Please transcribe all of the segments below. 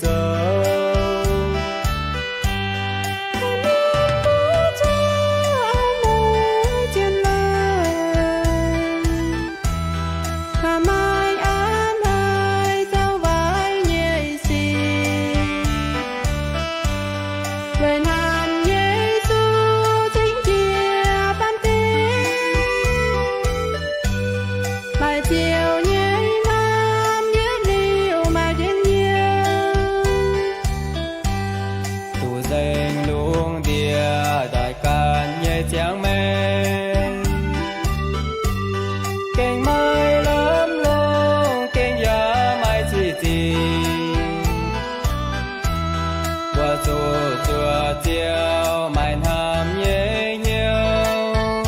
zoux. Mbuo zuqc a'hneiv zien leiz, maaih a'hneiv zoux waaic nyei sic. Weic naamh Yesu cingx njiec baamh gen, maaih ziouc nyei hnamv yietv liuz maaih njien-youh. Duqv nzengc lungh ndiev doic ganh nyei ziangh maengc, gengh maaih lamh longc, gengh yaac maaih ziqc zingc. Mbuo zuqc zuoqc ziouc maaih hnamv nyei hnyouv.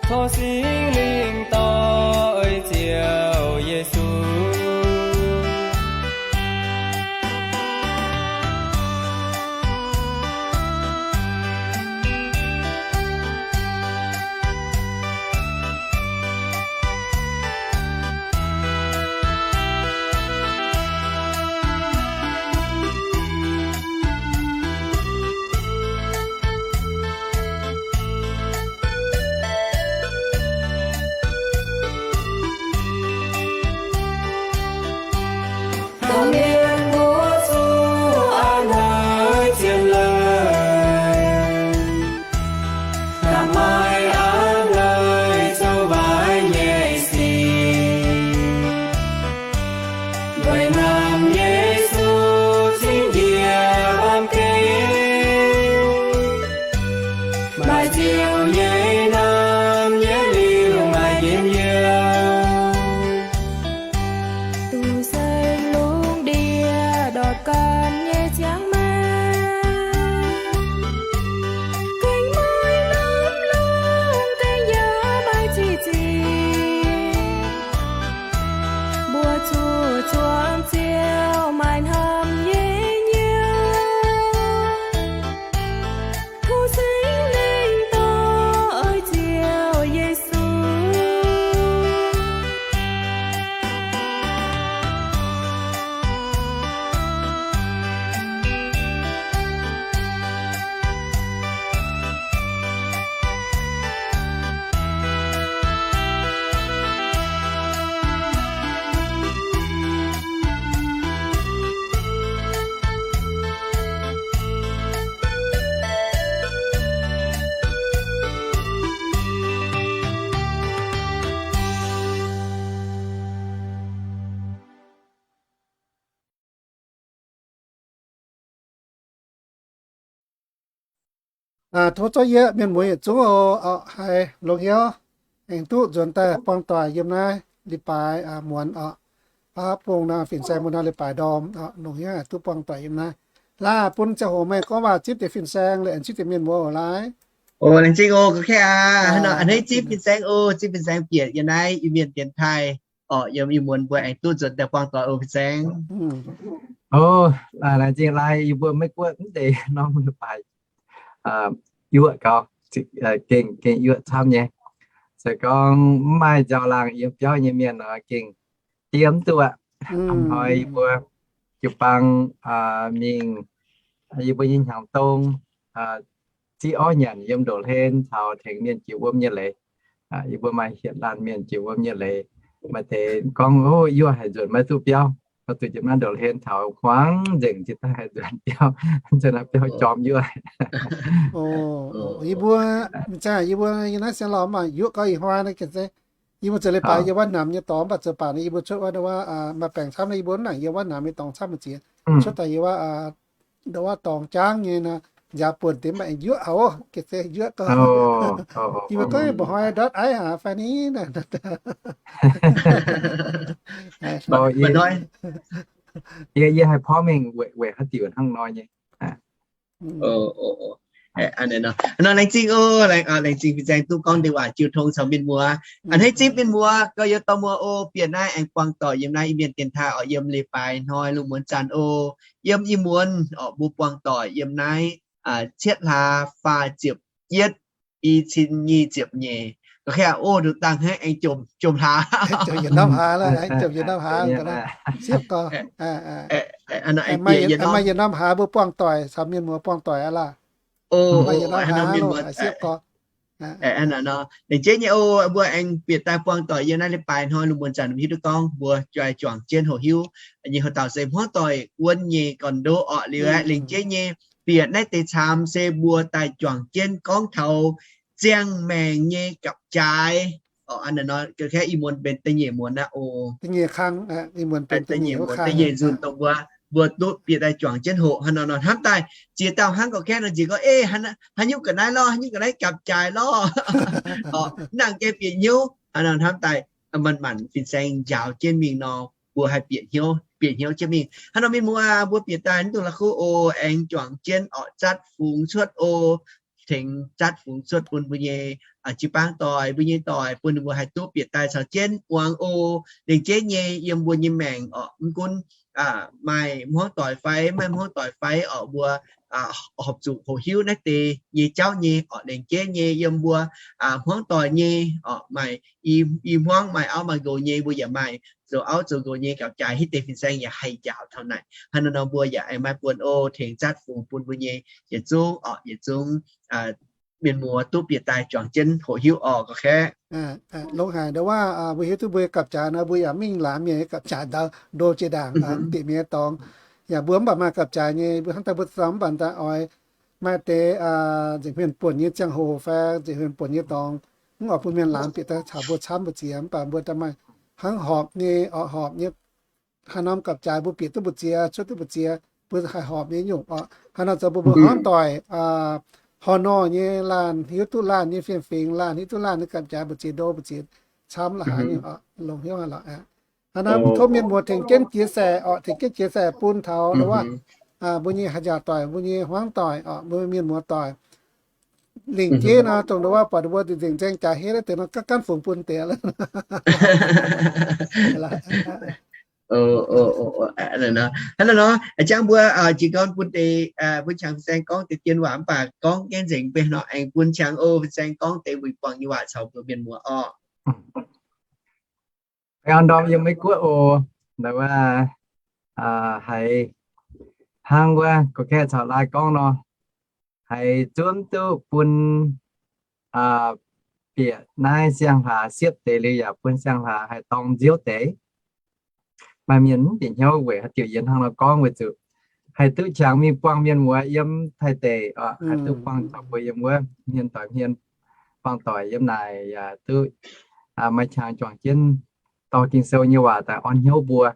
Tov Singx Lingh dorh oix Ziouv Yesu. Da'mienh mbuo zuqc a'hneiv zien leiz, maaih a'hneiv zoux waaic nyei sic. Weic naamh Yesu cingx njiec baamh gen, maaih ziouc nyei hnamv yietv liuz maaih njien-youh. Duqv nzengc lungh ndiev doic ganh nyei ziangh maengc, gengh maaih lamh longc, gengh yaac maaih ziqc zingc. Mbuo zuqc zuangx Ziouv maaih hnamv nyei hnyouv. Tov Singx Lingh dorh oix Ziouv Yesu. Tov zorqv yie mienh muoz yietc zungv oc, haiz longx hnyouv, aengx duqv nzuonx daaih buangh doic yiem naaiv leiz-baaix muonz oc. Baav bung nor fin-saeng mbuo nor leiz-baaix ndorm oc, longx hnyouv aengx duqv buangh doic yiem naaiv. Laaix bun ziangh hoc meih gorngv waac zipv deix fin-saeng, laengz zipv deix mienh muoz oc, laaix. Laengz zingh oc, a'hneiv zipv fin-saeng oc, zipv fin-saeng bieqc yiem naaiv Iu-Mienh dienx taaih oc, yiem ih muonz mbuo aengx duqv nzuonx daaih buangh doic oc, fin-saeng. Laengz zingh laaix yie mbuo Meiv Guoqv mv deix norm leiz-baaix yuoqv gau, gengh, gengh yuoqv camv nyei. Se gorngv mv maaih nziaaux laangh yiem biauv nyei mienh nor gengh diev mv duqv aqv. Hnoi yie mbuo jiu-baang mingh, yie mbuo nyei hnyangx-dong ziqv orv nyanc yiem ndoqc hlen taux tengx mienh jiex wuom nyei leiz. Yie mbuo maaih hietc laanh mienh jiex wuom nyei leiz, maaih deix gorngv, Ov, yuoqv haic nzuonx maiv duqv biauv, zuqc jiex naaiv ndoqc hlen taux hmuangx nzengc jiex daaih haic nzuonx biauv, nzuonx naaiv biauv jorm yuoqv. Yie mbuo, yie mbuo yiem naaiv sienx lorz mv baac yuoqv gau ih hnoi naaiv gengh se yie mbuo zoux leiz-baaix yiem wuov Namx nyei dorngx, mv baac zoux baac naaiv yie mbuo cuotv wuov, wuov maaih baengc camv naaiv yie mbuo mv nangc yiem wuov Namx nyei dorngx camv mv ziex, cuotv daaih yiem wuov, wuov dorngx jaangv nyei nor, nziaaux buonc deix mv baac yuoqv haic, gengh se yuoqv gau. Yie mbuo gorngv mba'hnoi ndortv aiv haic fai ni naaiv. Yie, yie haih porv mengh weic haaix diuc hnangv nor nyei. Nor laengz zingh oc, laengz zingh fin-saeng duqv gorngv deix waac jiu tong caux mienh muoz. A'hneiv zipv mienh muoz gauh yie dorh muoz oc, bieqc naaiv aengx buangh doic yiem naaiv Iu-Mienh dienx taaih oc, yiem leiz-baaix hnoi lungh muonz zanc oc. Yiem ih muonz oc, mbuo buangh doic yiem naaiv cietv hlaax faah ziepc yietv, i cin nyic ziepc nyeic. Ga'kaav ov, nduqc dangh hnangv aengx jomc, jomc hlaax, jomc yietc norm hlaax, aengx jomc yietc norm hlaax, siepv gorx. Maaih yietc norm hlaax mbuo buangh doic, caux mienh muoz buangh doic aqv laah. Maaih yietc norm hlaax siepv gorx. Lengc jeiv nyei oc, mbuo aengx bieqc daaih buangh doic yiem naaiv leiz-baaix hnoi lungh muonz zanc hiuv duqv gorngv mbuo jai juangc jienv hoqc hiuv nyei hoc dauh se hmuangv doic wuonv nyei gorn-ndoqv orqc. Liuz aeqv, lengc jeiv nyei bieqc naaiv deix camv se mbuo daaih juangc jienv gorngv taux ziangh maengc nyei gapv-jaaix. Ga'kaav ih muonz benx da'nyeic muonz aqv oc. Da'nyeic nzunc dongh mbuo, mbuo duqv bieqc daaih juangc jienv hoqc. Hnangv nor nor hnamv daaih ziex dauh hnangv ga'kaav nor nziex gorngv, Ei, haaix nyungc ga'naaiv lorh, haaix nyungc ga'naaiv gapv-jaaix lorh. Nangc gaengh bieqc hnyouv. Hnangv nor hnamv daaih manc-manc fin-saeng njaaux jienv mingh nor, mbuo haih bieqc hnyouv, bieqc hnyouv jienv mingh. Hnangv nor mienh muoz, mbuo bieqc daaih mv dungx la'kuqv oc, aengx juangc jienv orqc zatv fungx cuotv oc. Tengx zatv fungx cuotv bun mbuo nyei jiu-baang doic, mbuo nyei doic, bun ninh mbuo haih duqv bieqc daaih caux jienv muangx oc. Lengc jeiv nyei yiem mbuo nyei maengc orqc, mv gunv maaih hmuangv doic fai maiv hmuangv doic fai orqc, mbuo horpc zuqc hoqc hiuv naaiv deix nyei jauv nyei orqc. Lengc jeiv nyei yiem mbuo hmuangv doic nyei orqc, maaih i hmuangv maaih auv maaih nqox nyei, mbuo yaac maaih zoux auv zoux nqox nyei gapv-jaaix, hitv deix fin-saeng yaac haih njaaux taux naaic. Hnangv nor nor mbuo yaac aengx maaih buonc oc, tengx zatv fungx bun mbuo nyei yietc zungv orqc, yietc zungv mienh muoz duqv bieqc daaih juangc jienv hoqc hiuv orqc. Ga'kaav longx haic ndau waac, mbuo hiuv duqv mbuo gapv-jaaix nor, mbuo yaac mingh laanh mienh gapv-jaaix ndau ndo jiex ndaangc, dieqc mienh dorngx. Yaac mbuo mv baac maaih gapv-jaaix nyei, mbuo hnangv daaih mbuo zau mv baac daaih oix maaih deix nzengc hmien buonc nyei ziangh hoc fai nzengc hmien buonc nyei dorngx, mv oix bun mienh laanh bieqc daaih caux mbuo camv mbu'ziex, mv baac mbuo daaih maaih hnangv horpc nyei orqc, horpc nyei haaix norm gapv-jaaix mbuo bieqc duqv mbu'ziex, cuotv duqv mbu'ziex, mbuo haih horpc nyei nyungc orqc. Hnangv nor zoux mbuo mbuo hmuangv doic, horh nor nyei laanh hiuv duqv laanh nyei fiem-fingx, laanh hiuv duqv laanh nyei gapv-jaaix mbu'ziex ndo mbu'ziex camv la'haaix nyungc orqc, longx hnyouv haic lorqc. Hnangv nor tov mienh muoz tengx jienv jiex saeqv orqc, tengx jienv jiex saeqv bun taux ndau waac mbuo nyei haih njaaux doic, mbuo nyei hmuangv doic orqc, mbuo mienh muoz doic. Lingc jeiv nor dongh ndau waac buatc mbuo nzengc nzaeng jaax henv deix nor, ganv ganv fungx bun deix. Hnangv naaiv nor, jangv mbuo jiez gorn bun deix, bun Qangx fin-saeng gorngv deix dien waac mv baac gorngv gaengh nzengc mbenc nor, aengx bun Qangx o fin-saeng gorngv deix wuic buangh nyei waac caux mbuo mienh muoz orqc. Baengh orn ndorm yiem Meiv Guoqv oc. Ndau wuov, haiz hnangv wuov Gorqv-Kaeqv caux Laai gorngv nor, haiz zunv duqv bun bieqc naaiv siang-hlaax siepv deix liuz yaac bun siang-hlaax haih dorng nziouv deix. Maaih mienh mv bieqc hnyouv weic haaix diuc yie hnangv nor gorngv, weic zuqc haih duqv qangx mingh buangh mienh muoz yiem Taiv deic, haih duqv buangh taux mbuo yiem wuov hmien doic hmien, buangh doic yiem naaic yaac duqv maaih qangx juangc jienv dorh Ging-Sou nyei waac daaih orn hnyouv mbuo,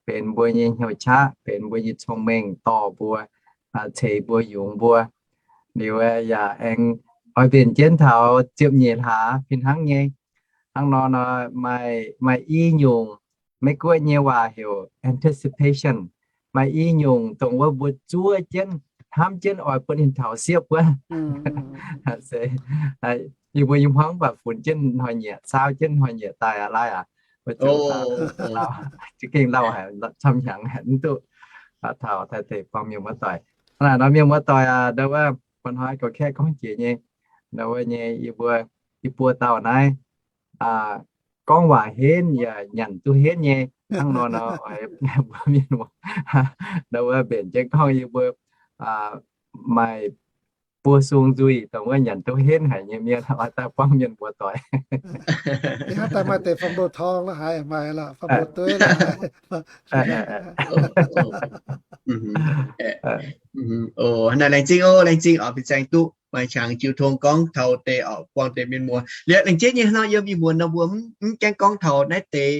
benx mbuo nyei hnyouv qaqv, benx mbuo nyei cong-mengh dorh mbuo, ceix mbuo, yungz mbuo. Liuz yaac aengx oix mbenc jienv taux ziepc nyeic hlaax fih hnangv nyei. Hnangv nor nor, maaih i nyungc, Meiv Guoqv nyei waac heuc anticipation. Maaih i nyungc dongh wuov mbuo zuov jienv, hnamv jienv oix bun ninh taux siepv wuov. Se yie mbuo nyei hmuangv mv baac funx jienv hnoi-nyieqc, saauv jienv hnoi-nyieqc daaih aqv, Laai aqv. Za'gengh lauh haic, camv hnyangx haic, mv duqv taux Taiv deic buangh mienh muoz-doic. Hnangv naaic nor, mienh muoz-doic aac, ndau wuov mba'hnoi Gorqv-Kaeqv gorngv jiex nyei, ndau wuov nyei yie mbuo, yie buo dauh naaiv gorngv waac henv yaac nyanc duqv henv nyei. Hnangv nor nor, oix mbuo mienh muoz, ndau wuov mbenc jienv gorngv yie mbuo maaih buo sung nzuih dongh wuov nyanc duqv henv haic nyei mienh oix daaih buangv mienh muoz-doic. Hnangv daaih maaih deix fam-mbuo torng la'haaix, maaih la'fam-mbuo dueiv la'haaix. Laengz zingh oc, laengz zingh oc, fin-saeng duqv maaih qangx jiu tong gorngv taux deix oc, buangh deix mienh muoz. Liuz laengz jeiv nyei hnangv nor, yiem ih muonz nor mbuo mv gaengh gorngv taux naaiv deix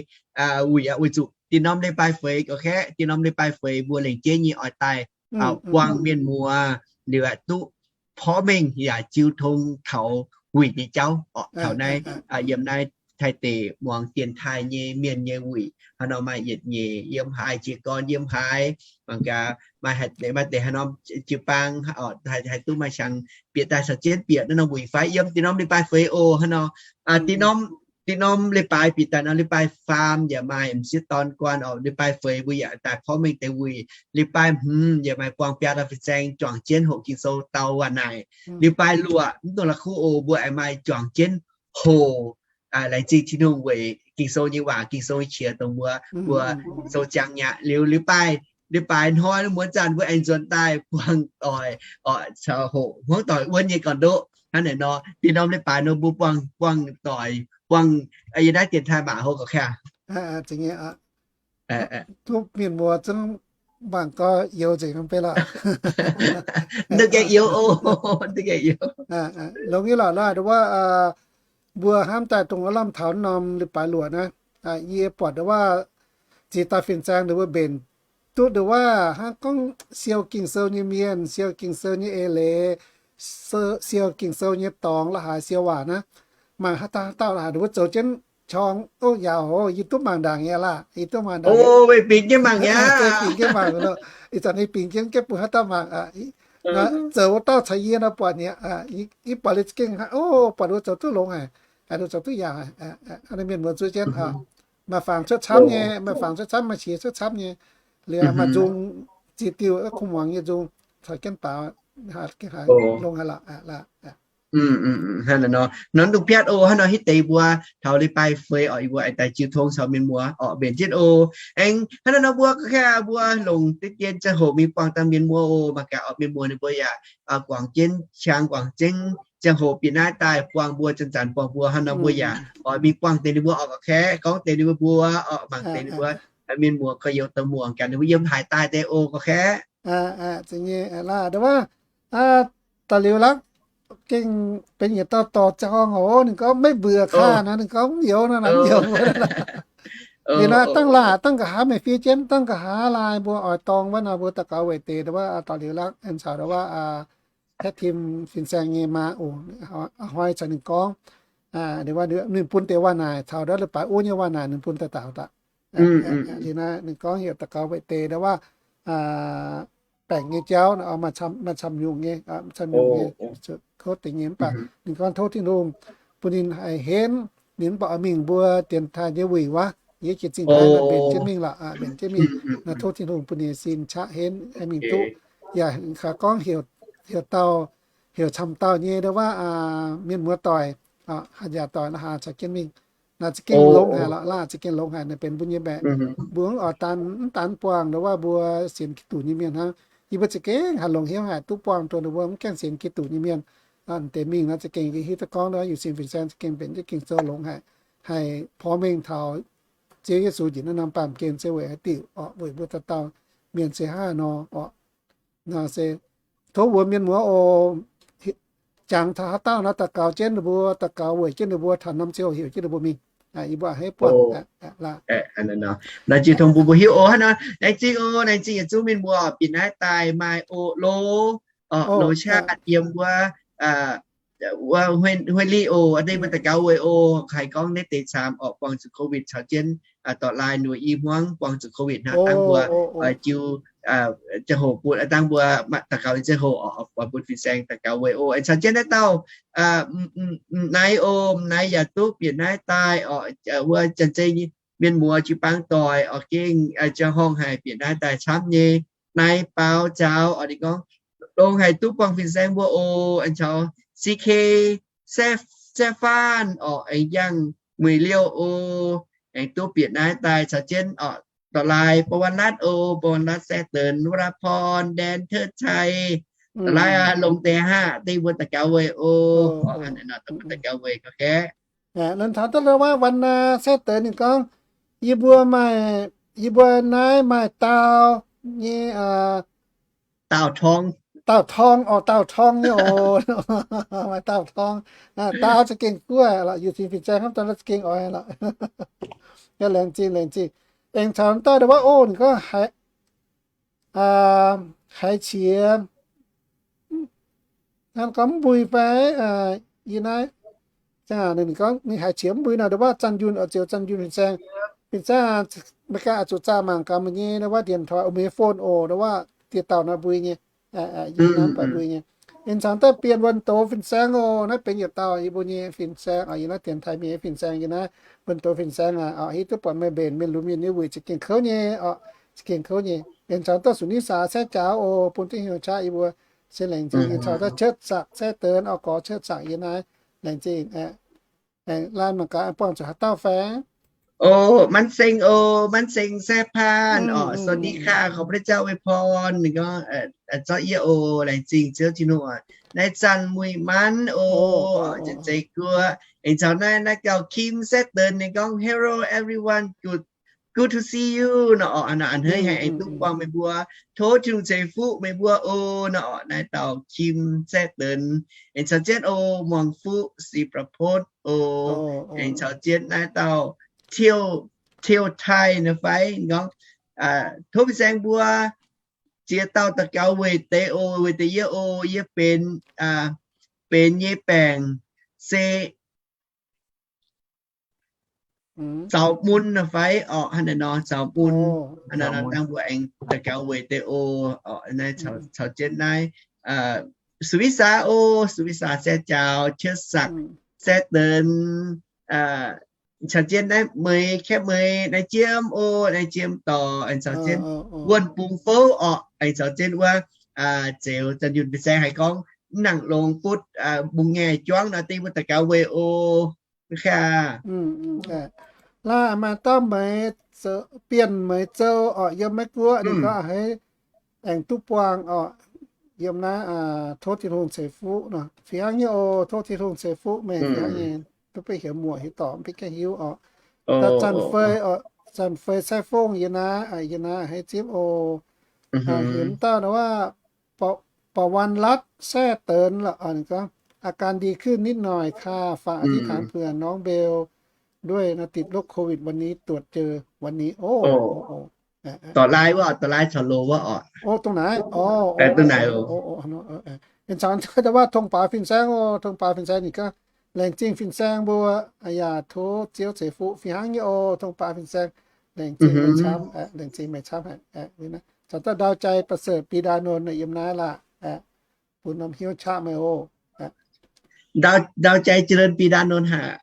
wuic aqv, weic zuqc dinh norm leiz-baaix feix, Gorqv-Kaeqv, dinh norm leiz-baaix feix mbuo laengz jeiv nyei oix daaih buangh mienh muoz liuz aeqv, duqv porv mengh yaac jiu tong taux wuic nyei jauv orqc. Taux naaiv yiem naaiv Taiv deic muangx dienx taaih nyei mienh nyei wuic, haaix nor maaih yietc nyeic yiem haaix, jiez gorn yiem haaix, mangc gaax maaih deix haaix norm jiu-baang haih duqv maaih qangx bieqc daaih caux jienv bieqc naaiv norm wuic fai yiem dinh norm leiz-baaix feix oc. Hnangv nor, dinh norm, dinh norm leiz-baaix bieqc daaih nor, leiz-baaix faam yaac maaih m'sieqv dorn guanh orqc, leiz-baaix feix mbuo yaac daaih porv mengh deix wuic, leiz-baaix hmz yaac maaih buangh biaa dauh fin-saeng juangc jienv hoqc Ging-Sou dau waac naaic, leiz-baaix luoqc mv dungx la'kuqv oc, mbuo aengx maaih juangc jienv hoc, laengz zingh Tin-Hungh weic Ging-Sou nyei waac, Ging-Sou nyei qiex dongh mbuo, mbuo Ging-Sou ziangx mi'aqv. Liuz, liuz baaix, liuz baaix hnoi wuov zanc mbuo aengx nzuonx daaih buangh doic, oc, caux hoqc hmuangv doic wuonv nyei gorn-ndoqv hnangv naaic nor. Dinh norm liuz baaix nor mbuo buangh, buangh doic, buangh yie naaiv dienx taaih maac hlo gauh kaav. Duqv mienh muoz zungv mangc gau youz nzengc norm beiv lorqc. Duqv gaengh youz oc, duqv gaengh youz. Longx nyei lorqc, laaix wuov, mbuo hnamv daaih dongh aav lamh taux norm liuz baaix luoqc naaiv, yie buatc nduov waac ziex dauh fin-saeng nduov mbuo mbenc duqv nduov waac hnangv gorngv siou Ging-Sou nyei mienh, siou Ging-Sou nyei eix leiz, siou Ging-Sou nyei dorngx la'haaix siou waac naaiv, mangc haaix dauh haaix dauh la'haaix nduov mbuo zoux jienv qorng, o, yaac, o, yie duqv mangc ndaangc nyei laah, yie duqv mangc ndaangc nyei. Bingx jienv mangc, ih zanc ninh bingx jienv jienv bun haaix dauh mangc. Zoux wuov dauh caux yie nor buatc nyei, yie buatc liuz za'gengh, o, buatc wuov zoux duqv longx haic, zoux duqv yaauc haic. Mienh muoz zuov jienv, maaih fangx cuotv camv nyei, maaih fangx cuotv camv, maaih qiex cuotv camv nyei. Liuz maaih nzung ziex diuh kuv muangx nyei nzung caux jienv baaux, longx haic lorqc. Hnangv naaiv nor, nor dungx biatv oc. Hnangv nor hitv deix mbuo taux leiz-baaix feix oc, yie mbuo aengx daaih jiu tong caux mienh muoz oc mbenc jienv oc. Aengx hnangv naaiv nor mbuo ga'naaiv mbuo longc deix dien ziangh hoc mingh buangh dangh mienh muoz oc. Mangc gaax oc, mienh muoz ninh mbuo yaac guangc jienv qangx guangc jienv ziangh hoc bieqc naaiv daaih buangh mbuo, zanc-zanc buangh mbuo. Hnangv nor mbuo yaac oix mingh buangh deix ninh mbuo oc gauh kaeqv, gorngv deix ninh mbuo mbuo oc, mangc deix ninh mbuo, mienh muoz gorx-youz dongh muangx gaax ninh mbuo yiem haaix daaih deix oc gauh kaeqv. Nduov waac, da'liuz lakv gengh benx yietc dauh dorh ziangh horngh oc. Ninh gorngv maiv mbuoqc kaav nor, ninh gorngv mv youz nor, mv youz. Liuz nor dangh laac dangh nqa'haav meih fiev jienv, dangh nqa'haav laaix mbuo oix dorng wuov nor mbuo daux gaux weic deix nduov waac, da'liuz lakv aengx caux nduov waac, haeqv tim fin-saeng nyei maa oc, a'hnoi caux ninh gorngv, ninh bun deix waac naaic caux nduov leiz-baaix wuov nyei waac naaic ninh bun daaih daux daaih. Liuz naaiv ninh gorngv heuc daux gaux weic deix nduov waac, baengc nyei jauv, maaih camv nyungc nyei, camv nyungc nyei, tov deix nyei. Mv baac ninh gorngv tov Tin-Hungh bun ninh haih henv, ninh mv baac oix mingh mbuo dienx taaih nyei wuic wuov, yie jiex zingh haaix mbenc jienv mingh lorqc, mbenc jienv mingh. Naaiv tov Tin-Hungh bun ninh sin qaqv henv haih mingh duqv. Yaac kaaix gorngv heuc dauh, heuc camv dauh nyei nduov waac, mienh muoz doic, hatc yaah doic la'haaix caux jienv mingh. Naaiv za'gengh longx haic lorqc, laah za'gengh longx haic, naaiv benx mbuo nyei maengc. Mbuo mv oix daan, mv daan buangh nduov waac mbuo sienx Giduc nyei mienh hnangv. Yie mbuo za'gengh haih longc hnyouv haic duqv buangh dongh ninh mbuo mv gaengh sienx Giduc nyei mienh. Deix mingh naaiv za'gengh yie hiuv duqv gorngv nduov waac yuc sin fin-saeng za'gengh benx jienv Ging-Sou longx haic, haih porv mengh taux Ziouv Yesu njiec naaiv norm baamh gen se weic haaix diuc oc, weic mbuo dauh dauh mienh se hnangv haaix nor oc. Nor se tov mbuo mienh muoz oc, jangx taux haaix dauh nor daux gaux jienv ninh mbuo, daux gaux weic jienv ninh mbuo, taux norm ziangh hoc heuc jienv ninh mbuo mingh. Yie mbuo a'hneiv buangh. Naaiv jiu tong bun mbuo hiuv oc. Hnangv nor laengz zingh oc, laengz zingh yietc zungv mienh muoz bieqc naaiv daaih maaih oc lo, oc lo qaqv yiem wuov, wuov Huey Li oc, a'hneiv mbuo daux gaux weic oc, haih gorngv naaiv deix camv oc, buangh zuqc COVID caux jienv dorh laai nuoz i hmuangv buangh zuqc COVID hnangv, dangh mbuo jiu ziangh hoc bun, dangh mbuo daux gaux nyei ziangh hoc oc, bun fin-saeng daux gaux weic oc. Aengx caux jienv naaiv dauh m'naaiv oc, m'naaiv yaac duqv bieqc naaiv daaih oc, wuov janx-zei mienh muoz jiu-baang doic oc, gengh ziangh horngh haic bieqc naaiv daaih camv nyei. Naaiv baaux nzauh oc, ninh gorngv longx haic duqv buangh fin-saeng mbuo oc. Aengx caux C K, Saeqv Faanh oc, aengx yangh Muic Liouh oc, aengx duqv bieqc naaiv daaih caux jienv oc, dorh laai Bov Wan Latv oc, Bov Wan Latv, Saeqv Deix, Wrapv Porn, Ndaen, Teuv Cai, dorh laai longx deix haic, dengh mbuo daux gaux weic oc. Daux gaux weic gauh gaeqv. Longx taux daaih wuov Wan, Saeqv Deix ninh gorngv, yie mbuo maaih, yie mbuo naaiv maaih daauh nyei, daauh torng, daauh torng oc, daauh torng nyei oc. Maaih daauh torng. Daauh za'gengh guoqv lorqc, yietc fin-saeng hnamv daaih za'gengh oix lorqc. Laengz zingh, laengz zingh. Aengx caux daaih wuov oc, ninh gorngv haiz qiex, hnangv gorngv mv mbui fai, yie naaiv, ninh gorngv ninh haiz qiex mv mbui nor, wuov zanc yunh oc, ziouc zanc yunh fin-saeng, fin-saeng, Meigaa oix zuqc zaah mangc gaax meih nyei wuov điện thoại, meih nyei phone oc, wuov dieh dauh nor mbui nyei. Yie naaiv baac mbui nyei. Aengx caux daaih Bienh Wuonh Doz fin-saeng oc, naaiv benx yietc dauh yie mbuo nyei fin-saeng oc, yie naaiv dienx taaih mienh nyei fin-saeng, yie naaiv Wuonh Doz fin-saeng aac, hiuv duqv buatc meih mbenc mienh lunx mienh nyei wuic za'gengh kouv nyei oc, za'gengh kouv nyei. Aengx caux daaih Sunisaa Saeqv Jaaux oc, bun duqv hnyouv qaqv yie mbuo se laengz zingh. Aengx caux daaih Cuotv Saqc Saeqv Deix oc, gorx Cuotv Saqc yie naaiv laengz zingh aeqv. Aengx laanh mangc gaax, buangh zuqc haaix dauh fai? Oh, มันเซ็ง oh, มันเซ็ง แซ่พ่าน oh, สวัสดีค่ะ ขอพระเจ้าอวยพร ninh gorngv, zorqv yie oh, laengz zingh Ziouv Tin-Hungh oc. Naaiv zanc Muic Manv oh, janx-zeiz guoqv. Aengx caux naaiv, naaiv gauh Kim แซ่เติน ninh gorngv, hello everyone, good good to see you nor orqc, a'hneiv haiz aengx duqv buangh meih mbuo, tov Tin-Hungh ceix fuqv meih mbuo o nor orqc. Naaiv dauh Kim แซ่เติน aengx caux jienv o, Muangx Fuqv ศิประพจน์ o, aengx caux jienv naaiv dauh Tiuv, Tiuv Taaih nor fai gorngv, tov fin-saeng mbuo ziex dauh daux gaux weic deix o, weic deix yie o, yie benx, benx nyei baengc se zaux mun nor fai orqc, hnangv naaiv nor zaux mun. Hnangv naaiv nor dangh mbuo aengx daux gaux weic deix o, orqc, naaiv caux jienv naaiv, สุวิสา o, สุวิสา แซ่จ๋าว, Qiex Sakc แซ่เติน, caux jienv naaiv Meix, Kaeqv Meix, naaiv Jiem o, naaiv Jiem dorc, aengx caux jienv Wuonh Bungx Fouv orqc, aengx caux jienv wuov Zeux Zanh Yunh. Fin-saeng haiz gorngv mv nangc longx butv mbungh ngaengc juangv nor, dengv mbuo daux gaux weic o. Laaih maaih dauh Meix, Bienh Meix Zou orqc, yiem Meiv Guoqv. Ninh gorngv a'hneiv aengx duqv buangh orqc, yiem naaiv, tov Tin-Hungh ceix fuqv nor. Fih hnangv nyei o, tov Tin-Hungh ceix fuqv meih fih hnangv nyei, duqv beiv heuc muoc hiuv dorngx, beiv gaengh hiuv orqc. Da'zanc fei orqc, Zanc Fei Sai Fongh yiem naaiv, yiem naaiv a'hneiv zipv o. Heuc mv dauh nor waac, ปวรรณรัตน์ แซ่เติน lorqc, ninh gorngv อาการดีขึ้นนิดหน่อยค่ะ ฝากอธิษฐานเผื่อน้องเบลด้วยนะ ติดโรคโควิด วันนี้ตรวจเจอวันนี้ โอ้ Dorh lai wuov, dorh lai caux loz wuov orqc. O, dongh naaiv. Dongh naaiv. Ih zanc da'waac tong-baaux fin-saeng o, tong-baaux fin-saeng ninh gorngv laengz zingh fin-saeng mbuo, yaac tov Ziouv ceix fuqv fih hnangv nyei o, tong-baaux fin-saeng. Laengz zingh meih camv, laengz zingh meih camv haic. Caux dauh Ndau Jai ประเสริฐ ปีดานนท์ yiem naaiv laah, bun norm hnyouv qaqv meih o. Ndau Jai เจริญ ปีดานนท์ haic.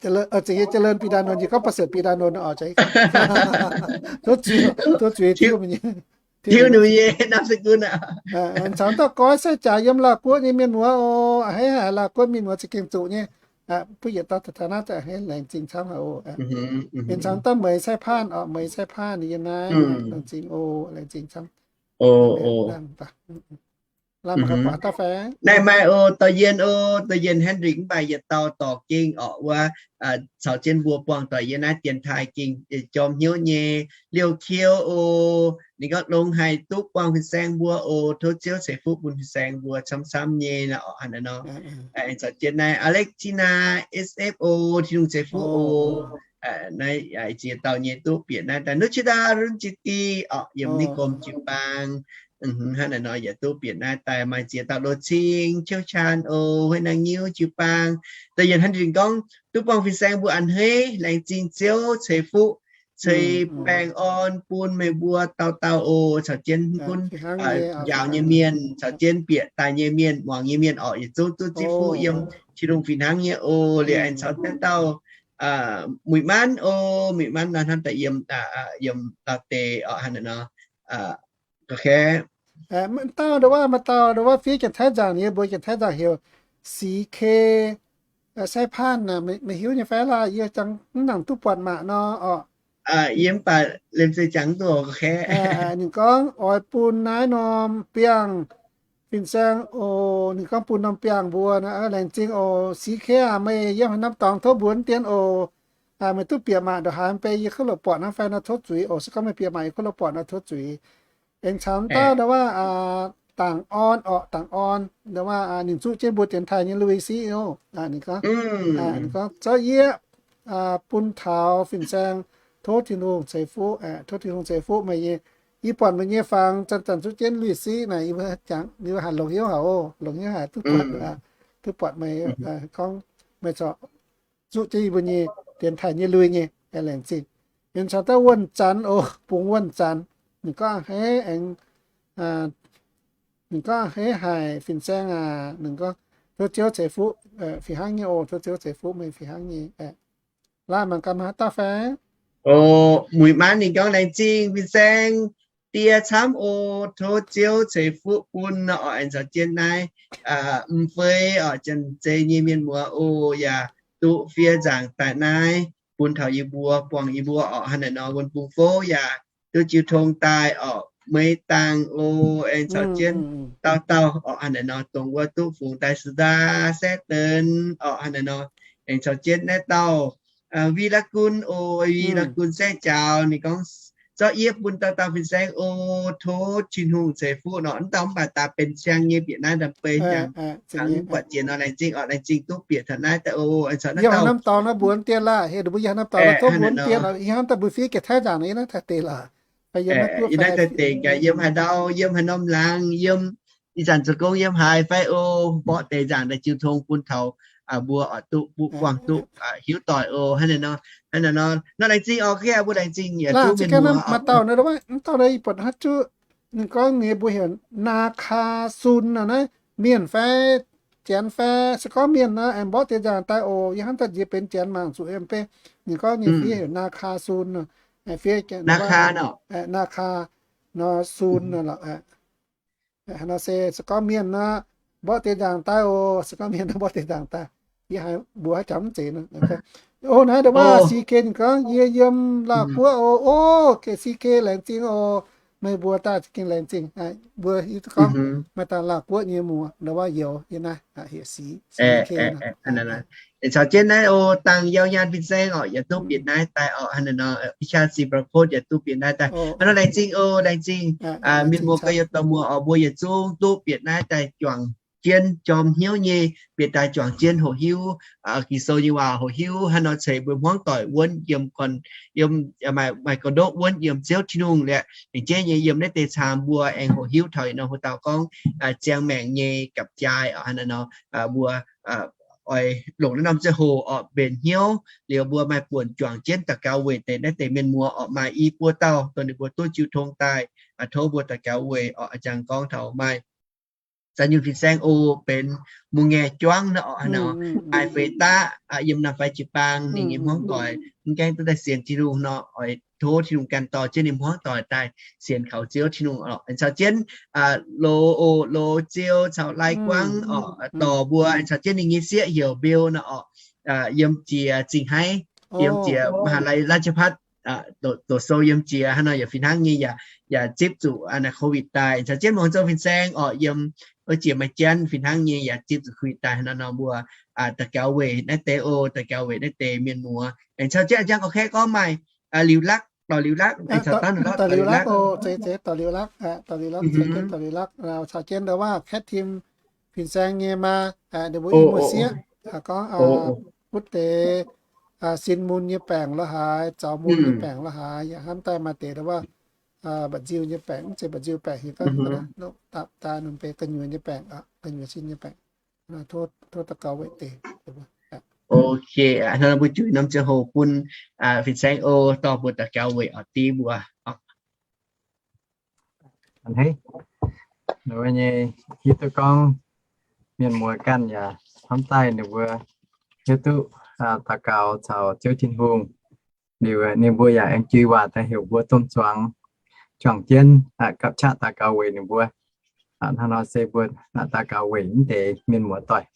Za'gengh เจริญ ปีดานนท์, yie gorngv ประเสริฐ ปีดานนท์ orqc. Tov zuiz, tov zuiz tiuv ninh nyei, tiuv ninh nyei นามสกุล aqv. Caux dauh Goiv Sai Jaax yiem Laauh Guoqv nyei mienh muoz o, a'hneiv haic Laauh Guoqv mienh muoz za'gengh zuqc nyei. Butv yietc dauh taux naaiv a'hneiv laengz zingh camv haic o. Caux dauh Meix Sai Paanh orqc, Meix Sai Paanh ninh yiem naaiv, laengz zingh o, laengz zingh camv. Naaiv maaih o, dorh yienh o, dorh yienh Hendrik mv baac yietc dauh dorc gengh orqc wuov, caux jienv mbuo buangh doic yiem naaiv dienx taaih gengh jorm hnyouv nyei. Liouh Kiou o, ninh gorngv longx haic duqv buangh fin-saeng mbuo o, tov Ziouv ceix fuqv bun fin-saeng mbuo camv-camv nyei nor orqc. Hnangv naaiv nor, caux jienv naaiv Alexina S F o, Tin-Hungh ceix fuqv o. Naaiv ziex dauh nyei duqv bieqc naaiv daaih. Nuqv qiex daaih runv jiex diqv orqc, yiem ninh gomh jiu-baang. Hnangv naaiv nor yaac duqv bieqc naaiv daaih. Maaih ziex dauh Loz Cing, Qiouv Caan o, Huei Naang Nyiuv jiu-baang. Da'yietv hnangv ninh gorngv duqv buangh fin-saeng mbuo a'hneiv, laengz zingh Ziouv ceix fuqv, ceix baengh orn bun meih mbuo dauh dauh o, caux jienv gunv njaaux nyei mienh, caux jienv bieqc daaih nyei mienh, muangx nyei mienh orqc, yietc zungv duqv zipv fuqv yiem Tin-Hungh fih hnangv nyei o. Liuz aengx caux naaiv dauh Muic Manv o, Muic Manv nor hnamv daaih yiem, yiem Laauv deix orqc, hnangv naaiv nor. Dauh ndau wuov, maaih dauh ndau wuov fiev Janx-Taiv nzaangc, yie mbuox Janx-Taiv nzaangc heuc Six K Sai Paanh, meih hiuv nyei fai laah? Yie jangx mv nangc duqv buatc maac nor orqc. Yie mv baac liemh zeih jangx mv duqv. Ninh gorngv oix bun naaiv norm biangh fin-saeng oc. Ninh gorngv bun norm biangh mbuo naaiv, laengz zingh oc. Six K aac, meih yiem haaix norm dorngx tov mbuox dien oc. Meih duqv bieqc maac ndongc haaix mv bei yie kuv loc buatc hnangv fai nor tov zuiz oc. Se gorngv meih bieqc maac yie kuv loc buatc nor tov zuiz. Aengx caux dauh ndau wuov Dangc Orn orqc, Dangc Orn ndau wuov ninh zuqv jienv mbuo dienx taaih nyei lui-siqv oc. Ninh gorngv, ninh gorngv zorqv yie bun taux fin-saeng, tov Tin-Hungh ceix fuqv, tov Tin-Hungh ceix fuqv meih nyei. Yie buatc meih nyei fangx zanc-zanc zuqv jienv lui-siqv naaic, yie mbuo jangx, yie mbuo haiz longx hnyouv haic oc, longx hnyouv haic, duqv buatc, duqv buatc meih gorngv meih zorqv zuqv jienv yie mbuo nyei dienx taaih nyei lui nyei, laengz zingh. Aengx caux dauh Wuonh Zanx oc, Bungx Wuonh Zanx, ninh gorngv a'hneiv aengx, ninh gorngv a'hneiv haic fin-saeng aac, ninh gorngv tov Ziouv ceix fuqv fih hnangv nyei oc, tov Ziouv ceix fuqv meih fih hnangv nyei. Laaih mangc gaax maaih haaix dauh fai? Oc, Muic Manv ninh gorngv laengz zingh fin-saeng die camv oc, tov Ziouv ceix fuqv bun nor orqc. Aengx caux jienv naaiv M'Fei orqc, Janx-Zei nyei mienh muoz oc, yaac duqv fiev nzaangc daaih naaiv bun taux yie mbuo, buangh yie mbuo orqc. Hnangv naaiv nor, wuon bung fouv yaac duqv jiu tong daaih orqc, meix dangh o, aengx caux jienv dauh dauh orqc. Hnangv naaiv nor, dongh wuov duqv fungx daaih สุดา แสงเดือน orqc. Hnangv naaiv nor, aengx caux jienv naaiv dauh วีรกุล o, วีรกุล แสงเจ้า ninh gorngv zorqv yie bun dauh dauh fin-saeng o, tov Tin-Hungh ceix fuqv nor. Mv dauh mv baac daaih benx siang nyei bieqc naaiv ndamv-beiv hnyangx, mv buatc jiex nor, laengz zingh orqc, laengz zingh duqv bieqc taux naaiv daaih o. Yie hnamv dorngx naaiv mbuo dien laaih, mbuo yie hnamv dorngx naaiv tov mbuo dien laaih, yie hnamv daaih mbuo fiev jiex taiv nzaangc naaiv taaih deix laaih. Yie naaiv taaih deix gaax, yiem haaix ndau, yiem haaix norm laangz, yiem ih zanc zoux gong yiem haaix fai o, mborqv deix nzaangc daaih jiu tong bun taux mbuo oix duqv buov buangh duqv hiuv doic o. Hnangv naaiv nor, hnangv naaiv nor, nor laengz zingh orqc, mbuo laengz zingh yaac duqv mienh muoz. Maaih dauh naaiv, mv dauh naaiv yie buatc haaix zuqc ninh gorngv ninh mbuo heuc Naa Kaa Sun naaiv, mienh fai janx fai se gorngv mienh naaiv aengx mborqv deix nzaangc daaih oc. Yie hnamv daaih nziex benx janx mangc zuqc em beiv. Ninh gorngv ninh fiev heuc Naa Kaa Sun, fiev Naa Kaa nor Sun lorqc. Nor se, se gorngv mienh naaiv mborqv deix nzaangc daaih oc. Se gorngv mienh naaiv mborqv deix nzaangc daaih, yie haiz mbuox haaix jangx mv zeiz nor. O, naaiv ndongc wuov C K ninh gorngv yie yiem Laauh Guoqv oc. O, C K laengz zingh oc. Meih mbuo daaih za'gengh laengz zingh. Mbuo hiuv duqv gorngv maaih dauh Laauh Guoqv nyei muoz ndongc wuov youz yie naaiv heuc C K. Caux jienv naaiv o, dangh yauh nyaanh fin-saeng orqc, yaac duqv bieqc naaiv daaih orqc. Hnangv naaiv nor, Michael Zebra Post yaac duqv bieqc naaiv daaih. Hnangv nor laengz zingh o, laengz zingh mienh muoz ganh yiem dorh muoz orqc, mbuo yietc zungv duqv bieqc naaiv daaih juangc jienv jorm hnyouv nyei, bieqc daaih juangc jienv hoqc hiuv Ging-Sou nyei waac, hoqc hiuv haaix nor ceix mbuo hmuangv doic wuonv yiem, yiem maaih, maaih ga'ndokv wuonv yiem Ziouv Tin-Hungh liuz, aengx jeiv nyei yiem naaiv deix caamx mbuo aengx hoqc hiuv taux ih nor, hoqc dauh gorngv ziangh maengc nyei gapv-jaaix orqc. Hnangv naaiv nor mbuo oix longc naaiv norm ziangh hoc orqc mbenc hnyouv liuz, mbuo maaih buonc juangc jienv daux gaux weic deix naaiv deix mienh muoz orqc. Maaih i buo dauh dongh ninh mbuo duqv jiu tong daaih, tov mbuo daux gaux weic orqc. A'jangx gorngv taux maaih Zanh Yunh fin-saeng o, benx mungh ngaengc juangv nor orqc. Hnangv nor maaih feix daqv yiem naamh fai jiu-baang, ninh nyei hmuangv doic mv gaengh duqv daaih sienx Tin-Hungh nor, oix tov Tin-Hungh ganh dorh jienv ninh hmuangv doic daaih sienx kaux Ziouv Tin-Hungh orqc. Aengx caux jienv Loz, Loz Ziou caux Lai Guangv orqc, dorh mbuo. Aengx caux jienv ninh nyei sieqv heuc Mbiou nor orqc, yiem jiex Zingh Haiv, yiem jiex มหาลัยราชภัฏ doqc sou yiem jiex. Hnangv nor yaac fih hnangv nyei yaac zipv zuqc naaiv COVID daaih. Caux jienv muangx zoux fin-saeng orqc, yiem wuov jiex maaih jienv fih hnangv nyei yaac zipv zuqc COVID daaih. Hnangv nor mbuo daux gaux weic naaiv deix o, daux gaux weic naaiv deix mienh muoz. Aengx caux jienv a'jang gorngv, kaeqv gorngv maaih Liuz Lakv, dorh Liuz Lakv, dorh Liuz Lakv o, zeiz, zeiz dorh Liuz Lakv, dorh Liuz Lakv, caux jienv dorh Liuz Lakv, caux jienv ndau waac kaeqv tim fin-saeng nyei maa, ninh mbuo i muoz-sieqv gorngv butv deix sin mun nyei baengc lo haaix, zaux mun nyei baengc lo haaix, yaac hnamv daaih maaih deix ndau waac mba'nziu nyei baengc, mv zeiz mba'nziu baengc, hiuv duqv daaih nunc beix gu'nyuoz nyei baengc, gu'nyuoz sin nyei baengc. Tov daux gaux weic deix. Ok, hnangv nor mbuo juix norm ziangh hoc bun fin-saeng o, dorh mbuo daux gaux weic orqc, div mbuo. A'hneiv, ninh mbuo nyei hiuv duqv gorngv mienh muoz ganh yaac hnamv daaih ninh mbuo hiuv duqv daux gaux caux Ziouv Tin-Hungh. Liuz ninh mbuo yaac aengx juix waac daaih heuc mbuo domh zuangx juangc jienv gapv qaqv daux gaux weic ninh mbuo. Hnangv nor se mbuo daux gaux weic mv deix mienh muoz doic.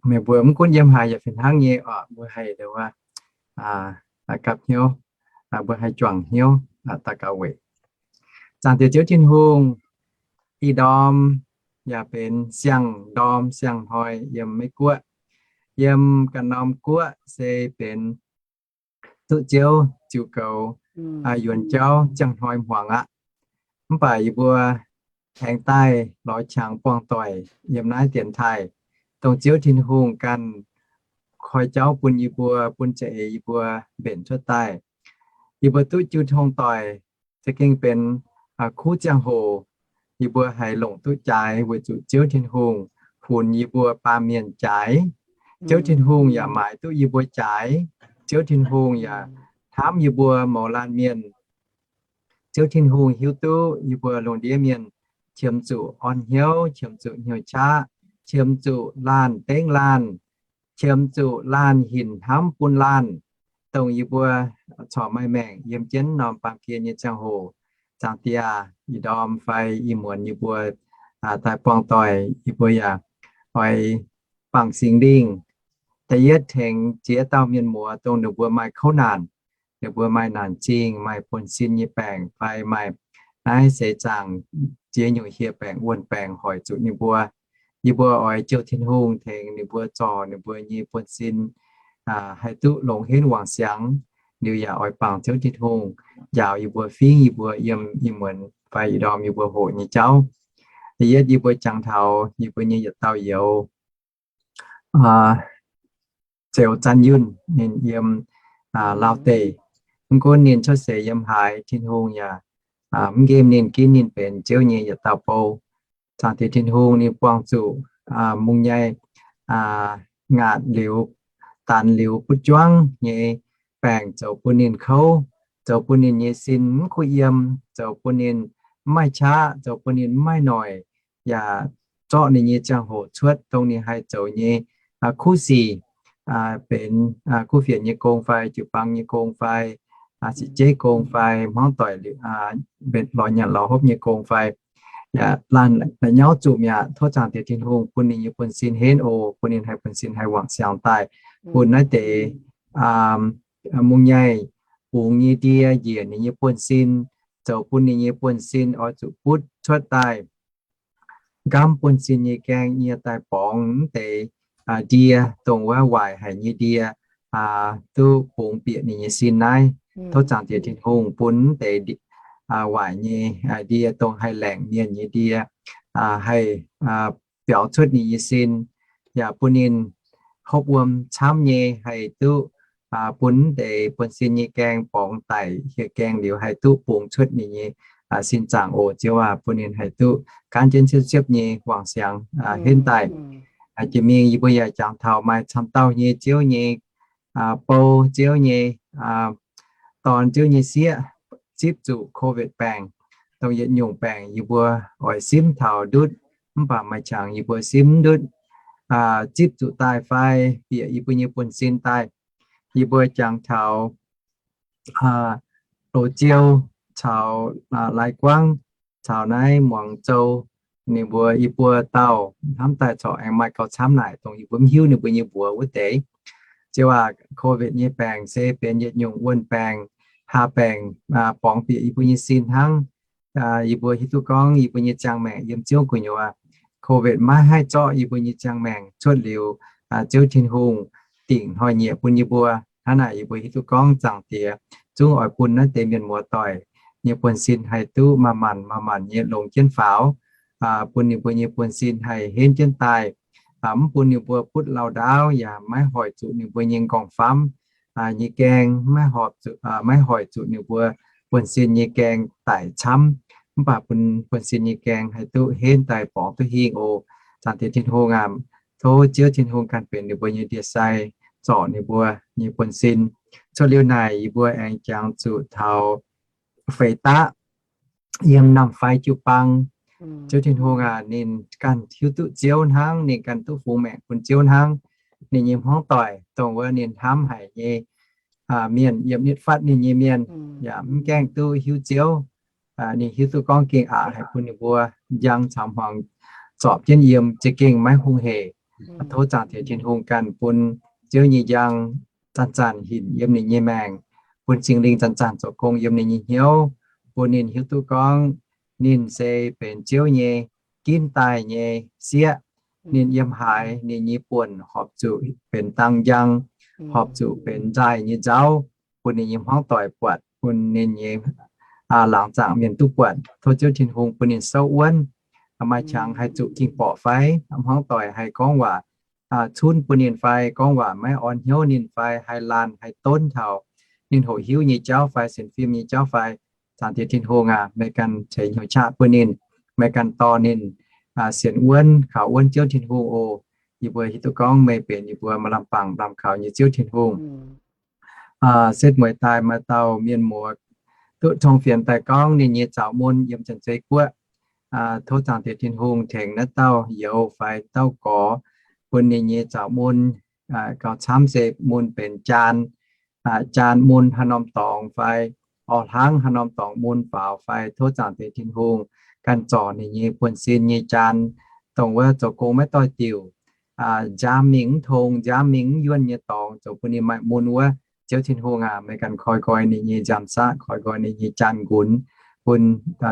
Meih mbuo mv gunv yiem haaix yaac fih hnangv nyei orqc, mbuo haih ndau waac gapv hnyouv, mbuo haih juangc hnyouv daux gaux weic. Zaangc Diex Ziouv Tin-Hungh, ih ndorm yaac benx siang-ndorm siang-hnoi yiem Meiv Guoqv. Yiem ganh norm guoqv se benx duqv Ziouv ziux goux yuonx jauv ziangh hnoi hmuangx aqv. Mv baac yie mbuo aengx daaih lorz qangx buangh doic yiem naaiv dienx taaih, dongh Ziouv Tin-Hungh ganh koi jauv bun yie mbuo, bun za'eix yie mbuo mbenc cuotv daaih. Yie mbuo duqv jiu tong doic za'gengh benx kuv ziangh hoc. Yie mbuo haih longc duqv jaaix weic zuqc Ziouv Tin-Hungh funx yie mbuo baamh mienh jaaix. Ziouv Tin-Hungh yaac maaiz duqv yie mbuo jaaix. Ziouv Tin-Hungh yaac hnamv yie mbuo mouz laanh mienh. Ziouv Tin-Hungh hiuv duqv yie mbuo lungh ndiev mienh qiemx zuqc orn-hnyouv, qiemx zuqc hnyouv qaqv, qiemx zuqc laanh dengv laanh, qiemx zuqc laanh hinc hnamv bun laanh, dongh yie mbuo corc maaih maengc yiem jienv norm baamh gen nyei ziangh hoc. Zaangc Diex, ih ndorm fai ih muonz yie mbuo daaih buangh doic, yie mbuo yaac oix bangc Singx Lingh Da'yietv tengx ziex dauh mienh muoz dongh ninh mbuo maaih kouv naanc, ninh mbuo maaih naanc zingh, maaih buonv-sin nyei baengc fai maaih naaiv seix zaangc ziex nyungc hieh baengc wuonh baengc hoic zuqc ninh mbuo. Yie mbuo oix jouh Tin-Hungh tengx ninh mbuo zorc ninh mbuo nyei buonv-sin haih duqv longx henv wangc siangx. Liuz yaac oix bangc Ziouv Tin-Hungh njaaux yie mbuo, fingx yie mbuo yiem ih muonz fai ih ndorm yie mbuo hoqc nyei jauv. Da'yietv yie mbuo jangx taux yie mbuo nyei yietc dauh youz, Zeuz Zanh Yunh, ninh yiem Laauv deic. Mv gunv ninh cuotv seix yiem haaix, Tin-Hungh yaac mv nqemh ninh, ginv ninh benx Ziouv nyei yietc dauh bou. Zaangc Diex Tin-Hungh ninh buangh zuqc mungh nyei ngaatc liuz, danx liuz butv juangv nyei baengc zoux bun ninh kouv, zoux bun ninh nyei sin mv kuh yiem, zoux bun ninh mv maaih qaqv, zoux bun ninh mv maaih noic, yaac zorqv ninh nyei ziangh hoc cuotv dongh ninh haih zoux nyei kuv sic, benx kuv fienx nyei gong fai jiu-baang nyei gong fai sipv jeiv gong fai hmuangv doic lorz nyanc lorz hopv nyei gong fai yaac laanh la'nyauv zuqc mi'aqv. Tov Zaangc Diex Tin-Hungh bun ninh nyei buonv-sin henv oc, bun ninh haih buonv-sin haih wangc siangx daaih, bun naaiv deix mungh nyei bungx nyei ndie njiec ninh nyei buonv-sin, zoux bun ninh nyei buonv-sin oix zuqc butv cuotv daaih. Nqamv buonv-sin nyei gaeng nyie daaih borngz mv deix ndie, dongh wuov waaic haic nyei ndie, duqv bungx bieqc ninh nyei sin naaiv. Tov Zaangc Diex Tin-Hungh bun mv deix waaic nyei ndie, dongh haih laengc mienh nyei ndie, haih biaux cuotv ninh nyei sin, yaac bun ninh hopv wuom camv nyei, haih duqv bun mv deix buonv-sin nyei gaeng borngz daic hieh gaeng liuz haih duqv bungx cuotv ninh nyei sin zaangc oc. Ziouv aac, bun ninh haih duqv gaanv jienv siepv-siepv nyei wangc siangx henv daaih. Jiex mingh yie mbuo yaac jangx taux maaih camv dauh nyei Ziouv nyei bou, Ziouv nyei dorn, Ziouv nyei sieqv zipv zuqc COVID baengc, dongh yietc nyungc baengc yie mbuo oix simv taux ndutv, mv baac maaih qangx yie mbuo simv ndutv zipv zuqc daaih fai bieqc yie mbuo nyei buonv-sin daaih. Yie mbuo jangx taux Loz Ziou caux Lai Guangv caux naaiv Muangz Zou, ninh mbuo i buo dauh hnamv daaih corc aengx maaih gauh camv naaic, dongh yie mbuo mv hiuv ninh mbuo nyei mbuox wuov deix. Ziouv aac, COVID nyei baengc se benx yietc nyungc wuonh baengc, haa baengc, borngz bieqc yie mbuo nyei sin hnangv. Yie mbuo hiuv duqv gorngv yie mbuo nyei ziangh maengc yiem Ziouv gu'nyuoz, COVID maiv haih zorqv yie mbuo nyei ziangh maengc cuotv liuz, Ziouv Tin-Hungh dingc hnoi-nyieqc bun yie mbuo. Hnangv naaic yie mbuo hiuv duqv gorngv Zaangc Diex zungv oix bun naaiv deix mienh muoz doic nyei buonv-sin haih duqv manc-manc manc-manc nyei longx jienv faaux, bun ninh mbuo nyei buonv-sin haih henv jienv daaih, mv bun ninh mbuo butv lauh ndaauv yaac maiv hoic zuqc ninh mbuo nyei nqorngv-famv nyei gaeng, maiv hoic zuqc ninh mbuo buonv-sin nyei gaeng daic camv, mv baac bun buonv-sin nyei gaeng haih duqv henv daaih borngz duqv hingh oc. Zaangc Diex Tin-Hungh aac, tov Ziouv Tin-Hungh ganh benx ninh mbuo nyei ndie-sai, zorc ninh mbuo nyei buonv-sin. Cuotv liuz naaic yie mbuo aengx jangx zuqc taux Feix Daqv yiem Namh Fai jiu-baang. Ziouv Tin-Hungh aac, ninh ganh hiuv duqv Ziouv hnangv, ninh ganh duqv fungx maengc bun Ziouv hnangv. Ninh nyei hmuangv doic dongh wuov ninh hnamv haic nyei mienh, yiem nitv fatv ninh nyei mienh yaac mv gaengh duqv hiuv Ziouv. Ninh hiuv duqv gorngv gengh aqc haic bun ninh mbuo njang caux hmuangx zorpc jienv yiem, za'gengh maiv hungh hec. Tov Zaangc Diex Tin-Hungh ganh bun Ziouv nyei njang zanc-zanc hinc yiem ninh nyei maengc, bun Singx Lingh zanc-zanc zoux gong yiem ninh nyei hnyouv, bun ninh hiuv duqv gorngv ninh se benx Ziouv nyei ginv daaih nyei sieqv. Ninh yiem haaix, ninh nyei buonc horpc zuqc benx dang njang, horpc zuqc benx nzaaih nyei nzauv, bun ninh nyei hmuangv doic buatc, bun ninh nyei laangz zaangc mienh duqv buatc. Tov Ziouv Tin-Hungh bun ninh souv wuonv. Maaih qangx haih zuqc ging-borqc fai, hmuangv doic haih gorngv waac cunv bun ninh fai, gorngv waac maiv orn hnyouv ninh fai, haih laanh haih donv taux ninh hoqc hiuv nyei jauv fai sienx fim nyei jauv fai. Zaangc Diex Tin-Hungh aac, meih ganh ceix hnyouv qaqv bun ninh, meih ganh dorh ninh sienx wuonv kaux wuonv Ziouv Tin-Hungh oc. Yie mbuo hiuv duqv gorngv meih benx yie mbuo maaih lamh bangc lamh kaux nyei Ziouv Tin-Hungh. Setv mueiz daaih maaih dauh mienh muoz duqv tong fienx daaih gorngv ninh nyei zaux mun yiem Janx-Zei Guoqv. Tov Zaangc Diex Tin-Hungh tengx naaiv dauh youz fai dauh gorx bun ninh nyei zaux mun gauh camv se mun benx jaan, jaan mun haaix norm dorngx fai orv hlangv haaix norm dorngx mun faaux fai, tov Zaangc Diex Tin-Hungh ganh zorc ninh nyei buonv-sin nyei jaan, dongh wuov zoux gong maiv doix-diuc, nziaamv mingh mv tong, nziaamv mingh mv yuonh nyei dorngx, zoux bun ninh maaih mun wuov. Ziouv Tin-Hungh aac, meih ganh koi nqoi ninh nyei nziaamv-saqv, koi nqoi ninh nyei jaan-nqunx, bun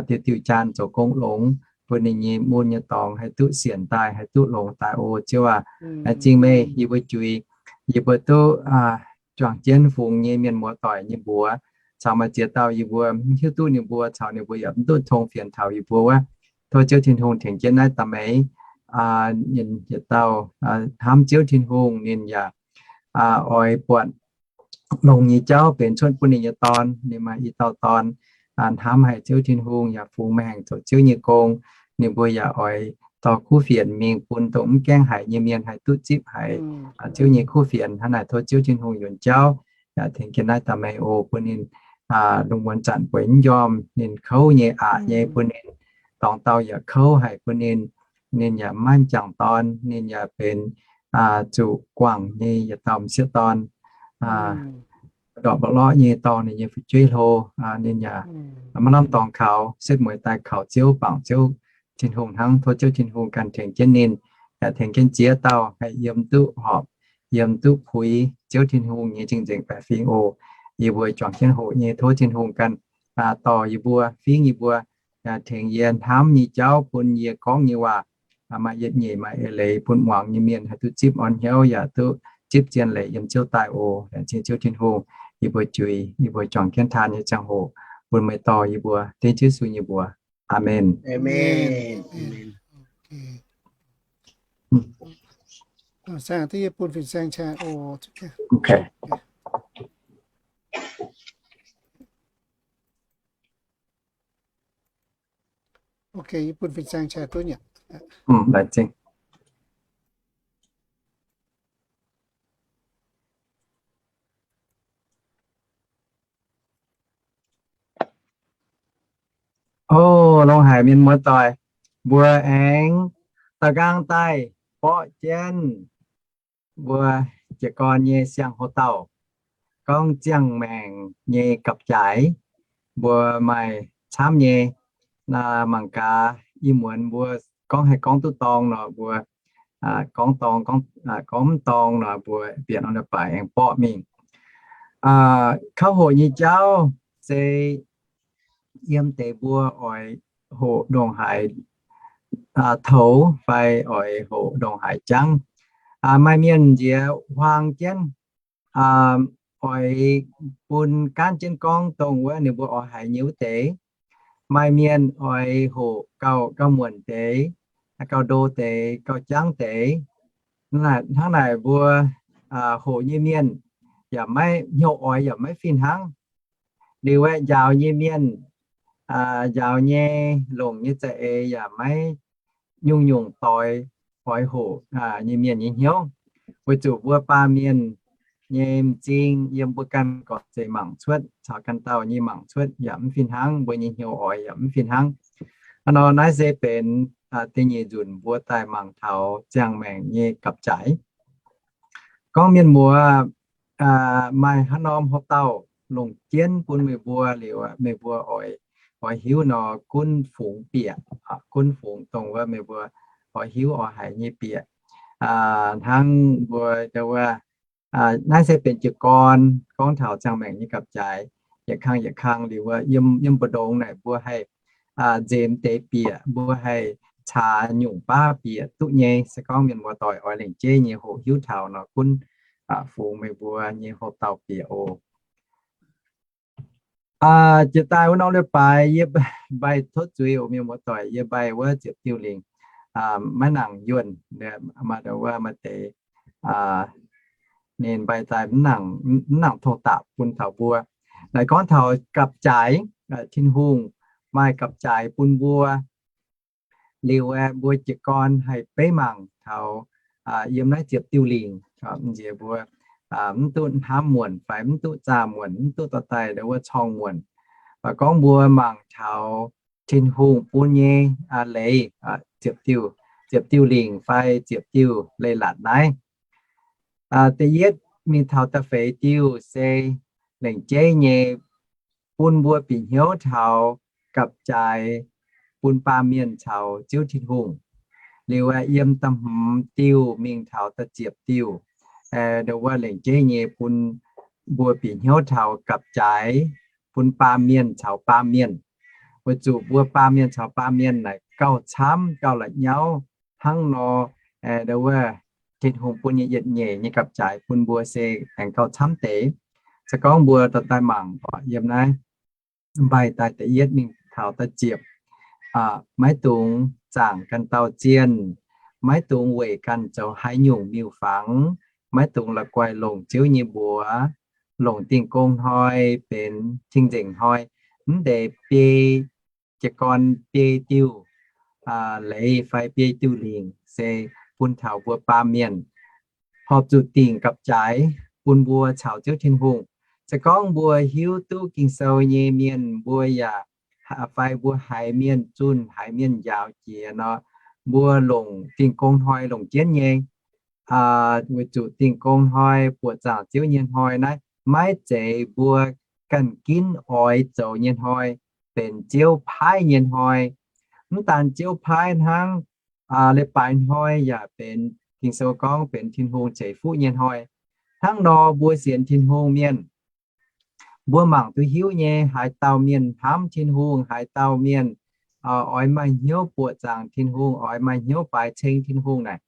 diuh diuh jaan zoux gong longx, bun ninh nyei mun nyei dorngx haih duqv sienx daaih, haih duqv longx daaih oc. Ziouv aac, laengz zingh meih, yie mbuo juix, yie mbuo duqv juangc jienv fungx nyei mienh muoz doic nyei mbuox, caux maaih ziex dauh yie mbuo mv hiuv duqv ninh mbuo, caux ninh mbuo yaac mv duqv tong fienx taux yie mbuo wuov. Tov Ziouv Tin-Hungh tengx jienv naaiv da'meix, ninh yietc dauh hnamv Ziouv Tin-Hungh, ninh yaac oix buatc longx nyei jauv benx cuotv bun ninh nyei dorn. Ninh maaih i dauh dorn hnamv haic Ziouv Tin-Hungh, yaac fungx meih aengx zoux Ziouv nyei gong. Ninh mbuo yaac oix dorh kuv fienx mingh bun dongh mv gaengh haiz nyei mienh haih duqv zipv haiz Ziouv nyei kuv fienx. Hnangv naaic tov Ziouv Tin-Hungh yuonx jauv yaac tengx jienv naaiv da'meix oc, bun ninh lungh muonz zanc bueix mv njormh, ninh kouv nyei aqc nyei bun ninh, dorngx dauh yaac kouv haic bun ninh, ninh yaac maiv jangc dorn, ninh yaac benx zuqc guangc nyei yietc dauh m'sieqv dorn, ndortv mba'lorqv nyei dorh ninh nyei fu'jueiv hlo. Ninh yaac maiv lamh dorngx kaux, setv mueiz daaih kaux Ziouv, bangc Ziouv Tin-Hungh hnangv. Tov Ziouv Tin-Hungh ganh tengx jienv ninh, yaac tengx jienv ziex dauh haih yiem duqv horpc, yiem duqv puix Ziouv Tin-Hungh nyei cing-nzengc baeqc fingx oc. Yie mbuo juangc jienv hoqc nyei tov Tin-Hungh ganh dorh yie mbuo, fingx yie mbuo, yaac tengx yie hnamv nyei jauv bun yie gorngv nyei waac maaih yietc nyeic maaih eix leiz bun muangx nyei mienh haih duqv zipv orn hnyouv yaac duqv zipv zien leiz yiem Ziouv daaih oc. Laengz zingh Ziouv Tin-Hungh, yie mbuo juix, yie mbuo juangc jienv taan nyei ziangh hoc bun meih dorh yie mbuo, dengv Ziouv Yesu nyei mbuox. Aamen. O, longx haic mienh muoz doic, mbuo aengx da'nqaang daaih borqv jienv mbuo jiez gorn nyei siang-houx dauh, gorngv ziangh maengc nyei gapv-jaaix. Mbuo maaih camv nyei, mangc gaax ih muonz mbuo gorngv haih gorngv duqv dorng nor mbuo gorngv dorng, gorngv mv dorng nor mbuo bieqc norm leiz-baaix aengx borqv mingh. Kouv hoqc nyei jauv se yiem deix mbuo oix hoqc ndongc haaix toux fai oix hoqc ndongc haaix jangv. Maaih mienh nziex huaang jienv oix bun gaanv jienv gorngv dongh wuov ninh mbuo oix haiz nyei wuov deix. Maaih mienh oix hoqc gauh, gauh muonc deix, gauh ndo deix, gauh jangv deix. Hnangv naaic mbuo hoqc nyei mienh yaac maiv hnyouv oix yaac maiv fih hnangv. Liuz aeqv, njaaux nyei mienh, njaaux nyei longc nyei za'eix yaac maiv nyungc-nyungc doix oix hoqc nyei mienh nyei hnyouv, weic zuqc mbuo baamh mienh nyei m'zing yiem mbuo ganh gorqv-zeic mangc cuotv caux ganh dauh nyei mangc cuotv yaac mv fih hnangv, mbuo nyei hnyouv oix yaac mv fih hnangv. Hnangv nor naaiv se benx da'nyeic nzunc mbuo daaih mangc taux ziangh maengc nyei gapv-jaaix. Gorngv mienh muoz maaih haaix norm houx dauh longc jienv bun meih mbuo liuz, meih mbuo oix, oix hiuv nor gunv fungx bieqc, gunv fungx dongh wuov meih mbuo oix hiuv oix haiz nyei bieqc. Hnangv mbuo wuov, naaiv se benx jiez gorn gorngv taux ziangh maengc nyei gapv-jaaix. Yietc kang yietc kang liuz wuov, yiem, yiem mbu'ndongx naaic mbuo haih nzemx deix bieqc, mbuo haih caax nyungc baav bieqc duqv nyei. Se gorngv mienh muoz doic oix lengc jeiv nyei hoqc hiuv taux nor gunv fungx meih mbuo nyei houx dauh bieqc oc. Jiex daaih wuov norm leiz-baaix yie mbaih tov zuiz oc mienh muoz doic, yie mbaih wuov ziepc diuh lingc maiv nangc yuonh, maaih wuov maaih deix ninh mbaih daaih mv nangc tong-dapc bun taux mbuo. Naaiv gorngv taux gapv-jaaix, Tin-Hungh maaih gapv-jaaix bun mbuo. Liuz aeqv, mbuo jiez gorn haih beiv mangc taux yiem naaiv ziepc diuh lingc, nziex mbuo mv duqv hnamv muonc fai mv duqv zaah muonc, mv duqv dorh daaih wuov corng muonc. Mv baac gorngv mbuo mangc taux Tin-Hungh bun nyei leiz, ziepc diuh, ziepc diuh lingc fai ziepc diuh leiz-latc naaiv. Da'yietv mingh taux da'feix diuh se lengc jeiv nyei bun mbuo bieqc hnyouv taux gapv-jaaix bun baamh mienh caux Ziouv Tin-Hungh. Liuz aeqv, yiem da'hmz diuh mingh taux da'ziepc diuh, ndo wuov lengc jeiv nyei bun mbuo bieqc hnyouv taux gapv-jaaix bun baamh mienh caux baamh mienh. Weic zuqc mbuo baamh mienh caux baamh mienh naaic gauh camv gauh la'nyauv hnangv nor, ndo wuov Tin-Hungh bun nyei yietc nyeic nyei gapv-jaaix bun mbuo se aengx gauh camv deix. Se gorngv mbuo dorh daaih mangc oc, yiem naaiv mbaih daaih da'yietv mingh taux da'ziepc, maiv dungx zaangc ganh dauh zienh, maiv dungx weic ganh zoux haaix nyungc miuc-fangx, maiv dungx la'guaih longc Ziouv nyei mbuox, longc Dingh Gong Hnoi benx cing-nzengc hnoi, mv deix biei jiez gorn biei diuh leiz fai biei diuh lingc se bun taux mbuo baamh mienh horpc zuqc dingc gapv-jaaix bun mbuo caux Ziouv Tin-Hungh. Se gorngv mbuo hiuv duqv Ging-Sou nyei mienh mbuo yaac, fai mbuo haiz mienh zunh haiz mienh njaaux jiex nor, mbuo longc Dingh Gong Hnoi longc jienv nyei. Weic zuqc Dingh Gong Hnoi, buoqc zaangc Ziouv nyei hnoi naaiv maiv zeiz mbuo ganh ginv oix zoux nyei hnoi, benx Ziouv paaiv nyei hnoi. Mv daan Ziouv paaiv hnangv, leiz-baaix hnoi yaac benx, Ging-Sou gorngv benx Tin-Hungh ceix fuqv nyei hnoi. Hnangv nor mbuo sienx Tin-Hungh mienh, mbuo mangc duqv hiuv nyei, haaix dauh mienh hnamv Tin-Hungh, haaix dauh mienh oix maaih hnyouv buoqc zaangc Tin-Hungh, oix maaih hnyouv baaix ceng Tin-Hungh naaic,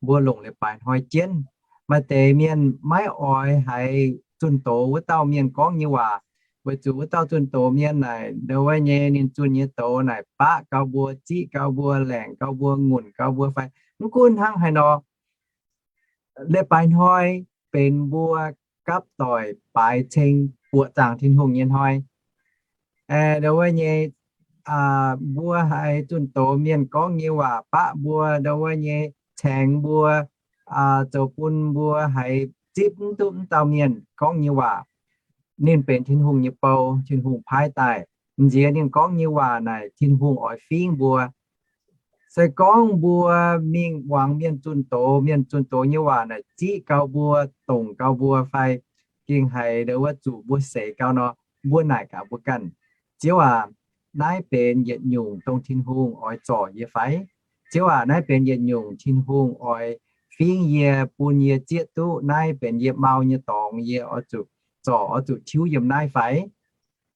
mbuo longc leiz-baaix hnoi jienv. Maaih deix mienh maiv oix haiz zunh doz wuov dauh mienh gorngv nyei waac, weic zuqc wuov dauh zunh doz mienh naaic, ndo wuov nyei ninh zunh nyei doz naaic baqv gau mbuo, ziqv gau mbuo, laengc gau mbuo, ngunc gau mbuo fai. Mv gunv hnangv haaix nor, leiz-baaix hnoi benx mbuo gapv doic baaix ceng buoqc zaangc Tin-Hungh nyei hnoi. Ndo wuov nyei, mbuo haiz zunh doz mienh gorngv nyei waac baqv mbuo, ndo wuov nyei caengx mbuo, zoux bun mbuo haiz zipv mv duqv mv dauh mienh gorngv nyei waac. Ninh benx Tin-Hungh nyei bou, Tin-Hungh paaiv daaih. Nziex ninh gorngv nyei waac naaic Tin-Hungh oix fingv mbuo. Se gorngv mbuo mingh muangx mienh zunh doz, mienh zunh doz nyei waac naaic ziqv gau mbuo, dongc gau mbuo fai gengh haiz ndo wuov zuqc mbuo seix gau nor, mbuo naaic gaax mbuo ganh, Ziouv aac, naaiv benx yietc nyungc dongh Tin-Hungh oix zorc yie fai? Ziouv aac, naaiv benx yietc nyungc Tin-Hungh oix fingv yie, bun yie zieqv duqv naaiv benx yie mau nyei dorngx, yie oix zuqc zorc, oix zuqc tiuv yiem naaiv fai?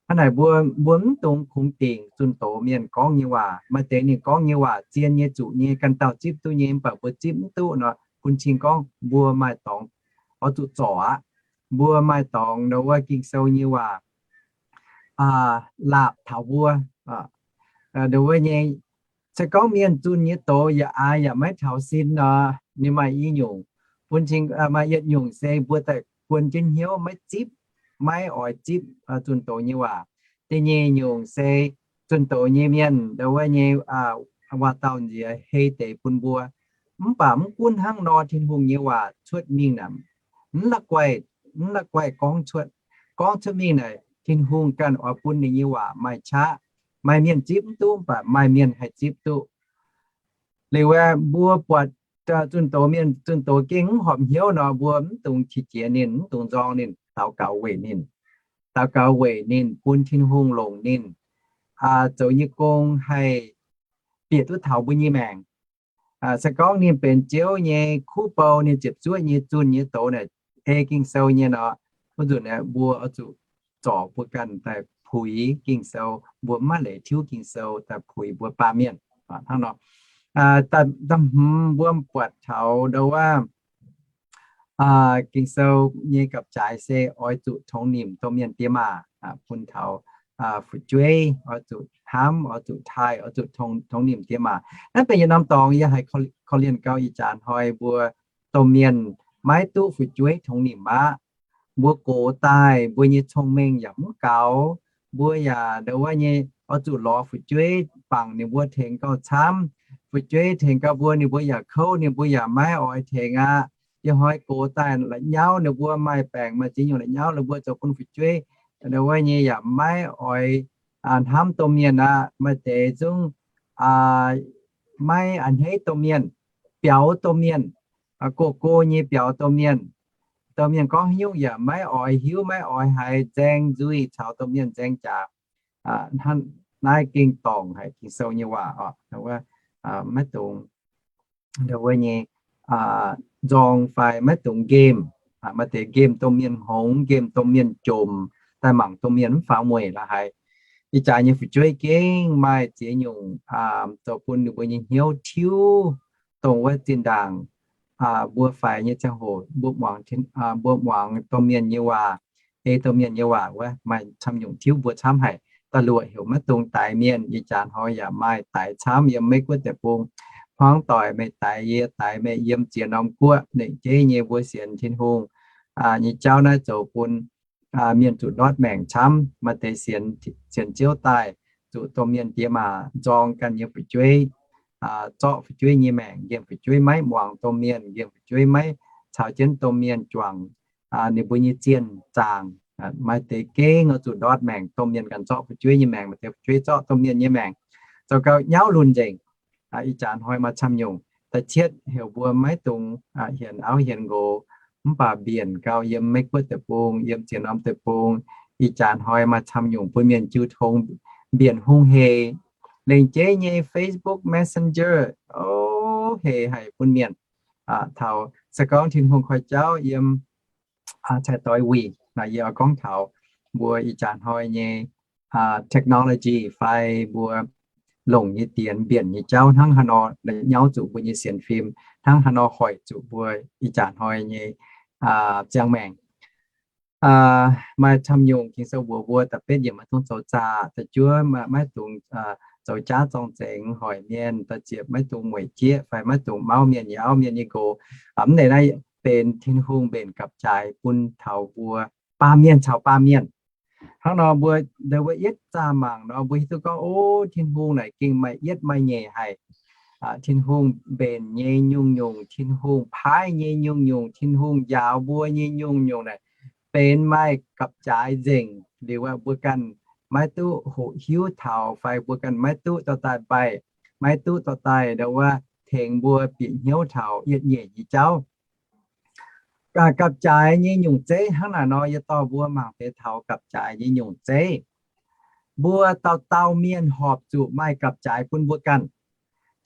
Hnangv naaic mbuo, mbuo mv dungx kungx dingc zunh doz mienh gorngv nyei waac. Maaih deix ninh gorngv nyei waac zien nyei, zuqc nyei, ganh dauh zipv duqv nyei, mv baac mbuo zipv mv duqv nor, bun cing gorngv mbuo maaih dorngx oix zuqc zorc aqv. Mbuo maaih dorngx ndo wuov Ging-Sou nyei waac laapc taux mbuo. Ndo wuov nyei, se gorngv mienh zunh nyei doz yaac aax yaac maiv taux sin nor, ninh maaih i nyungc. Bun cing maaih yietc nyungc se mbuo daaih guon jienv hnyouv maiv zipv, maiv oix zipv zunh doz nyei waac. Da'nyeic nyungc se zunh doz nyei mienh ndo wuov nyei waac-dauh nziex hei deix bun mbuo. Mv baac mv gunv hnangv nor, Tin-Hungh nyei waac cuotv mingh naaic, mv la'guaih, mv la'guaih gorngv cuotv, gorngv cuotv mingh naaic, Tin-Hungh ganh oix bun ninh nyei waac maaih qaqv. Maaih mienh zipv mv duqv, mv baac maaih mienh haih zipv duqv. Liuz aeqv, mbuo buatc zunh doz mienh zunh doz gengh mv horpc hnyouv nor, mbuo mv dungx qiex jiez ninh, mv dungx nzorng ninh, daux gaux weic ninh. Daux gaux weic ninh, bun Tin-Hungh longc ninh zoux nyei gong haih bieqc duqv taux mbuo nyei maengc. Se gorngv ninh benx Ziouv nyei kuv bou, ninh ziepc zuoqv nyei zunh nyei doz naaic, ei Ging-Sou nyei nor, wuov nzunc aeqv, mbuo oix zuqc zorc mbuo ganh daaih puix Ging-Sou, mbuo maiv leiz tiuv Ging-Sou daaih puix mbuo baamh mienh. Hnangv nor, da'hmz mbuo buatc taux ndo wuov Ging-Sou nyei gapv-jaaix se oix zuqc tongx nimc domh mienh diex maac, bun taux fu'jueiv oix zuqc hnamv, oix zuqc taaih, oix zuqc tongx nimc diex maac. Naaiv benx yietc norm dorngx yie haiz korv-lienh gau ih jaax hnoi mbuo domh mienh maiv duqv fu'jueiv tongx nimc aqv. Mbuo gox daaih mbuo nyei cong-mengh yaac mv gaux. Mbuo yaac ndo wuov nyei oix zuqc lorz fu'jueiv bangc ninh mbuo tengx gauh camv. Fu'jueiv tengx gauh mbuo ninh mbuo yaac kouv, ninh mbuo yaac maiv oix tengx aqv. Ih hnoi gox daaih la'nyauv, ninh mbuo maaih baengc maaih ziex nyungc la'nyauv, ninh mbuo zoux bun fu'jueiv ndo wuov nyei yaac maiv oix hnamv domh mienh aqv. Maaih deix zungv maiv a'hneiv domh mienh, biaux domh mienh, go-go nyei biaux domh mienh. Domh mienh gorngv haaix nyungc yaac maiv oix hiuv, maiv oix haiz, nzaeng nzuih caux domh mienh nzaeng jaax. Naaiv gengh dorngc haic Ging-Sou nyei waac oc. Maiv dungx wuov nyei nzorng fai maiv dungx nqemh. Maaih deix nqemh domh mienh hngongx, nqemh domh mienh jomc, daaih mangc domh mienh mv faaux mueic la'haiz. Ih jaax nyei fu'jueiv gengh maaih ziex nyungc zoux bun ninh mbuo nyei hnyouv tiuv, dongh wuov zinh ndaangc mbuo faix nyei ziangh hoc mbuo muangx, mbuo muangx domh mienh nyei waac, ei domh mienh nyei waac wuov maaih camv nyungc tiuv mbuo camv haic. Da'luoqc heuc maiv dungx daix mienh. Ih jaax hnoi yaac maaih daix camv yiem Meiv Guoqv deic-bung. Hmuangv doic meih daix yie, daix meih yiem ziex norm guoqv. Lengc jeiv nyei mbuo sienx Tin-Hungh nyei jauv naaiv zoux bun mienh zuqc ndortv maengc camv. Maaih deix sienx, sienx Ziouv daaih zuqc domh mienh diex maac nzorng ganh nyei fu'jueiv, zorqv fu'jueiv nyei maengc, nqemh fu'jueiv maiv muangx domh mienh, nqemh fu'jueiv maiv caux jienv domh mienh juangc ninh mbuo nyei zienh zaangc. Maaih deix gengh oix zuqc ndortv maengc, domh mienh ganh zorqv fu'jueiv nyei maengc, maaih deix fu'jueiv zorqv domh mienh nyei maengc, zoux gau nyauv lunh nzengc. Ih jaax hnoi maaih camv nyungc. Da'cietv heuc mbuo maiv dungx hienx auv hienx nqox, mv baac mbienc gau yiem Meiv Guoqv deic-bung, yiem ziex norm deic-bung. Ih jaax hnoi maaih camv nyungc bun mienh jiu tong, mbienc hungh hec. Lengc jeiv nyei Facebook Messenger, o, hec haic bun mienh. Taux se gorngv Tin-Hungh koi jauv yiem cai doix wuic, naaiv yie oix gorngv taux mbuo ih jaax hnoi nyei technology fai mbuo longc nyei dienx mbienc nyei jauv hnangv haaix nor la'nyauv zuqc mbuo nyei sienx fim, hnangv haaix nor hoic zuqc mbuo ih jaax hnoi nyei ziangh maengc. Maaih camv nyungc Ging-Sou mbuox mbuo, da'betv yiemc maiv dungx zoux zaah, da'juov maiv dungx zoux jaav zorng-zengx hoic mienh, da'ziepc maiv dungx mueic jieqv fai maiv dungx mauv mienh nyei auv, mienh nyei nqox. Mv deix naaiv benx Tin-Hungh mbenc gapv-jaaix bun taux mbuo baamh mienh caux baamh mienh. Hnangv nor mbuo, ndau wuov yietv zaah mangc nor, mbuo hiuv duqv gorngv, o, Tin-Hungh naaic gengh maaih yietv maaih nyeic haic. Tin-Hungh mbenc nyei nyungc-nyungc, Tin-Hungh paaiv nyei nyungc-nyungc, Tin-Hungh njaaux mbuo nyei nyungc-nyungc naaic benx maaih gapv-jaaix nzengc. Liuz aeqv, mbuo ganh maiv duqv hoqc hiuv taux fai mbuo ganh maiv duqv dorh daaih mbaih, maiv duqv dorh daaih ndau wuov tengx mbuo bieqc hnyouv taux yietc nyeic nyei jauv. Gapv-jaaix nyei nyungc zeiv hnangv naaic nor, yie dorh mbuo mangc deix taux gapv-jaaix nyei nyungc zeiv. Mbuo dauh dauh mienh horpc zuqc maaih gapv-jaaix bun mbuo ganh.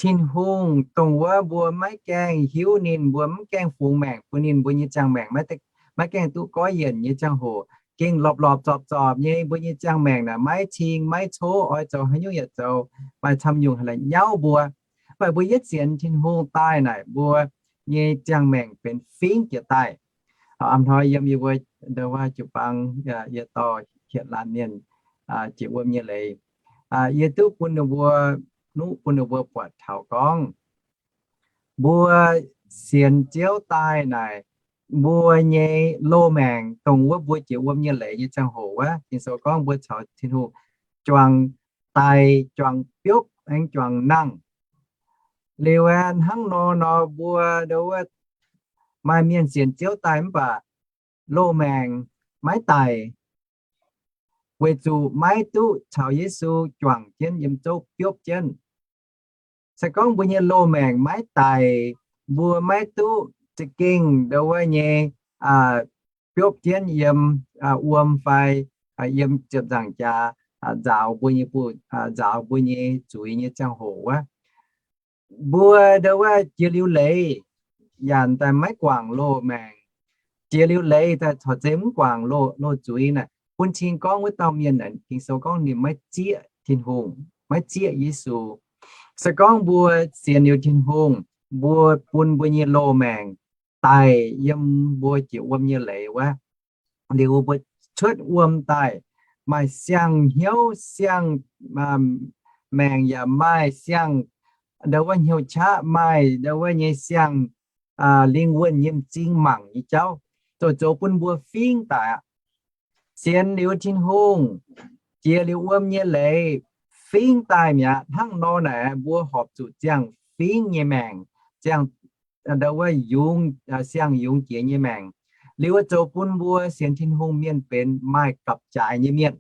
Tin-Hungh dongh wuov mbuo maiv gaengh hiuv ninh, mbuo mv gaengh fungx maengc bun ninh, mbuo nyei ziangh maengc maiv gaengh duqv goiv yienc nyei ziangh hoc, gengh lorpc lorpc zorpc zorpc nyei, mbuo nyei ziangh maengc naaic maiv cing maiv coqv, oix zoux haaix nyungc yaac zoux, maaih camv nyungc haih la'nyauv mbuo. Mv baac mbuo yietv sienx Tin-Hungh daaih naaic, mbuo nyei ziangh maengc benx fingv jiez daaih. Hnoi yiem yie mbuo ndau wuov jiu-baang, yie dorh hietc laanh mienh jiex wuom nyei leiz, yie duqv bun ninh mbuo, nuqv bun ninh mbuo buatc taux gorngv, mbuo sienx Ziouv daaih naaic, mbuo nyei loz-maengc dongh wuov mbuo jiex wuom nyei leiz nyei ziangh hoc wuov, Ging-Sou gorngv mbuo caux Tin-Hungh juangc daic, juangc biopv, aengx juangc nangh. Liuz aeqv, hnangv nor nor mbuo ndau wuov maaih mienh sienx Ziouv daaih mv baac loz-maengc maiv daic, weic zuqc maiv duqv caux Yesu juangc jienv yiem zouv biopv jienv. Se gorngv mbuo nyei loz-maengc maiv daic, mbuo maiv duqv za'gengh ndau wuov nyei biopv jienv yiem wuom fai yiem ziepc nzaangc jaax nzaaux mbuo nyei, nzaaux mbuo nyei zuiz nyei ziangh hoc wuov, mbuo ndau wuov jiex liuz leiz, yaac daaih maiv guangc loz-maengc. Jiex liuz leiz daaih corc zeiz mv guangc loz-zuiz naaic, bun cing gorngv wuov dauh mienh naaic, Ging-Sou gorngv ninh maiv zieqv Tin-Hungh, maiv zieqv Yesu. Se gorngv mbuo sienx liuz Tin-Hungh, mbuo bun mbuo nyei loz-maengc daic yiem mbuo jiex wuom nyei leiz wuov, liuz mbuo cuotv wuom daaih, maaih siang-hnyouv, siang maengc yaac maaih siang, ndau wuov hnyouv qaqv maaih, ndau wuov nyei siang, lingh wuonh nyei m'zing mangc nyei jauv, zoux zoux bun mbuo fingv daic aqv. Sienx liuz Tin-Hungh, jiex liuz wuom nyei leiz, fingv daaih mi'aqv. Hnangv nor naaic, mbuo horpc zuqc ziangh fingv nyei maengc, ziangh, ndau wuov yungz, siang-yungz jiex nyei maengc. Liuz zoux bun mbuo sienx Tin-Hungh mienh benx maaih gapv-jaaix nyei mienh.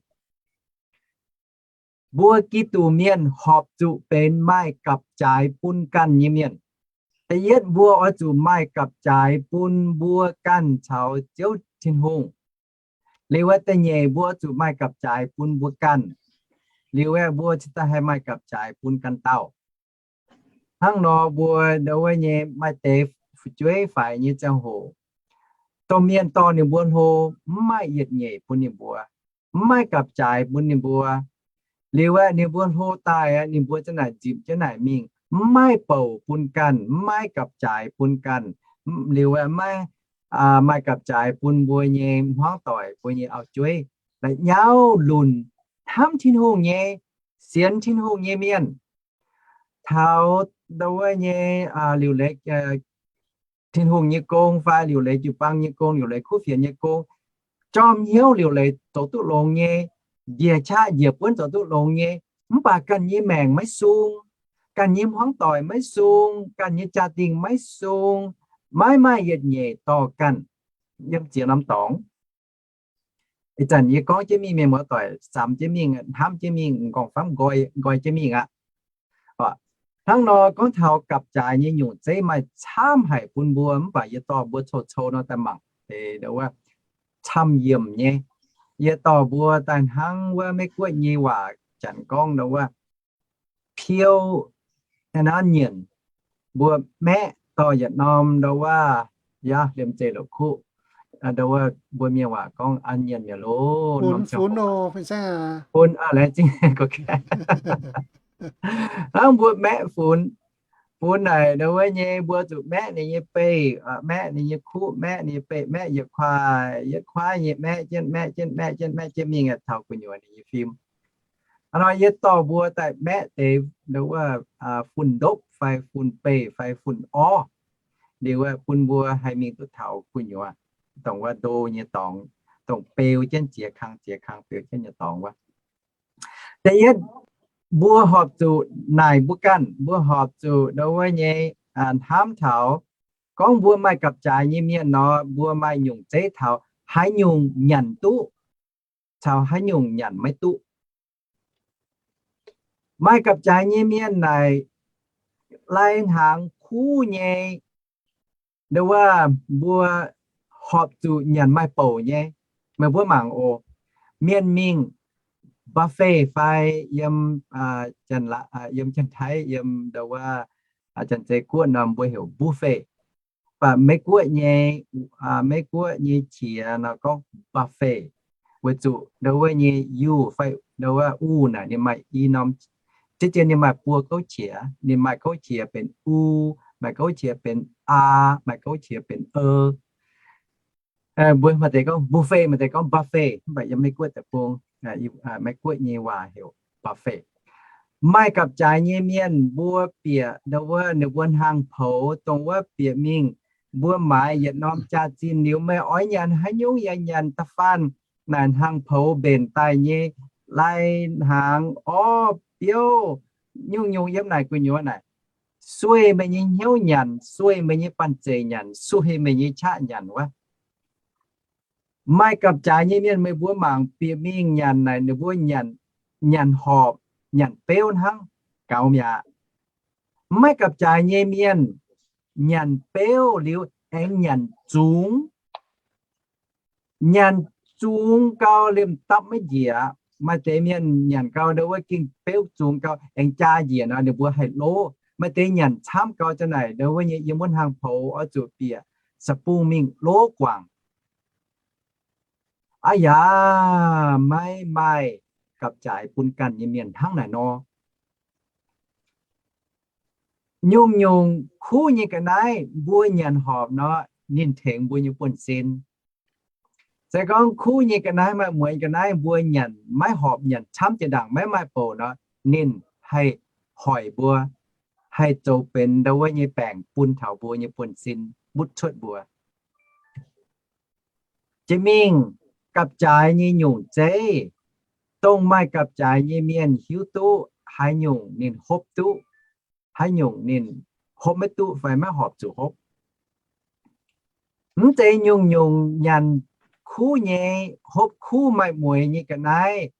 Mbuo Giduc mienh horpc zuqc benx maaih gapv-jaaix bun ganh nyei mienh. Da'yietv, mbuo oix zuqc maaih gapv-jaaix bun mbuo ganh caux Ziouv Tin-Hungh. Liuz aeqv, da'nyeic, mbuo zuqc maaih gapv-jaaix bun mbuo ganh. Liuz aeqv, mbuo cingx daaih haih maaih gapv-jaaix bun ganh dauh. Hnangv nor mbuo ndau wuov nyei maaih deix fu'jueiv faix nyei ziangh hoc, domh mienh dorh ninh mbuo hlo, mv maaih yietc nyeic bun ninh mbuo, mv maaih gapv-jaaix bun ninh mbuo. Liuz aeqv, ninh mbuo hlo daaih aeqv, ninh mbuo ziang naaic nzipc jienv naaic mingh, mv maaih bouc bun ganh, mv maaih gapv-jaaix bun ganh. Liuz aeqv, maiv maaih gapv-jaaix bun mbuo nyei hmuangv doic, mbuo nyei auv-jueiv, la'nyauv lunc hnamv Tin-Hungh nyei, sienx Tin-Hungh nyei mienh. Taux ndau wuov nyei liuc leiz Tin-Hungh nyei gong fai liuc leiz jiu-baang nyei gong, liuc leiz kuv fienx nyei gong, jorm hnyouv liuc leiz zoux duqv longx nyei, njiec qaqv njiec buonv zoux duqv longx nyei, mv baac ganh nyei maengc maiv sung, ganh nyei hmuangv doic maiv sung, ganh nyei jaa-dingh maiv sung, maiv maaih yietc nyeic dorh ganh yiem ziex norm dorngx. Ih zanc yie gorngv jienv mingh, mienh muoz-doic samx jienv mingh, hnamv jienv mingh, m'nqorngv famv nqoi jienv mingh aqv. Hnangv nor gorngv taux gapv-jaaix nyei nyungc zeiv maaih camv haic bun mbuo, mv baac yie dorh mbuo cou-cou nor daaih mangc deix wuov camv yiemc nyei. Yie dorh mbuo daaih hnangv wuov Meiv-Guoqv nyei waac janx gorngv ndau wuov piou, onion, mbuo maeqv dorh yietc norm ndau wuov, yaac liemh zeih loz kuqv, ndau wuov mbuo mienh waac gorngv onion mi'aqv loh, norm ziangh hoc bun, laengz zingh. Hnangv mbuo maeqv funx, funx naaic ndau wuov nyei mbuo zuqc maeqv ninh nyei beih, maeqv ninh nyei kuv, maeqv ninh nyei beih, maeqv yietc kuaaiv yietc kuaaiv nyei maeqv jienv, maeqv jienv, maeqv jienv, maeqv jienv mingh taux gu'nyuoz ninh nyei fim. Hnangv nor yie dorh mbuo daaih maeqv deix ndau wuov fun-ndopv fai fun-beih fai fun-orv, liuz bun mbuo haih mingh duqv taux gu'nyuoz, dongh wuov ndo nyei dorngx, dongh beu jienv ziex kang ziex kang beu jienv nyei dorngx wuov. Da'yietv, mbuo horpc zuqc naaic mbuo ganh, mbuo horpc zuqc ndau wuov nyei hnamv taux, gorngv mbuo maaih gapv-jaaix nyei mienh nor, mbuo maaih nyungc zeiv taux haaix nyungc nyanc duqv, caux haaix nyungc nyanc maiv duqv. Maaih gapv-jaaix nyei mienh naaic lai hnaangx kuv nyei, ndau wuov mbuo horpc zuqc nyanc maaih bouc nyei. Meih mbuo mangc oc, mienh mingh buffet fai yiem, yiem Janx-Taiv, yiem ndau wuov Janx-Zei Guoqv nor mbuo heuc buffet. Mv baac Meiv-Guoqv nyei, Meiv-Guoqv nyei qiex nor gorngv buffet, weic zuqc ndau wuov nyei u fai ndau wuov u naaic ninh maaih i norm, ziex jiex ninh maaih buo gouv qiex, ninh maaih gouv qiex benx u, maaih gouv qiex benx a, maaih gouv qiex benx e. Mbuo maaih deix gorngv buffet, maaih deix gorngv buffet, mv baac yiem Meiv-Guoqv deic-bung, Meiv-Guoqv nyei waac heuc buffet. Maaih gapv-jaaix nyei mienh mbuo bieqc ndau wuov ninh mbuo hnaangx poux dongh wuov bieqc mingh, mbuo maaiz yietc norm jaax-zinh liuz, meih oix nyanc haaix nyungc yaac nyanc da'faanh naaic hnaangx poux mbenc daaih nyei lai hnaangx orv biouv, nyungc-nyungc yiem naaic gu'nyuoz naaic, sueih meih nyei hnyouv nyanc, sueih meih nyei banh zeic nyanc, sueih meih nyei qaqv nyanc wuov. Maaih gapv-jaaix nyei mienh meih mbuo mangc bieqc mingh nyanc naaic ninh mbuo nyanc, nyanc horpc, nyanc beuv hnangv, gaux mi'aqv. Maiv gapv-jaaix nyei mienh nyanc beuv liuz aengx nyanc zungx. Nyanc zungx gau liemh dapv maiv njiec. Maaih deix mienh nyanc gau ndau wuov ging beuv zungx gau aengx jaa njiec nor ninh mbuo haih lov. Maaih deix nyanc camv gau za'naaic ndau wuov nyei yiem wuov hnaangx poux oix zuqc bieqc sa bung mingh lov guangc. Aa yaac maiv maaih gapv-jaaix bun ganh nyei mienh hnangv naaic nor. Nyungc-nyungc kuv nyei ga'naaiv mbuo nyanc horpc nor, ninh tengx mbuo nyei buonv-sin. Se gorngv kuv nyei ga'naaiv, maaih muonz ga'naaiv mbuo nyanc maiv horpc, nyanc camv jiex ndaangc maiv maaih bouc nor, ninh haih hoic mbuo, haih zoux benx ndau wuov nyei baengc bun taux mbuo nyei buonv-sin, mutv cuotv mbuo. Jiex mingh gapv-jaaix nyei nyungc zeiv, dongh maaih gapv-jaaix nyei mienh hiuv duqv haaix nyungc ninh hopv duqv, haaix nyungc ninh hopv maiv duqv fai maiv horpc zuqc hopv. Mv zeiz nyungc-nyungc nyanc kuv nyei, hopv kuv maaih mueix nyei ga'naaiv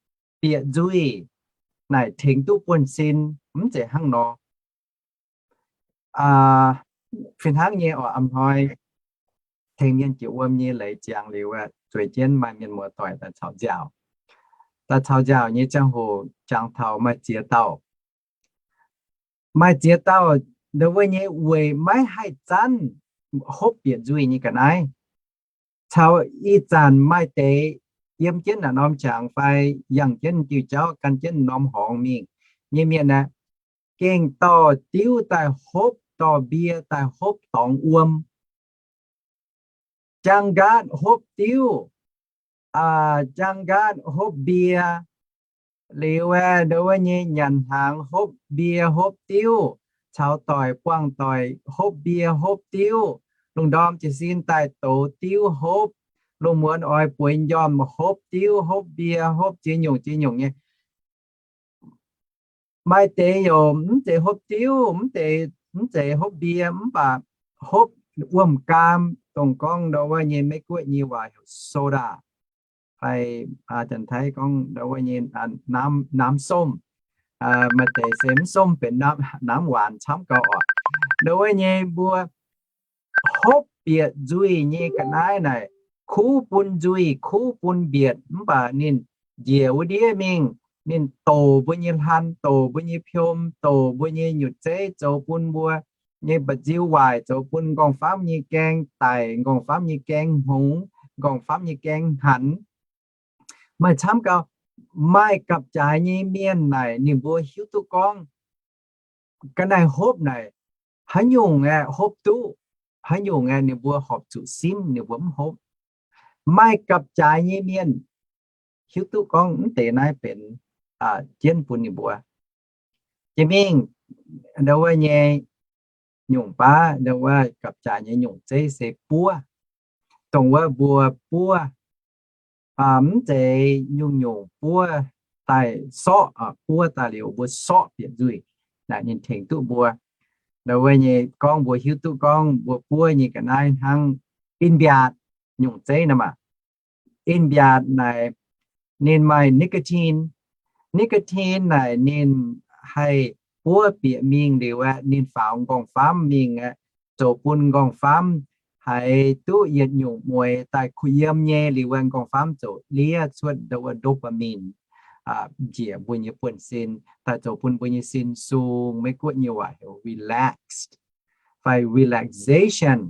bieqc nzuih naaic tengx duqv buonv-sin, mv zeiz hnangv nor. Fih hnangv nyei oc, a'hnoi tengx mienh jiex wuom nyei leiz ziangx liuz, zueiz jienv maaih mienh muoz-doic daaih caux nziaauc. Daaih caux nziaauc nyei ziangh hoc jangx taux maaih ziex dauh. Maaih ziex dauh ndongc wuov nyei weic maiv haih zanv hopv bieqc nzuih nyei ga'naaiv. Caux ih zanc maaih deix yiem jienv naaiv norm qangx fai yangh jienv diuh jauv gan jienv norm horngz mingh nyei mienh aeqv, gengh dorh diuv daaih hopv, dorh mbie daaih hopv dorngx wuom. Jaang nqaatv hopv diuv, jaang nqaatv hopv mbie, liuz aeqv, ndongc wuov nyei nyanc hnaangx hopv mbie hopv diuv, caux doic buangh doic hopv mbie hopv diuv, lungh ndorm jiez sin daaih douz diuv hopv, lungh muonz oix bueix njormh hopv diuv hopv mbie hopv ziex nyungc ziex nyungc nyei. Maaih deix youc mv zeiz hopv diuv, mv zeiz hopv mbie, mv baac hopv wuom-gaam, dongh gorngv ndongc wuov nyei Meiv-Guoqv nyei waac heuc soda, fai Janx-Taiv gorngv ndongc wuov nyei น้ำส้ม. Maaih deix se mv ส้ม benx น้ำหวาน camv gau orqc. Ndongc wuov nyei mbuo hopv bieqc nzuih nyei ga'naaiv naaic, kuv bun nzuih, kuv bun mbietc, mv baac ninh njiec wuov ndiev mingh, ninh douc mbuo nyei hlan, douc mbuo nyei piom, douc mbuo nyei nyutc zeiv, zoux bun mbuo nyei mba'nziu waaic, zoux bun nqorngv-famv nyei gaeng daic, nqorngv-famv nyei gaeng hngongx, nqorngv-famv nyei gaeng hanc. Maaih camv gau, maaih gapv-jaaix nyei mienh naaic ninh mbuo hiuv duqv gorngv ga'naaiv hopv naaic, haaix nyungc aeqv hopv duqv, haaix nyungc aeqv ninh mbuo horpc zuqc simv, ninh mbuo mv hopv. Maaih gapv-jaaix nyei mienh hiuv duqv gorngv mv deix naaiv benx jienv bun ninh mbuo. Jiex mingh ndongc wuov nyei nyungc baav, ndongc wuov gapv-jaaix nyei nyungc zeiv se buov. Dongh wuov mbuo buov mv zeiz nyungc-nyungc buov daaih sorqv, buov daaih liuz mbuo sorqv bieqc nzuih, naaic ninh tengx duqv mbuo. Ndongc wuov nyei gorngv mbuo hiuv duqv gorngv mbuo buov nyei ga'naaiv hnangv in-mbiaatc nyungc zeiv nor maah. In-mbiaatc naaic ninh maaih nicotine. Nicotine naaic ninh haih buov bieqc mingh liuz aeqv, ninh faaux nqorngv-famv mingh aeqv, zoux bun nqorngv-famv haiz duqv yietc nyungc mueiz daaih kuh yiem nyei liuz aeqv, nqorngv-famv ziouc liev cuotv ndongc wuov dopamine njiec mbuo nyei buonv-sin daaih zoux bun mbuo nyei sin sung, Meiv-Guoqv nyei waac heuc relaxed fai relaxation.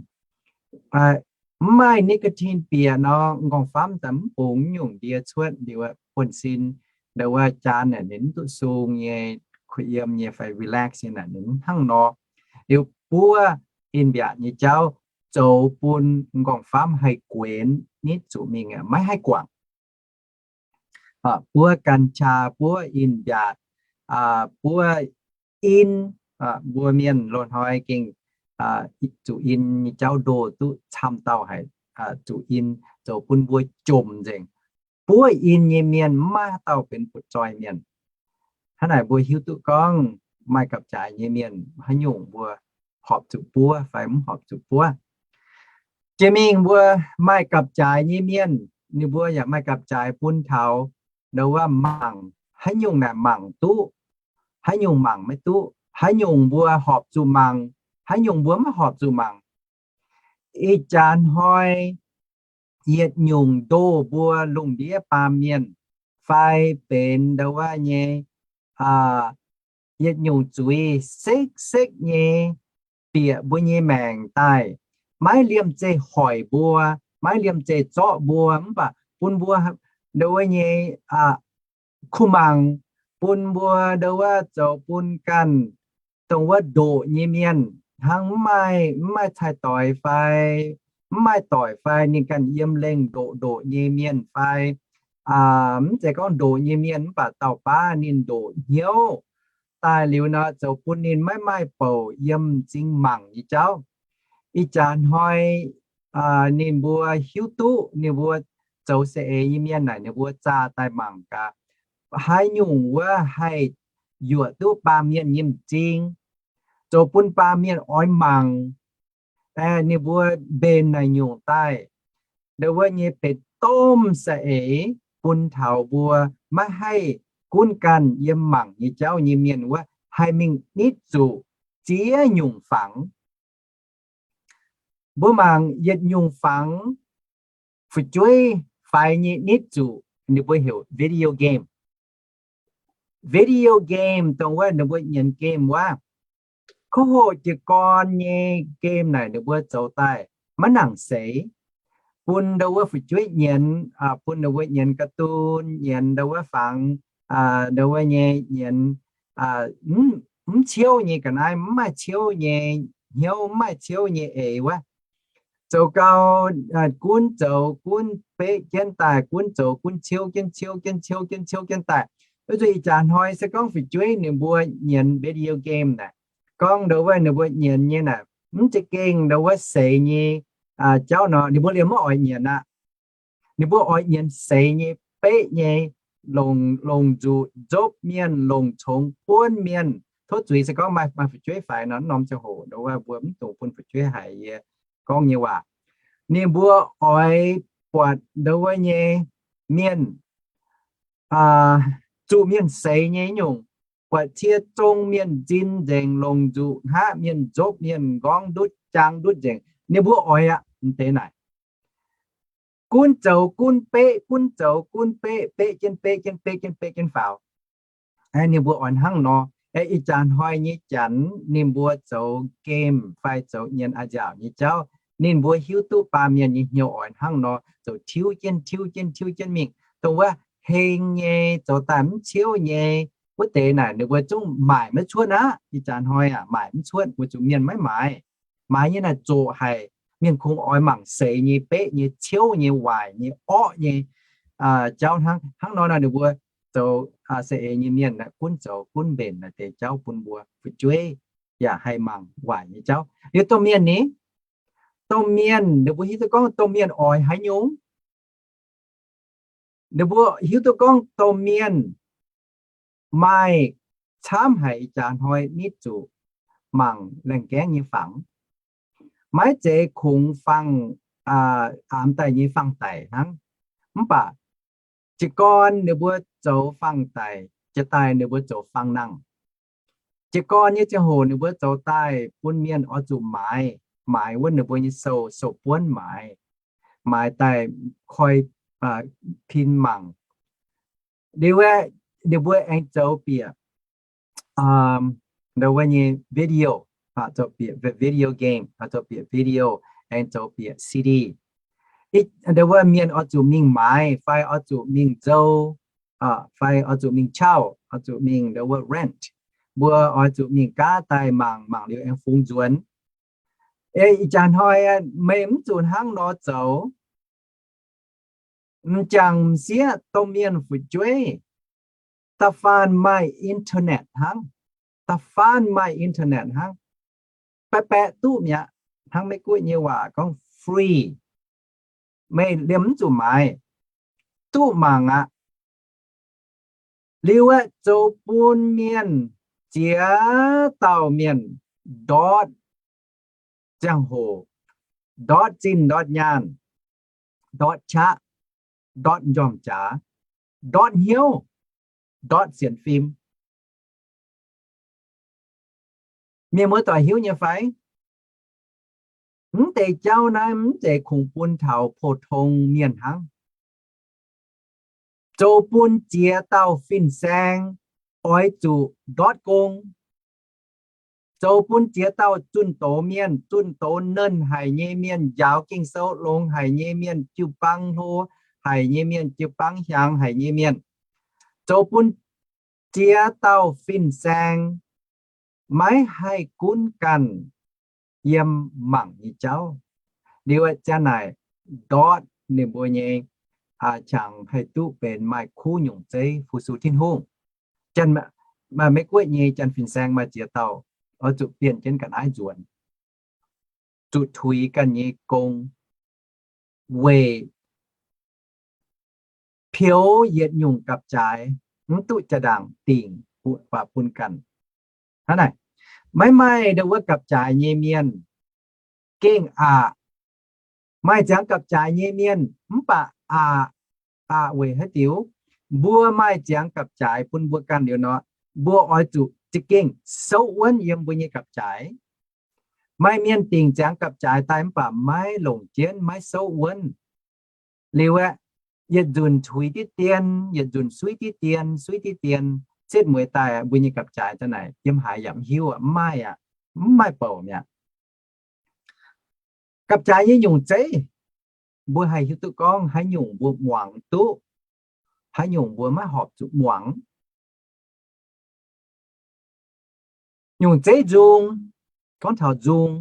Mv maaih nicotine bieqc nor, nqorngv-famv daaih mv bungx nyungc ndie cuotv liuz aeqv, buonv-sin ndongc wuov jaan naaic ninh mv duqv sung nyei, kuh yiem nyei fai relax nyei naaic ninh mv hnangv nor. Liuz buov in-mbiaatc nyei jauv zoux bun nqorngv-famv haih guenx nitv zuqc mingh, maiv haih guangc. Buov กัญชา, buov in-mbiaatc, buov in, mbuo mienh loz-hnoi gengh zuqc in nyei jauv ndoh duqv camv dauh haic, zuqc in zoux bun mbuo jomc nzengc. Buov in nyei mienh mv maaih haaix dauh benx butv-zoih mienh. Hnangv naaic mbuo hiuv duqv gorngv maaih gapv-jaaix nyei mienh haaix nyungc mbuo horpc zuqc buov fai mv horpc zuqc buov. Jiex mingh mbuo maaih gapv-jaaix nyei mienh, ninh mbuo yaac maaih gapv-jaaix bun taux ndongc wuov mangc haaix nyungc naaic mangc duqv, haaix nyungc mangc maiv duqv, haaix nyungc mbuo horpc zuqc mangc, haaix nyungc mbuo maiv horpc zuqc mangc. Ih jaax hnoi yietc nyungc ndoh mbuo lungh ndiev baamh mienh fai benx ndongc wuov nyei yietc nyungc zuiz sekv-sekv nyei bieqc mbuo nyei maengc daaih, maiv liemh zeih hoic mbuo, maiv liemh zeih zorqv mbuo, mv baac bun mbuo ndongc wuov nyei kuh mangc, bun mbuo ndongc wuov zoux bun ganh dongh wuov ndoqc nyei mienh, hnangv mv maaih, mv maaih cai-doix fai mv maaih doic fai ninh ganh yiem lengh ndoqc ndoqc nyei mienh fai mv zeiz gorngv ndoqc nyei mienh mv baac dauh baav ninh ndoqc hnyouv daaih liuz nor, zoux bun ninh maiv maaih bouc yiem m'zing mangc nyei jauv. Ih jaax hnoi ninh mbuo hiuv duqv ninh mbuo zoux saeng-eix nyei mienh naaic ninh mbuo zaah daaih mangc gaax, haaix nyungc wuov haih yuoqc duqv baamh mienh nyei m'zing, zoux bun baamh mienh oix mangc, ninh mbuo mbenc naaic nyungc daaih. Ndongc wuov nyei benx domh saeng-eix bun taux mbuo maiv haih gunv ganh yiem mangc nyei jauv nyei mienh wuov haih mingh nitv zuqc ziex nyungc fangx. Mbuo mangc yietc nyungc fangx fu'jueiv faix nyei nitv zuqc ninh mbuo heuc video game. Video game dongh wuov ninh mbuo nyienz game wuov, Kuv hoqc jiez gorn nyei game naaic ninh mbuo zoux daaih maiv nangc seix, bun ndau wuov fu'jueiv nyienz, bun ndau wuov nyienz cartoon, nyienz ndau wuov fangx, ndau wuov nyei nyienz mv ciouv nyei ga'naaiv, mv maaih ciouv nyei hnyouv, mv maaih ciouv nyei eix wuov. Zoux gau, gunv zoux gunv beqv jienv daaih, gunv zoux gunv ciouv jienv ciouv jienv ciouv jienv ciouv jienv daaih. Weic zuqc ih jaax hnoi se gorngv fu'jueiv ninh mbuo nyienz video game naaic, gorngv ndau wuov ninh mbuo nyienz nyei naaic mv za'gengh ndau wuov seix nyei jauv nor, ninh mbuo liemh maiv oix nyienz aqv. Ninh mbuo oix nyienz seix nyei, beqv nyei, longc, longc nzuqc, nzopv mienh, longc congx buonv mienh. Tov zuiz se gorngv maaih, maaih fu'jueiv faix nor, norm ziangh hoc ndau wuov mbuo mv dungx bun fu'jueiv haiz yie gorngv nyei waac. Ninh mbuo oix buatc ndau wuov nyei mienh, zuqc mienh seix nyei nyungc, buatc cie zong mienh nzin nzengc, longc nzuqc hngaqv mienh, nzopv mienh, nqorngv ndutv, jaang ndutv nzengc. Ninh mbuo oix aqv. M'deix naaic gunv zoux gunv beqv, gunv zoux gunv beqv, beqv jienv beqv jienv beqv jienv beqv jienv faaux. Ninh mbuo oix hnangv nor. Ih jaax hnoi nyei Janx ninh mbuo zoux game fai zoux nyienz a'nziaauc nyei jauv, ninh mbuo hiuv duqv baamh mienh nyei hnyouv oix hnangv nor, zoux tiuv jienv tiuv jienv tiuv jienv mingh. Dongh wuov heng nyei, zoux daaih mv ciouv nyei, wuov deix naaic ninh mbuo zungv maaic maiv cuotv aqv. Ih jaax hnoi aac, maaic mv cuotv weic zuqc mienh maiv maaiz. Maaiz nyei naaic zoqc haic, mienh kungx oix mangc seix nyei, beqv nyei, ciouv nyei, waaic nyei, orqv nyei jauv hnangv. Hnangv nor naaic ninh mbuo zoux se eix nyei mienh naaic gunv zoux gunv mbenc naaic deix jauv bun mbuo fu'jueiv yaac haih mangc waaic nyei jauv. Liuz domh mienh ni, domh mienh ninh mbuo hiuv duqv gorngv domh mienh oix haaix nyungc. Ninh mbuo hiuv duqv gorngv domh mienh maaih camv haic ih jaax hnoi nitv zuqc mangc laengh gaengv nyei fangx. Maiv zeiz kungx fangx, aamx daaih nyei fangx daic hnangv. Mv baac jiez gorn ninh mbuo zoux fangx daic, jiex daaih ninh mbuo zoux fangx nangh. Jiez gorn nyei ziangh hoc ninh mbuo zoux daaih bun mienh oix zuqc maaiz, maaiz wuov ninh mbuo nyei sou, sou buonv maaiz, maaiz daaih koi pin mangc. Liuz aeqv, ninh mbuo aengx zoux bieqc ndau wuov nyei video, zoux bieqc video game, zoux bieqc video, aengx zoux bieqc C D. Ndau wuov mienh oix zuqc mingh maaiz fai oix zuqc mingh nzou, fai oix zuqc mingh qiauv, oix zuqc mingh ndau wuov rent. Mbuo oix zuqc mingh gaav daaih mangc, mangc liuz aengx fungx nzuonx. Ih jaax hnoi meih mv zuqc hnangv nor zoux. M'jangc m'sieqv domh mienh fu'jueiv, da'faanh maaih internet hnangv. Da'faanh maaih internet hnangv. Baeqc baeqc duqv mi'aqv. Hnangv Meiv Guoqv nyei waac gorngv free. Meih liemh mv zuqc maaiz, duqv mangc aqv. Liuz aeqv, zoux bun mienh, ziex dauh mienh ndortv ziangh hoc, ndortv zinh ndortv nyaanh, ndortv qaqv, ndortv njormh jaax, ndortv hnyouv, ndortv sienx fim. Mienh muoz-doic hiuv nyei fai? Mv deix jauv naaiv mv zeiz kungx bun taux pou-tong mienh hnangv. Zoux bun ziex dauh fin-saeng oix zuqc ndortv gong. Zoux bun ziex dauh zunh doz mienh, zunh doz nernh haic nyei mienh, njaaux Ging-Sou longx haic nyei mienh, jiu-baang hlo haic nyei mienh, jiu-baang hiaangx haic nyei mienh. Zoux bun ziex dauh fin-saeng maiv haih gunv ganh yiem mangc nyei jauv. Liuz ziang naaic ndortv ninh mbuo nyei qangx haih duqv benx maaih kuv nyungc zeiv fu-sux Tin-Hungh. Janx, Meiv Guoqv nyei janx fin-saeng maaih ziex dauh oix zuqc bienh jienv ga'naaiv nzuonx, zuqc tuix ganh nyei gong, weic peux yietc nyungc gapv-jaaix mv duqv jaa-ndaangc dingc bun, bun ganh. Hnangv naaic, maiv maaih ndau wuov gapv-jaaix nyei mienh gengh aqc. Maaih ziangx gapv-jaaix nyei mienh mv baac aqc. Aqc weic haaix diuc? Mbuo maaih ziangx gapv-jaaix bun mbuo ganh liuz nor, mbuo oix zuqc za'gengh souv wuonv yiem mbuo nyei gapv-jaaix. Maaih mienh dingc ziangx gapv-jaaix daaih mv baac maiv longc jienv, maiv souv wuonv. Liuz aeqv, yietc nzunc tuix diqv dien, yietc nzunc suiv diqv dien, suiv diqv dien, setv mueiz daaih mbuo nyei gapv-jaaix daaih naaic yiem haaix yaac mv hiuv aqv, mv maaih aqv. mv maaih bouc mi'aqv. Gapv-jaaix nyei nyungc zeiv, mbuo haih hiuv duqv gorngv haaix nyungc mbuo muangx duqv, haaix nyungc mbuo maiv horpc zuqc muangx. Nyungc zeiv nzung, gorngv taux nzung,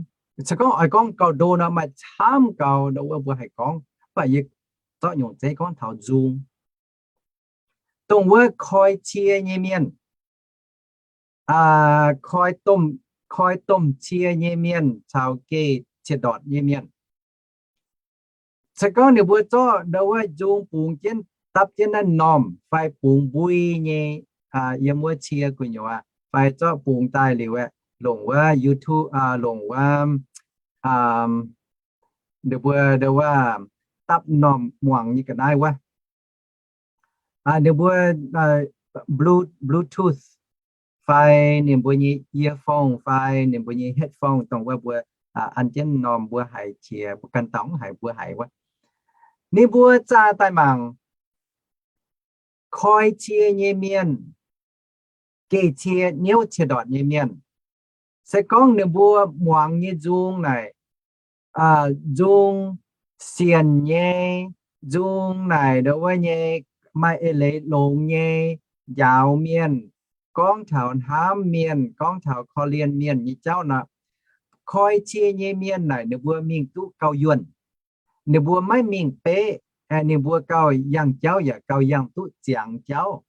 se gorngv oix gorngv gauh ndo nor maaih camv gauh wuov mbuo haih gorngv, mv baac yie zorqv nyungc zeiv gorngv taux nzung. Dongh wuov koi cie nyei mienh, koi domh, koi domh cie nyei mienh caux geh ciex ndortc nyei mienh. Se gorngv ninh mbuo zorqv ndo wuov nzung bungx jienv dapv jienv naaiv normh fai bungx mbui nyei, yiem wuov cie gu'nyuoz fai zorqv bungx daaih liuz aeqv, longc wuov YouTube, longc wuov, ninh mbuo ndo wuov dapv normh muangx nyei ga'naaiv wuov, ninh mbuo Bluetooth fai ninh mbuo nyei earphone fai ninh mbuo nyei headphone dongh wuov mbuo an jienv normh mbuo haiz qiex, mbuo ganh dauh mv haiz mbuo haiz wuov. Ninh mbuo zaah daaih mangc koi cie nyei mienh, geh cie niouv ciex ndortc nyei mienh, se gorngv ninh mbuo muangx nyei nzung naaic, nzung sienc nyei, nzung naaic ndo wuov nyei maaih eix leiz longx nyei, njaaux mienh, gorngv taux hnamv mienh, gorngv taux korv-lienh mienh nyei jauv nor, koi cie nyei mienh naaic ninh mbuo mingh duqv gauh yuonh. Ninh mbuo maiv mingh beqv, ninh mbuo gauh yangh jauv yaac gauh yangh duqv ziangx jauv.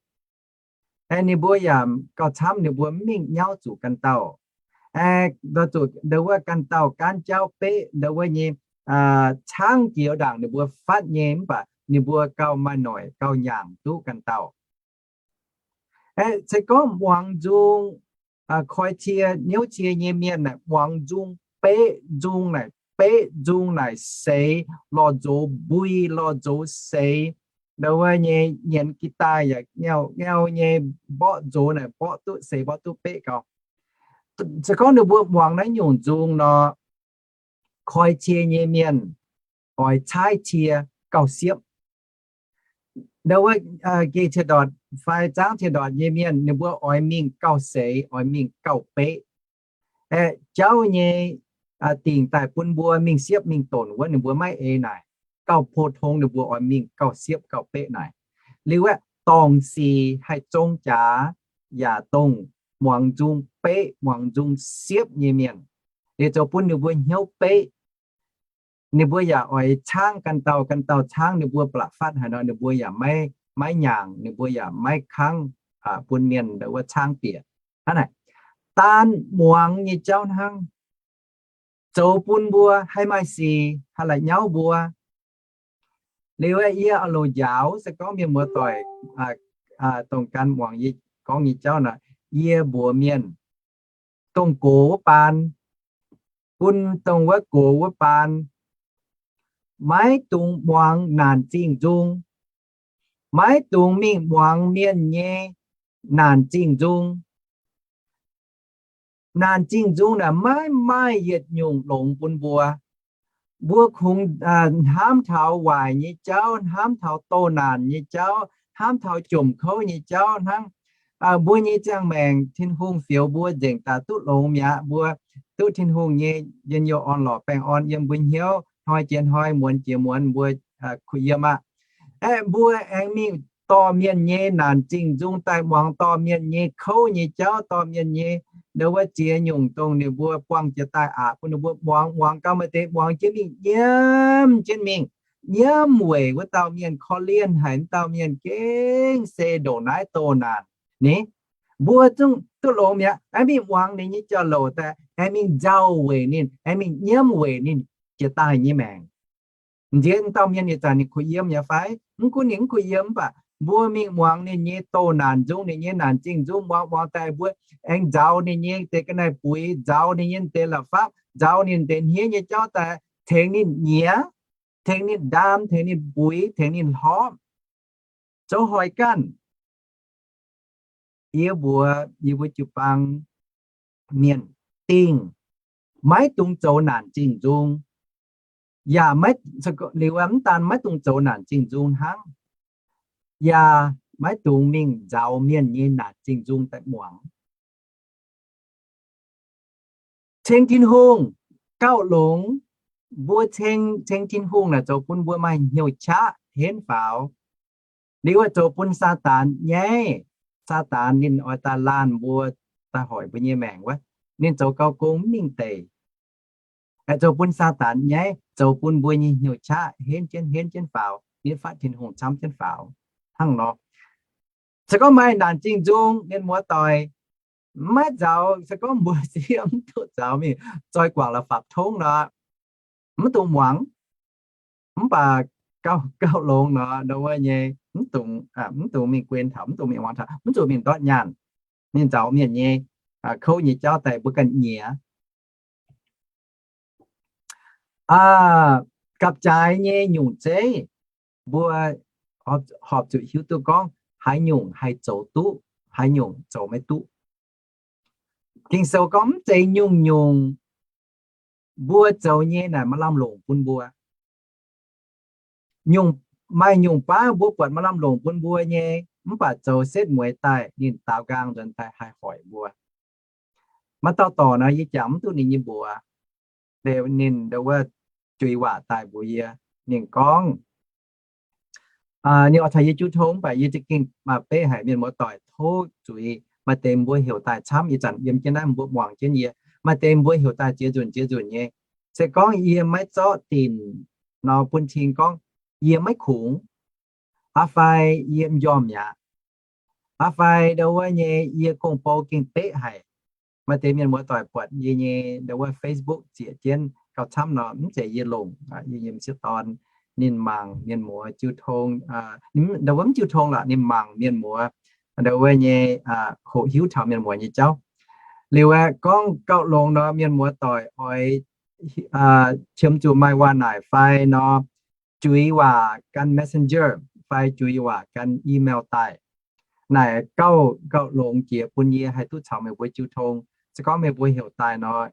Ninh mbuo yaac gauh camv ninh mbuo mv mingh nyauv zuqc ganh dauh, zuqc ndo wuov ganh dauh gaanv jauv beqv ndo wuov nyei, caangv jiex ndaangc ninh mbuo fatv nyei mv baac ninh mbuo gauh maaih noic gauh nyaangc duqv ganh dauh. Se gorngv muangx nzung, koi cie niouv cie nyei mienh naaic muangx nzung beqv nzung naaic, beqv nzung naaic seix lorh nzox mbui lorh nzox seix, ndo wuov nyei nyienx guitar yaac ngau ngau nyei, mborqv nzox naaic mborqv duqv seix mborqv duqv beqv gau. Se gorngv ninh mbuo muangx naaiv nyungc nzung nor, koi cie nyei mienh oix caaiv cie gauh siepv. Ndo wuov geh ciex ndortc fai zaangv ciex ndortc nyei mienh ninh mbuo oix mingh gauh seix, oix mingh gauh beqv. Aeqv, jauv nyei dingc daaih bun mbuo mingh siepv mingh donc wuov ninh mbuo maiv ei naaic. Gauh pou tong ninh mbuo oix mingh gauh siepv gauh beqv naaic. Liuz aeqv, dorngc sic haih zong jaax yaac dongh muangx nzung beqv muangx nzung siepv nyei mienh. Liuz zoux bun ninh mbuo hnyouv beqv. Ninh mbuo yaac oix caangv ganh dauh, ganh dauh caangv ninh mbuo ba'laqc fatv haaix nor ninh mbuo yaac maiv, maiv nyaangc, ninh mbuo yaac maiv kangv bun mienh wuov caangv bieqc. Hnangv naaic, daan muangx nyei jauv hnangv zoux bun mbuo haih maaih sic, haih la'nyauv mbuo. Liuz aeqv, yie oix loc njaaux se gorngv mienh muoz doic dongh gan muangx yie gorngv nyei jauv nor, yie mbuox mienh, dongh gox wuov baan, bun dongh wuov gox wuov baan, maiv dungx muangx naanc zingh nzung, maiv dungx mingh muangx mienh nyei naanc zingh nzung. Naanc zingh nzung naaic maiv maaih yietc nyungc longx bun mbuo. Mbuo kungx hnamv taux waaic nyei jauv, hnamv taux doh naanc nyei jauv, hnamv taux jomc kouv nyei jauv hnangv. Mbuo nyei ziangh maengc Tin-Hungh fioux mbuo nzengc daaih duqv longx mi'aqv. Mbuo duqv Tin-Hungh nyei njien-youh orn-lorqc baengh orn yiem mbuo hnyouv, hnoi jiex hnoi, muonz jiex muonz mbuo kuh yiem aqv. Aeqv, mbuo aengx mingh dorh mienh nyei naanc zingh nzung daaih muangx, dorh mienh nyei kouv nyei jauv, dorh mienh nyei ndo wuov ziex nyungc dongh ninh mbuo buangh jiex daaih aqc bun ninh mbuo muangx. Muangx gau maaih deix muangx jienv mingh nyiemv jienv mingh, nyiemv weic wuov dauh mienh korv-lienh haic, wuov dauh mienh gengh se ndongc naaiv doh naanc ni. Mbuo zungv duqv longx mi'aqv, aengx mingh muangx ninh nyei jauv-louc daaih, aengx mingh nzauh weic ninh, aengx mingh nyiemv weic ninh jiex daaih nyei maengc. Nziex dauh mienh yietc zanc ninh kuh yiem yaac fai? Mv gunv ninh mv kuh yiem mv baac mbuo mingh muangx ninh nyei doh naanc nzung, ninh nyei naanc zingh nzung, muangx muangx daaih mbuo aengx nzaaux ninh nyei deix ga'naaiv buix, nzaaux ninh nyei deix la'fapv, nzaaux ninh deix hniev nyei jauv daaih, tengx ninh nyiex, tengx ninh ndaam, tengx ninh buix, tengx ninh hlorpv, zoux hoic ganh. Yie mbuox yie mbuo jiu-baang mienh dingh, maiv dungx zoux naanc zingh nzung, yaac maiv, liuz mv daan maiv dungx zoux naanc zingh nzung hnangv, yaac maiv dungx mingh nzaaux mienh nyei naanc zingh nzung daaih muangx. Ceng Tin-Hungh, gauh longx, mbuo ceng, ceng Tin-Hungh naaic zoux bun mbuo maaih hnyouv qaqv henv faaux. Liuz zoux bun Saadaan nyaiv. Saadaan ninh oix daaih laanh mbuo, daaih hoic mbuo nyei maengc wuov. Ninh zoux gauh gong mv mingh deic. Zoux bun Saadaan nyaiv, zoux bun mbuo nyei hnyouv qaqv henv jienv, henv jienv faaux, mietv fatv Tin-Hungh camv jienv faaux. Hnangv nor, se gorngv maaih naanc zingh nzung, mienh muoz-doic, maiv nzaaux, se gorngv mbuo sieqv mv duqv nzaaux mingh zoi guangc la'fapv tongv nor, mv dungx muangx. Mv baac gauh, gauh longx nor, ndau wuov nyei, mv dungx, mv dungx mingh guen taux, mv dungx mingh muangx taux, mv zuqc mingh ndortv nyaanh. Ninh nzaaux mienh nyei, kouv nyei jauv daaih mbuo ganh nyiex. Gapv-jaaix nyei nyungc zeiv, mbuo horpc zuqc hiuv duqv gorngv haaix nyungc haih zoux duqv, haaix nyungc zoux maiv duqv. Ging-Sou gorngv mv zeiz nyungc-nyungc mbuo zoux nyei naaic maaih lamh longc bun mbuo. Maaih nyungc baav mbuo buatc maaih lamh longc bun mbuo nyei, mv baac zoux setv mueiz daaih ninh daaux nqaang nzuonx daaih haih hoic mbuo. Maaih dauh dorc nor, yie jangx mv duqv ninh nyei mbuox. Ninh ndau wuov juix waac daaih mbuox yie. Ninh gorngv, ninh oix caux yie jiu tong, mv baac yie za'gengh beqv haic mienh muoz-doic tov zuiz. Maaih deix mbuo heuc daaih camv, ih zanc yiem jienv naaiv mbuo muangx jienv yie. Maaih deix mbuo heuc daaih ziex nzunc ziex nzunc nyei. Se gorngv yie maiv zorqv dinc nor bun cing gorngv yie maiv kungx, aqv fai yie m'njormh mi'aqv, aqv fai ndau wuov nyei yie gong-bou gengh beqv haic. Maaih deix mienh muoz-doic buatc yie nyei ndau wuov Facebook zieqc jienv gauh camv nor, mv zeiz yie longc, yie nyei m'sieqv dorn ninh mangc mienh muoz jiu tong, ndau wuov mv jiu tong lorqc, ninh mangc mienh muoz ndau wuov nyei, hoqc hiuv taux mienh muoz nyei jauv. Liuz aeqv, gorngv gauh longx nor, mienh muoz-doic oix qiemx zuqc maaih waac naaic fai nor, juix waac gan messenger fai juix waac gan email daaih. Naaic gauh, gauh longx jiex bun yie haih duqv caux meih mbuo jiu tong. Se gorngv meih mbuo heuc daaih nor,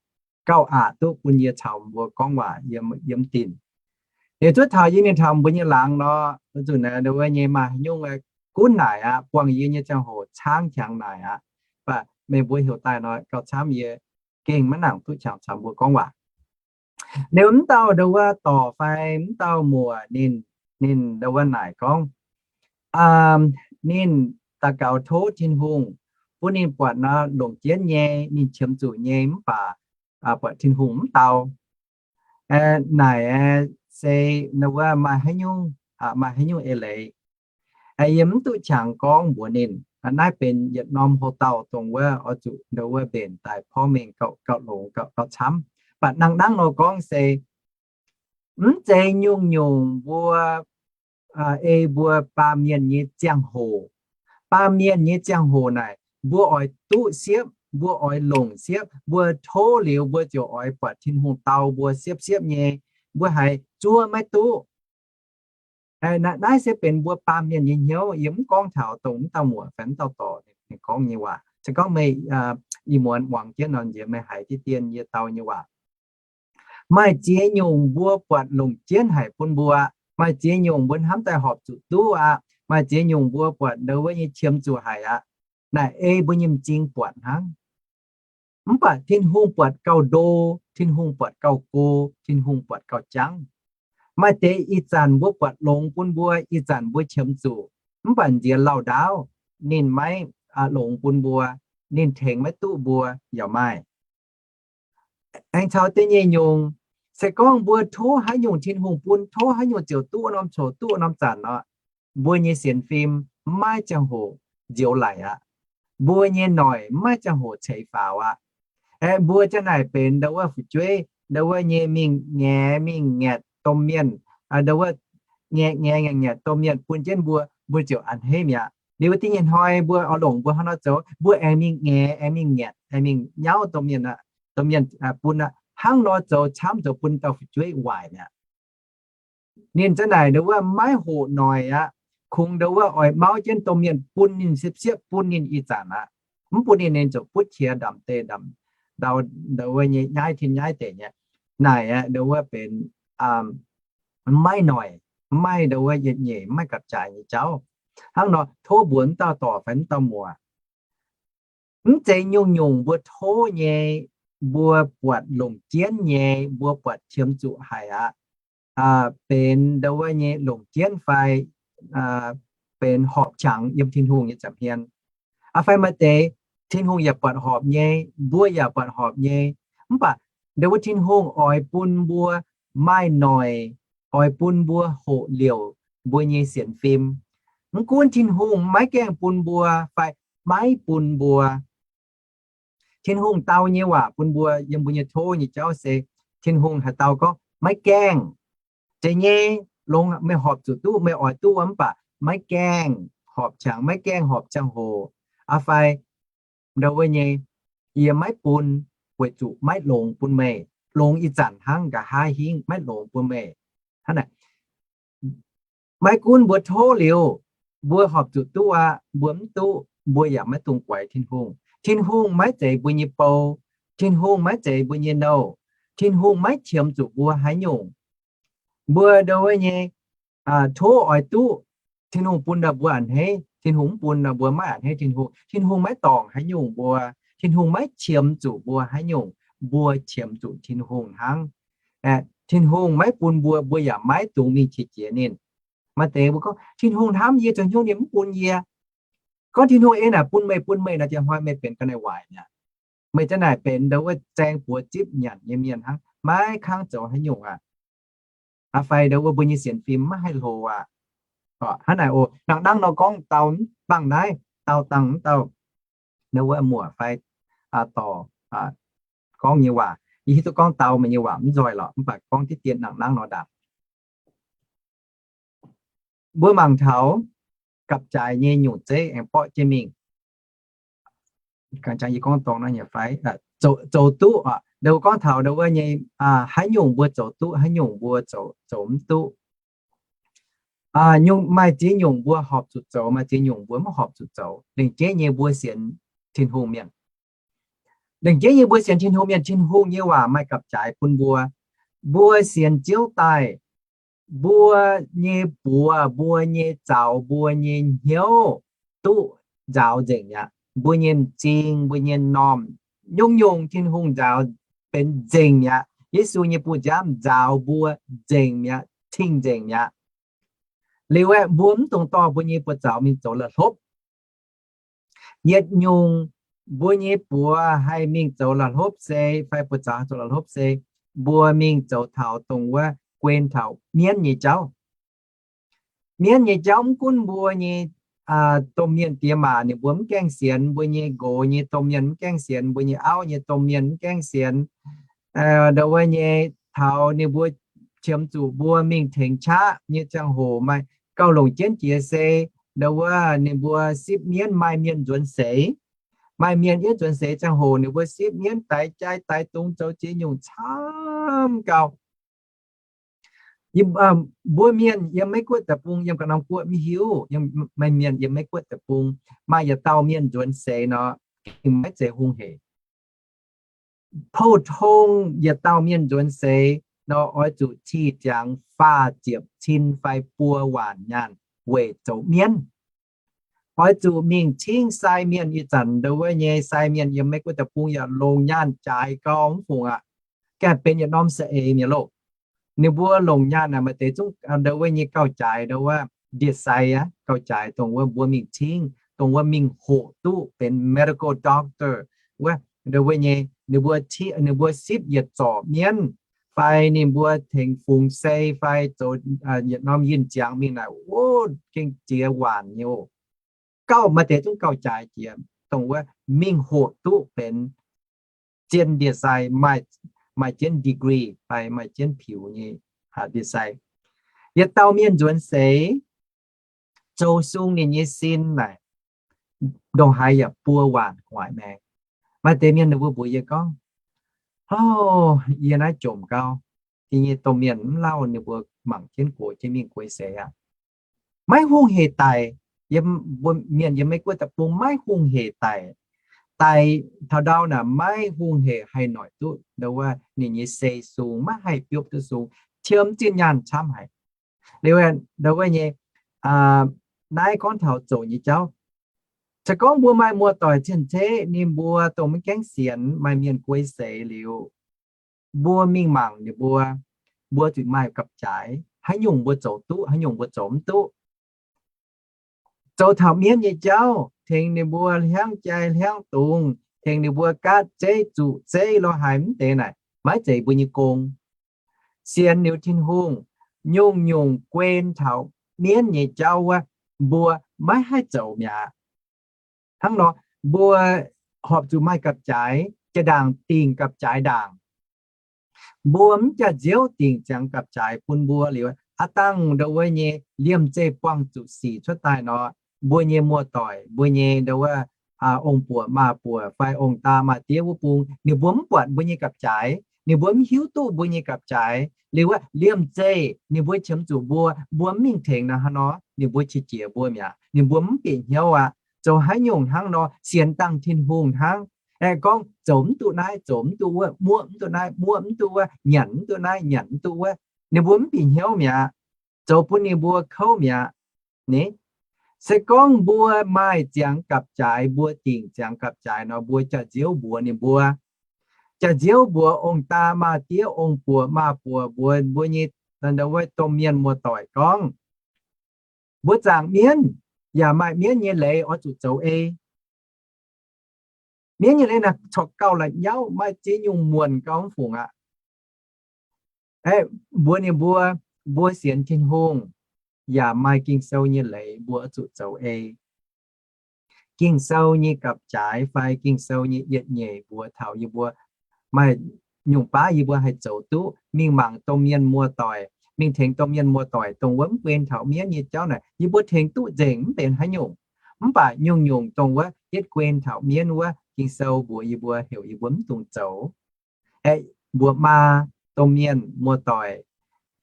gauh aqc duqv bun yie caux mbuo gorngv waac yiem, yiem dinc. Liuz zuov taux yie mingh taux mbuo nyei laangz nor, nzunc naaiv ndau wuov nyei maaih haaix nyungc gunv naaic aqv, buangh yie nyei ziangh hoc caangv qangx naaic aqv. Mv baac meih mbuo heuc daaih nor, gauh camv yie gengh maiv nangc duqv qangx caux mbuo gorngv waac. Liuz mv dauh ndau wuov dorc fai mv dauh muoc ninh, ninh ndau wuov naaic gorngv, ninh daux gaux tov Tin-Hungh bun ninh buatc nor longc jienv nyei, ninh qiemx zuqc nyei, mv baac buatc Tin-Hungh mv dau. Naaic se ndau wuov maaih haaix nyungc, maaih haaix nyungc eix leiz. Yie mv duqv qangx gorngv mbuox ninh. Naaiv benx yietc norm houx-dauh dongh wuov oix zuqc ndau wuov mbenc daaih porv mengh gauh, gauh longx, gauh, gauh camv. Mv baac nangh nangv nor gorngv se mv zeiz nyungc-nyungc mbuo ei mbuo baamh mienh nyei ziangh hoc. Baamh mienh nyei ziangh hoc naaic, mbuo oix duqv siepv, mbuo oix longc siepv, mbuo tov liuz mbuo ziouc oix buatc Tin-Hungh dau mbuo siepv-siepv nyei, mbuo haiz zuov maiv duqv. Naaiv se benx mbuo baamh mienh nyei hnyouv. Yie mv gorngv taux dongh mv dauh muoc fai mv dauh dorc ninh gorngv nyei waac. Se gorngv meih ih muonz muangx jienv nor, nziex meih haiz diqv dien yie dau nyei waac. Maaih ziex nyungc mbuo buatc longc jienv haic bun mbuo. Maaih ziex nyungc mbuo hnamv daaih horpc zuqc duqv aqv. Maaih ziex nyungc mbuo buatc ndau wuov nyei qiemx zuqc haic aqv. Naaic ei mbuo nyei m'zing buatc hnangv. Mv baac Tin-Hungh buatc gauh ndo, Tin-Hungh buatc gauh go, Tin-Hungh buatc gauh jangv. Maaih deix ih zanc mbuo buatc longx bun mbuo, ih zanc mbuo qiemx zuqc, mv baac nziex lauh ndaauv ninh maiv longx bun mbuo, ninh tengx maiv duqv mbuo yaac maaih. Aengx caux da'nyeic nyungc, se gorngv mbuo tov haaix nyungc Tin-Hungh bun, tov haaix nyungc ziouc duqv norm coc, duqv norm zanc nor, mbuo nyei sienx fim maiv ziangh hoc nzioux laic aqv. Mbuo nyei noic maiv ziangh hoc ceix faaux aqv. Aeqv, mbuo ziang naaic benx ndau wuov fu'jueiv, ndau wuov nyei mingh ngaeqv mingh ngaeqv domh mienh, ndau wuov ngaeqv ngaeqv ngaeqv ngaeqv domh mienh bun jienv mbuo, mbuo ziouc a'hneiv mi'aqv. Liuz wuov deix nyei hnoi mbuo oix longc mbuo hnangv nor zoux, mbuo aengx mingh ngaeqv, aengx mingh ngaeqv, aengx mingh nyauv domh mienh, domh mienh bun aqv. Hnangv nor zoux camv zoux bun dauh fu'jueiv waaic mi'aqv. Ninh ziang naaic ndau wuov maiv hoqc noic aqv. Kungx ndau wuov oix mauv jienv domh mienh bun ninh siepv-siepv, bun ninh ih zanc aqv. Mv bun ninh, ninh ziouc butv qiex ndamc deix ndamc ndau, ndau wuov nyei nyaiv tin nyaiv deic nyei. Naaic aqv ndau wuov benx maiv noic, maiv ndau wuov yietc nyeic, maiv gapv-jaaix nyei jauv. Hnangv nor tov mbuox mv dauh dorc fai mv dauh muoc, mv zeiz nyungc-nyungc mbuo tov nyei mbuo buatc longc jienv nyei, mbuo buatc qiemx zuqc haic aqv, benx ndau wuov nyei longc jienv fai benx horpc qangx yiem Tin-Hungh nyei nza'hmien. Aa fai maaih deix Tin-Hungh yaac buatc horpc nyei, mbuo yaac buatc horpc nyei. Mv baac ndau wuov Tin-Hungh oix bun mbuo maaih noic, oix bun mbuo hoqc liouc mbuo nyei sienx fim. Mv gunv Tin-Hungh maiv gaengh bun mbuo fai maiv bun mbuo, Tin-Hungh dau nyei waac bun mbuo yiem mbuo nyei tov nyei jauv se Tin-Hungh haaix dauh gorngv maiv gaengh, zeiz nyei, longx meih horpc zuqc duqv, meih oix duqv wuov, mv baac maiv gaengh horpc qangx, maiv gaengh horpc ziangh hoc. Aa fai ndau wuov nyei, yie maiv bun weic zuqc maiv longx bun meih, longx ih zanc hnangv, nqa'haav hingv maiv longx bun meih. Hnangv naaic, maiv gunv mbuo tov liuz, mbuo horpc zuqc duqv aqv, mbuo mv duqv, mbuo yaac maiv dungx guaix Tin-Hungh. Tin-Hungh maiv zeiz mbuo nyei bou. Tin-Hungh maiv zeiz mbuo nyei nouh. Tin-Hungh maiv qiemx zuqc mbuo haaix nyungc. Mbuo ndau wuov nyei tov oix duqv, Tin-Hungh bun nor mbuo a'hneiv, Tin-Hungh mv bun nor mbuo maiv a'hneiv Tin-Hungh. Tin-Hungh maiv dorngc haaix nyungc mbuo. Tin-Hungh maiv qiemx zuqc mbuo haaix nyungc. Mbuo qiemx zuqc Tin-Hungh hnangv. Tin-Hungh maiv bun mbuo, mbuo yaac maiv dungx mingh qiex jiez ninh. Maaih deix mbuo gorngv, Tin-Hungh hnamv yie, zoux hnyouv ninh mv bun yie. Gorngv Tin-Hungh eix naaic bun meih, bun meih nor, dieh hnoi meih benx ga'naaiv waaic mi'aqv. Meih za'naaic benx ndau wuov zaeng buoz zipv nyanc nyei mienh hnangv, maiv kangv zoux haaix nyungc aqv. Aa fai ndau wuov mbuo nyei sienx fim maiv haih hlo aqv. Hnangv naaic oc, nangc nangv nor gorngv dau mv bangc naaiv, dau dangh mv dauh ndau wuov muoc fai dorc gorngv nyei waac, yie hiuv duqv gorngv dau meih nyei waac mv nzoih lorqc, mv baac gorngv diqv dien nangc nangv nor ndaangc. Mbuo mangc taux gapv-jaaix nyei nyungc zeiv aengx borqv jienv mingh. Ganh jangx yie gorngv dorngc naaiv nyei fai, zoux duqv oc. Ndau gorngv taux ndau wuov nyei, haaix nyungc mbuo zoux duqv, haaix nyungc mbuo zoux mv duqv. Nyungc, maaih ziex nyungc mbuo horpc zuqc zoux, maaih ziex nyungc mbuo mv horpc zuqc zoux. Lengc jeiv nyei mbuo sienx Tin-Hungh mienh, lengc jeiv nyei mbuo sienx Tin-Hungh mienh, Tin-Hungh nyei waac maaih gapv-jaaix bun mbuo. Mbuo sienx Ziouv daaih, mbuo nyei buoz, mbuo nyei zaux, mbuo nyei hnyouv duqv nzaaux nzengc mi'aqv. Mbuo nyei m'zing, mbuo nyei m'normh, nyungc-nyungc Tin-Hungh nzaaux benx nzengc mi'aqv. Yesu nyei buoz-nziaamv nzaaux mbuo nzengc mi'aqv, cing nzengc mi'aqv. Liuz aeqv, mbuo mv dungx dorh mbuo nyei buoz-zaux mingh zoux la'hlopv. Yietc nyungc mbuo nyei buoz haih mingh zoux la'hlopv se, fai buoz-zaux haih zoux la'hlopv se, mbuo mingh zoux taux dongh wuov guen taux mienv nyei jauv. Mienv nyei jauv mv gunv mbuo nyei domh mienh diex maac ninh mbuo mv gaengh sienx, mbuo nyei nqox nyei domh mienh mv gaengh sienx, mbuo nyei auv nyei domh mienh mv gaengh sienx, ndau wuov nyei taux ninh mbuo qiemx zuqc mbuo mingh tengx qaqv nyei ziangh hoc maaih gauh longc jienv jiex se, ndau wuov ninh mbuo sipv mienv, maaih mienh nzuonx seix. Maaih mienh yiem nzuonx seix ziangh hoc ninh mbuo sipv mienv daix jai daix dungz zoux ziex nyungc camv gauh. Mbuo mienh yiem Meiv Guoqv deic-bung, yiem ga'norm guoqv mv hiuv, maaih mienh yiem Meiv Guoqv deic-bung, maaih yietc dauh mienh nzuonx seix nor, gengh maiv zeiz hungh hec. Pou-tong yietc dauh mienh nzuonx seix nor oix zuqc cih ziangx faah ziepc cin fai buo waanc nyaanh weic zoux mienv. Oix zuqc mingh cingv sai mienh. Ih zanc ndau wuov nyei sai mienh yiem Meiv Guoqv deic-bung yaac longc nyaanh jaaix gau mv fungc aqv. Gaengh benx yietc norm saeng-eix mi'aqv loh. Ninh mbuo longc nyaanh naaic maaih deix zungv ndau wuov nyei gauh jaaix, ndau wuov ndie-sai aqv, gauh jaaix dongh wuov mbuo mingh cingv, dongh wuov mingh hoqc duqv benx medical doctor wuov, ndau wuov nyei ninh mbuo sipv yietc zorc mienv, fai ninh mbuo tengx fungx sei fai zoux yietc norm yinh ziangx mingh naaic, o, gengh jiex waanc nyei oc. Gauh maaih deix zungv gauh jaaix jiex dongh wuov mingh hoqc duqv benx zien ndie-sai, maaih jienv degree fai maaih jienv piux nyei ndie-sai. Yietc dauh mienh nzuonx seix zoux sung ninh nyei sin naaic, ndongc haaix yaac buo waanc gu'nguaaic maengx. Maaih deix mienh ninh mbuo mbuox yie gorngv, o, yie naaiv jomc gau, yie nyei domh mienh mv lauh, ninh mbuo mangc jienv gox jienv mingh guei seix aqv. Maiv hungh hec daic. Yiem mbuo mienh yiem Meiv Guoqv deic-bung maiv hungh hec daic. Daic taux ndau naaic maiv hungh hec haih noic duqv ndau wuov ninh nyei sei sung, maiv haih biopv duqv sung, qiemx zinh nyaanh camv haic. Liuz ndau wuov nyei, naaiv gorngv taux zoqc nyei jauv. Se gorngv mbuo maaih muoz-doic cien-ceqv ninh mbuo dongh maiv gaengh sienx, maaih mienh guei seix liuz, mbuo mingh mangc ninh mbuo, mbuo zuqc maaih gapv-jaaix, haaix nyungc mbuo zoux duqv, haaix nyungc mbuo zoux mv duqv. Zoux taux mienv nyei jauv, tengx ninh mbuo hliangv jai hliangv dungz, tengx ninh mbuo gaatv zeiv zuqc zeiv lorh haaix mv deix naaic, maiv zeiz mbuo nyei gong. Sienx liuz Tin-Hungh, nyungc-nyungc guen taux mienv nyei jauv wuov, mbuo maiv haih zoux mi'aqv. Hnangv nor, mbuo horpc zuqc maaih gapv-jaaix, jaa-ndaangc dingc gapv-jaaix ndaangc. Mbuo mv jaax-nziouv dingc ziangx gapv-jaaix bun mbuo liuz, aav dangh ndau wuov nyei liemh zeih buangh zuqc sic cuotv daaih nor, mbuo nyei muoz-doic, mbuo nyei ndau wuov ong-buoc maa-buoc fai ong-daa maa-diev wuov bung, ninh mbuo mv buatc mbuo nyei gapv-jaaix, ninh mbuo mv hiuv duqv mbuo nyei gapv-jaaix liuz wuov, liemh zeih ninh mbuo qiemx zuqc mbuo, mbuo mv mingh tengx nor, hnangv nor ninh mbuo qiex jiez mbuo mi'aqv. Ninh mbuo mv bieqc hnyouv aqv. Zoux haaix nyungc hnangv nor sienx dangh Tin-Hungh hnangv. Aengx gorngv zoux mv duqv naaiv, zoux mv duqv wuov, muoqv mv duqv naaiv, muoqv mv duqv wuov, nyanc mv duqv naaiv, nyanc mv duqv wuov, ninh mbuo mv bieqc hnyouv mi'aqv. Zoux bun ninh mbuo kouv mi'aqv. Ni, se gorngv mbuo maaih ziangx gapv-jaaix, mbuo dingc ziangx gapv-jaaix nor, mbuo jaax-nziouv mbuox ninh mbuo, jaax-nziouv mbuox ong-daa maa-diev, ong-buoc maa-buoc mbuox mbuo nyei wuov domh mienh muoz-doic gorngv, mbuo zaangc mienv yaac maaih mienv nyei leiz oix zuqc zoux ei. Mienv nyei leiz naaic corc gauh la'nyauv, maaih ziex nyungc muonc gauh mv fungc aqv. Aeqv, mbuox ninh mbuo, mbuo sienx Tin-Hungh yaac maaih Ging-Sou nyei leiz mbuo oix zuqc zoux ei. Ging-Sou nyei gapv-jaaix fai Ging-Sou nyei yietc nyeic mbuox taux yie mbuo maaih nyungc baav yie mbuo haih zoux duqv. Mingh mangc domh mienh muoz-doic, mingh tengx domh mienh muoz-doic dongh wuov mv guen taux mienv nyei jauv naaic, yie mbuo tengx duqv nzengc mv benx haaix nyungc. Mv baac nyungc-nyungc dongh wuov yietv guen taux mienv wuov, Ging-Sou mbuox yie mbuo heuc yie mbuo mv dungx zoux. Aeqv, mbuox maa domh mienh muoz-doic,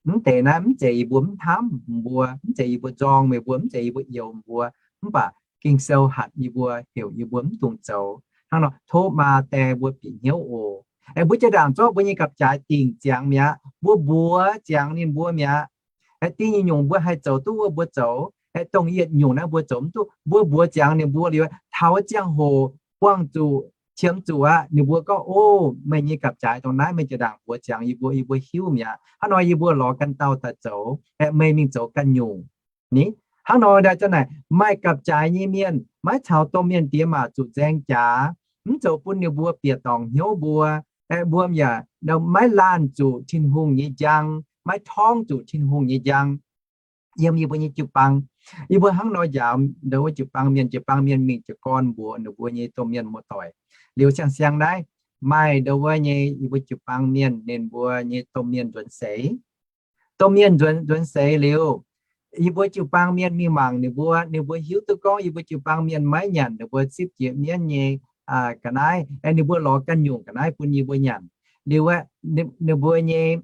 mv deix naaiv mv zeiz yie mbuo mv hnamv mbuo, mv zeiz yie mbuo nzorng meih mbuo, mv zeiz yie mbuo youx mbuo, mv baac Ging-Sou hatc yie mbuo heuc yie mbuo mv dungx zoux. Hnangv nor tov maa die mbuo bieqc hnyouv oc. Aeqv, mbuo jaa-ndaangc zorqv mbuo nyei gapv-jaaix dingc ziangx mi'aqv. Mbuo mbuox ziangx ninh mbuo mi'aqv. Aeqv, da'nyeic nyungc mbuo haih zoux duqv wuov mbuo zoux. Aeqv, dongh yietc nyungc naaiv mbuo zoux mv duqv, mbuo mbuox ziangx ninh mbuo liuz, taux ziangh hoc buangh zuqc, qiemx zuqc aqv, ninh mbuo gorngv, O, meih nyei gapv-jaaix dongh naaiv, meih jaa-ndaangc mbuox ziangx yie mbuo, yie mbuo hiuv mi'aqv. Hnangv nor yie mbuo lorz ganh dauh daaih zoux. Aeqv, meih mingh zoux ganh nyungc. Ni, hnangv nor daaih zanc naaic maaih gapv-jaaix nyei mienh maiv caux domh mienh diex maac zuqc nzaeng jaax, mv zoux bun ninh mbuo bieqc dorngc hnyouv mbuo. Aeqv, mbuo yaac maiv laanh zuqc Tin-Hungh nyei njang, maiv torngv zuqc Tin-Hungh nyei njang. Yiem yie mbuo nyei jiu-baang, yie mbuo hnangv nor njaaux ndau wuov jiu-baang mienh, jiu-baang mienh mingh jiez gorn mbuox ninh mbuo nyei domh mienh muoz-doic. Liuz siang-siang naaiv maaih ndau wuov nyei yie mbuo jiu-baang mienh, ninh mbuo nyei domh mienh nzuonx seix. Domh mienh nzuonx, nzuonx seix liuz, yie mbuo jiu-baang mienh mingh mangc ninh mbuo, ninh mbuo hiuv duqv gorngv yie mbuo jiu-baang mienh maiv nyanc ninh mbuo sipv jiex mienv nyei ga'naaiv, aeqv, ninh mbuo lorz ganh nyungc ga'naaiv bun yie mbuo nyanc. Liuz aeqv, ninh mbuo nyei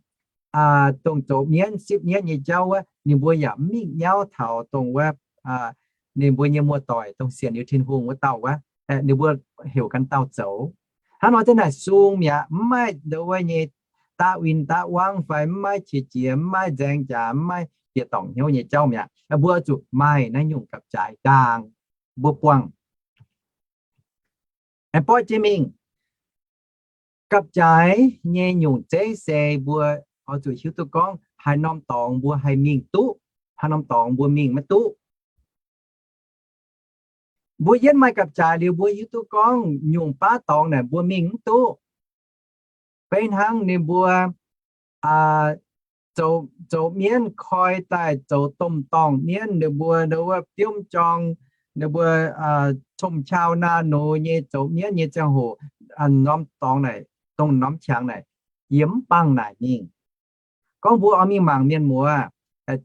dongh zoux mienv sipv mienv nyei jauv wuov, ninh mbuo yaac mv mingh nyauv taux dongh wuov ninh mbuo nyei muoz-doic dongh sienx liuz Tin-Hungh wuov dauh wuov, ninh mbuo heuc ganh dauh zoux. Hnangv nor zanc naaic sung mi'aqv, mv maaih ndau wuov nyei daqv win daqv wangv fai mv maaih qiex jiez, mv maaih nzaeng jaax, mv maaih bieqc dorngc hnyouv nyei jauv mi'aqv. Mbuo zuqc maaih naaiv nyungc gapv-jaaix ndaangc mbuo buangh. Aengx borqv jienv mingh, gapv-jaaix nyei nyungc zeiv se mbuo oix zuqc hiuv duqv gorngv haaix norm dorngx mbuo haih mingh duqv, haaix norm dorngx mbuo mingh maiv duqv. Mbuo yietv maaih gapv-jaaix liuz mbuo hiuv duqv gorngv nyungc baav dorngx naaic mbuo mingh mv duqv. Beiv hnangv ninh mbuo zoux, zoux mienv koi daaih zoux domh dorngh mienv, ninh mbuo ndau wuov biomv jorng, ninh mbuo comv-qau naa nux nyei zoux mienv nyei ziangh hoc, norm dorngx naaic, dongh norm qangx naaic, yie mv bangh naaic mingh. Gorngv mbuo oix mingh mangc mienh muoz,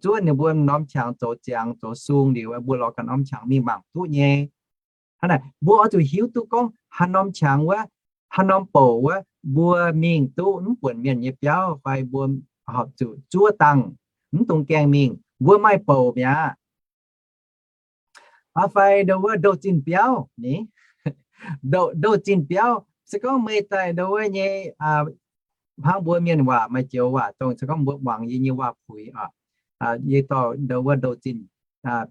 zuov ninh mbuo norm qangx zoux ziangx zoux sung liuz, mbuo lorz ganh norm qangx mingh mangc duqv nyei. Hnangv naaic, mbuo oix zuqc hiuv duqv gorngv haaix norm qangx wuov, haaix norm bouc wuov, mbuo mingh duqv mv buonc mienh nyei biauv fai mbuo horpc zuqc zuov dangh, mv dungx gaengh mingh, mbuo maaih bouc mi'aqv. Fai ndau wuov ndouh zinh biauv ni, ndouh zinh biauv. Se gorngv meih daaih ndau wuov nyei, hnangv mbuo mienh waac maaih joux waac dongh, se gorngv mbuo muangx yie nyei waac-puix oc, yie dorh ndau wuov ndouh zinh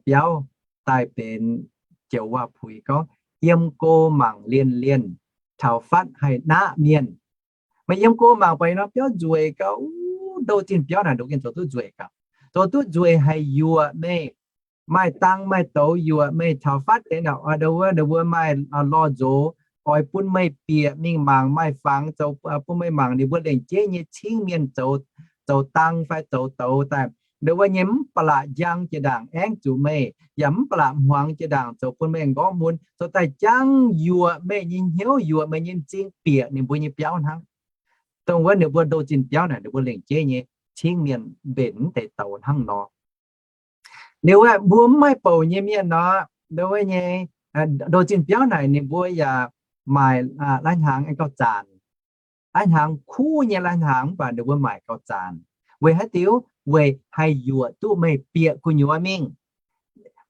biauv daaih benx joux waac-puix gorngv, yiem go mangc lienh lienh, taux fatv haih naqv mienh. Meih yiem go mangc buatc norm biauv nzueic gauh, ndoh zinh biauv naaic ndoh gengh zoux duqv nzueic gauh, zoux duqv nzueic haic, yuoqc meih, maaih dang maaih douz yuoqc meih. Taux fatv deix naaic, wuov, ninh mbuo maaih lorh nzox oix bun meih bieqc mingh mangc, maaih fangx zoux bun meih mangc. Ninh mbuo lengc jeiv nyei cingv mienh zoux, zoux dang fai zoux douz daaih, ninh mbuo nyei mv ba'laqc njang jiex ndaangc aengv zuqc meih, yaac mv ba'laqc hmuangx jiex ndaangc zoux bun meih m'nqorngv mun, zoux daaih jangv yuoqc meih nyei hnyouv, yuoqc meih nyei m'zing, bieqc ninh mbuo nyei biauv hnangv. Dongh wuov ninh mbuo ndoh zinh biauv naaic ninh mbuo lengc jeiv nyei cingv mienh mbenc mv deix douz hnangv nor. Liuz aeqv, mbuo mv maaih bouc nyei mienh nor, ndoh wuov nyei, ndoh zinh biauv naaic ninh mbuo yaac maaic lai-hnaangx aengx gauh zanc. Lai-hnaangx kuv nyei lai-hnaangx mv baac ninh mbuo maaic gauh zanc. Weic haaix diuc? Weic haih yuoqc duqv meih bieqc gu'nyuoz mingh,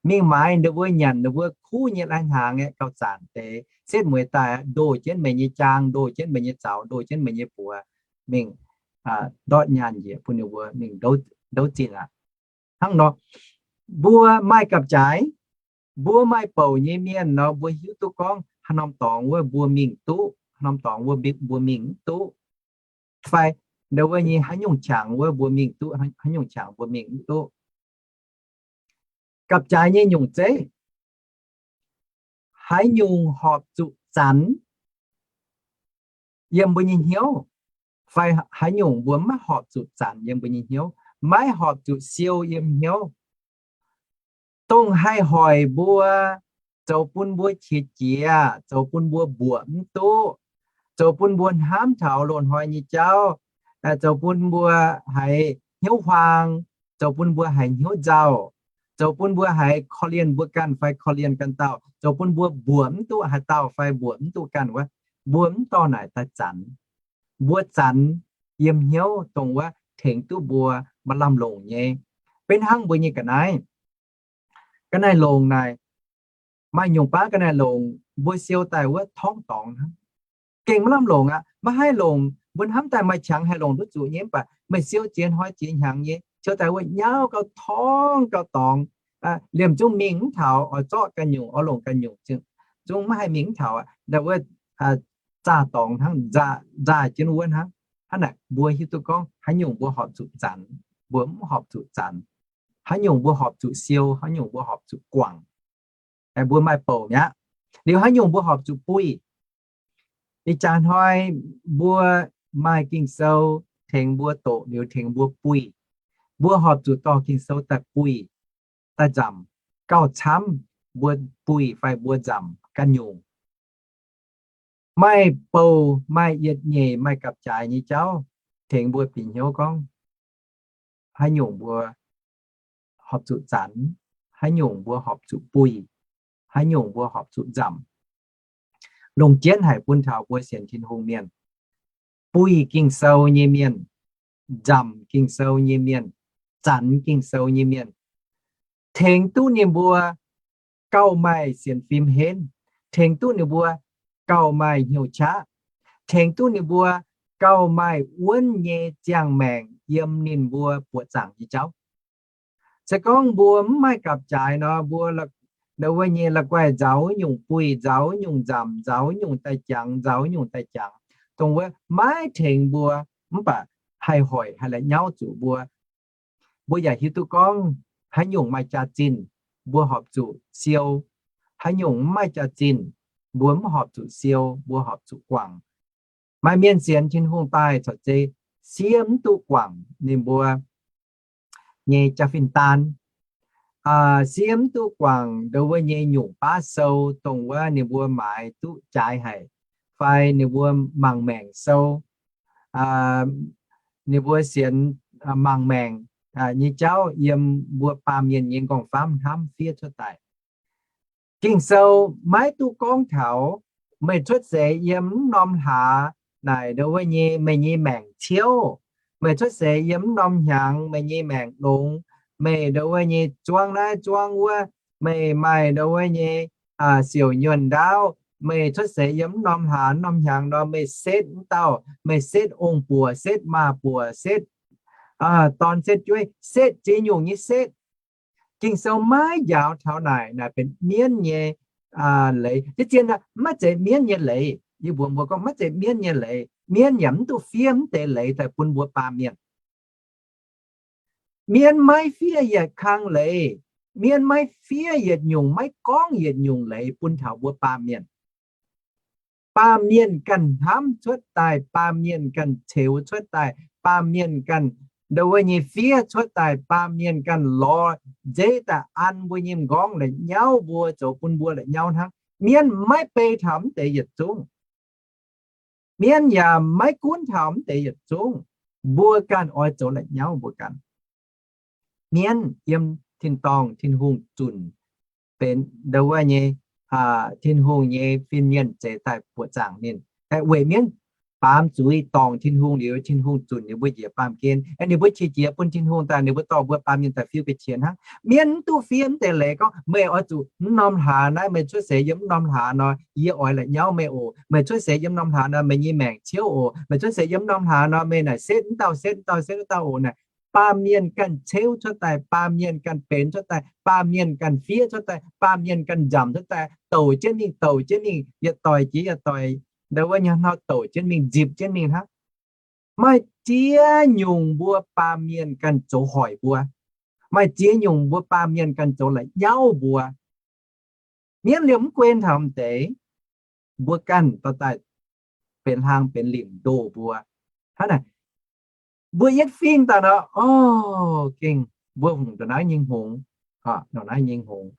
mingh maaiz ninh mbuo, nyanc ninh mbuo kuv nyei lai-hnaangx aeqv, gauh zanc deix, setv mueiz daaih ndoh jienv meih nyei jaang, ndoh jienv meih nyei zaux, ndoh jienv meih nyei buoz, mingh ndortv nyaanh njiec bun ninh mbuo mingh ndouv zinh aqv. Hnangv nor, mbuo maaih gapv-jaaix, mbuo maaih bouc nyei mienh nor, mbuo hiuv duqv gorngv haaix norm dorngx wuov mbuo mingh duqv, haaix norm dorngx wuov mbuo mingh mv duqv. Fai ndoh wuov nyei haaix nyungc qangx wuov mbuo mingh duqv, haaix nyungc qangx mbuo mingh mv duqv. Gapv-jaaix nyei nyungc zeiv, haaix nyungc horpc zuqc zanc yiem mbuo nyei hnyouv, fai haaix nyungc mbuo maiv horpc zuqc zanc yiem mbuo nyei hnyouv, maiv horpc zuqc siou yiem hnyouv, dongh haih hoic mbuo, zoux bun mbuo qiex jiez, zoux bun mbuo mbuoqc mv duqv, zoux bun mbuo hnamv taux loz-hnoi nyei jauv, zoux bun mbuo haiz hnyouv huaang, zoux bun mbuo haiz hnyouv nzauh, zoux bun mbuo haiz korv-lienh mbuo ganh fai korv-lienh ganh dauh, zoux bun mbuo mbuoqc mv duqv haaix dauh fai mbuoqc mv duqv ganh wuov, mbuo mv dorh naaic daaih zanc. Mbuo zanc yiem hnyouv dongh wuov tengx duqv mbuo maaih lamh longc nyei. Beiv hnangv mbuo nyei ga'naaiv, ga'naaiv longc naaic, maaih nyungc baav ga'naaiv longc mbuo siou daaih wuov torngv dorngx hnangv, gengh maiv lamh longc aqv. Maiv haih longc, mbuo hnamv daaih maaih qangx haih longc duqv zuqc nyei, mv baac meih siou jiex hnoi jiex hnyangx nyei, siou daaih wuov nyauv gauh torngv gauh dorngx, liemh zungv mingh mv taux, oix zorqv ganh nyungc, oix longc ganh nyungc, zungv maiv haih mingh mv taux aqv. Wuov zaah dorngx hnangv, zaah jienv wuov hnangv. Hnangv naaic mbuo hiuv duqv gorngv haaix nyungc mbuo horpc zuqc zanc, mbuo mv horpc zuqc zanc, haaix nyungc mbuo horpc zuqc siou, haaix nyungc mbuo horpc zuqc guangc, mbuo maaih bouc mi'aqv. Liuz haaix nyungc mbuo horpc zuqc buih. Ih jaax hnoi mbuo maaih Ging-Sou tengx mbuo doqc liuz tengx mbuo buih. Mbuo horpc zuqc dorh Ging-Sou daaih buih, daaih nzamc, gauh camv mbuo buih fai mbuo nzamc ganh nyungc. Maaih bouh, maaih yietc nyeic, maaih gapv-jaaix nyei jauv tengx mbuo bieqc hnyouv gorngv haaix nyungc mbuo horpc zuqc zanc, haaix nyungc mbuo horpc zuqc buih, haaix nyungc mbuo horpc zuqc nzamc. Longc jienv haic bun taux mbuo sienx Tin-Hungh mienh, buih Ging-Sou nyei mienh, nzamc Ging-Sou nyei mienh, zanc Ging-Sou nyei mienh, tengx duqv ninh mbuo gauh maaih sienx fim henv, tengx duqv ninh mbuo gauh maaih hnyouv qaqv, tengx duqv ninh mbuo gauh maaih wuonv nyei ziangh maengc yiem ninh mbuo buoqc zaangc nyei jauv. Se gorngv mbuo mv maaih gapv-jaaix nor, mbuo wuov nyei la'guaih nzaaux nyungc buih, nzaaux nyungc nzamc, nzaaux nyungc daaih jangx, nzaaux nyungc daaih jangx, dongh wuov maiv tengx mbuo, mv baac haih hoic, haih la'nyauv zuqc mbuo. Mbuo yaac hiuv duqv gorngv haaix nyungc maaih jaax-zinh, mbuo horpc zuqc siou. Haaix nyungc mv maaih jaax-zinh, mbuo mv horpc zuqc siou, mbuo horpc zuqc guangc. Maaih mienh sienx Tin-Hungh daaih corc zeiz siev mv duqv guangc ninh mbuo nyei jaa-fin-daan, siev mv duqv guangc nduov wuov nyei nyungc baav sou, dongh wuov ninh mbuo maaiz duqv jaaix haic, fai ninh mbuo mangc maengc sou, ninh mbuo sienx mangc maengc nyei jauv yiem mbuo baamh mienh nyei nqorngv-famv hnamv fiev cuotv daaih. Ging-Sou maiv duqv gorngv taux meih cuotv seix yiem mv norm hlaax naaic nduov wuov nyei meih nyei maengc ciouv, meih cuotv seix yiem mv norm hnyangx meih nyei maengc longx, meih nduov wuov nyei zuangv naaiv zuangv wuov, meih maaih nduov wuov nyei siouc nyuonh ndaauv, meih cuotv seix yiem mv norm hlaax mv norm hnyangx nor meih setv mv dauh, meih setv ong-buoc, setv maa-buoc, setv dorn, setv jueiv, setv ziex nyungc nyei setv. Ging-Sou maiv njaaux taux naaic. Naaic benx mienv nyei leiz. Zien-zien maiv zeiz mienv nyei leiz. Yie mbuox mbuo gorngv maiv zeiz mienv nyei leiz. Mienv yaac mv duqv fiev mv deix leiz daaih bun mbuo baamh mienh. Mienv maiv fiev yietc kang leiz. Mienv maiv fiev yietc nyungc, maiv gorngv yietc nyungc leiz bun taux mbuo baamh mienh. Baamh mienh ganh hnamv cuotv daaih, baamh mienh ganh ceux cuotv daaih, baamh mienh ganh ndo wuov nyei fiev cuotv daaih, baamh mienh ganh lorz nzeiv daaih an mbuo nyei m'nqorngv la'nyauv mbuo, zoux bun mbuo la'nyauv hnangv. Mienv maiv bei taux mv deix yietc zungv. Mienv yaac maiv gunv taux mv deix yietc zungv. Mbuo ganh oix zoux la'nyauv mbuo ganh. Mienv yiem tin-dorngh Tin-Hungh zunc benx ndo wuov nyei, Tin-Hungh nyei fin-mienh zeix daaih buoqc zaangc ninh. Weic mienv baamz zuiz dorngc Tin-Hungh liuz, Tin-Hungh zunc ninh mbuo njiec baamh gen, ninh mbuo qiex jiez bun Tin-Hungh daaih, ninh mbuo dorh mbuo baamh mienh daaih fiuv ga'qiex hnangv. Mienv mv duqv fiev mv deix leiz gorngv, meih oix zuqc mv norm hlaax naaiv, meih cuotv seix yiem mv norm hlaax nor, yie oix la'nyauv meih oc. Meih cuotv seix yiem norm hlaax nor, meih nyei maengc ciouv oc. Meih cuotv seix yiem norm hlaax nor, meih naaic setv wuov dauh, setv wuov dauh, setv wuov dauh, setv wuov dauh oc naaic. Baamh mienh ganh ceuv cuotv daaih, baamh mienh ganh benx cuotv daaih, baamh mienh ganh fiev cuotv daaih, baamh mienh ganh nzamc cuotv daaih, douc jienv mingh, douc jienv mingh, yietc doic jiex yietc doic, ndo wuov nyei hnoi douc jienv mingh, nzipc jienv mingh hnangv. Maaih ziex nyungc mbuo baamh mienh ganh zoux hoic mbuo. Maaih ziex nyungc mbuo baamh mienh ganh zoux la'nyauv mbuo. Mienv liemh mv guen taux m'deix, mbuo ganh dorh daaih benx hlang benx limc ndoh mbuo. Hnangv naaic, mbuo yietv fingx daaih nor, o, gengh mbuo hungx ndongc naaiv nyei hngongx, ndongc naaiv nyei hngongx,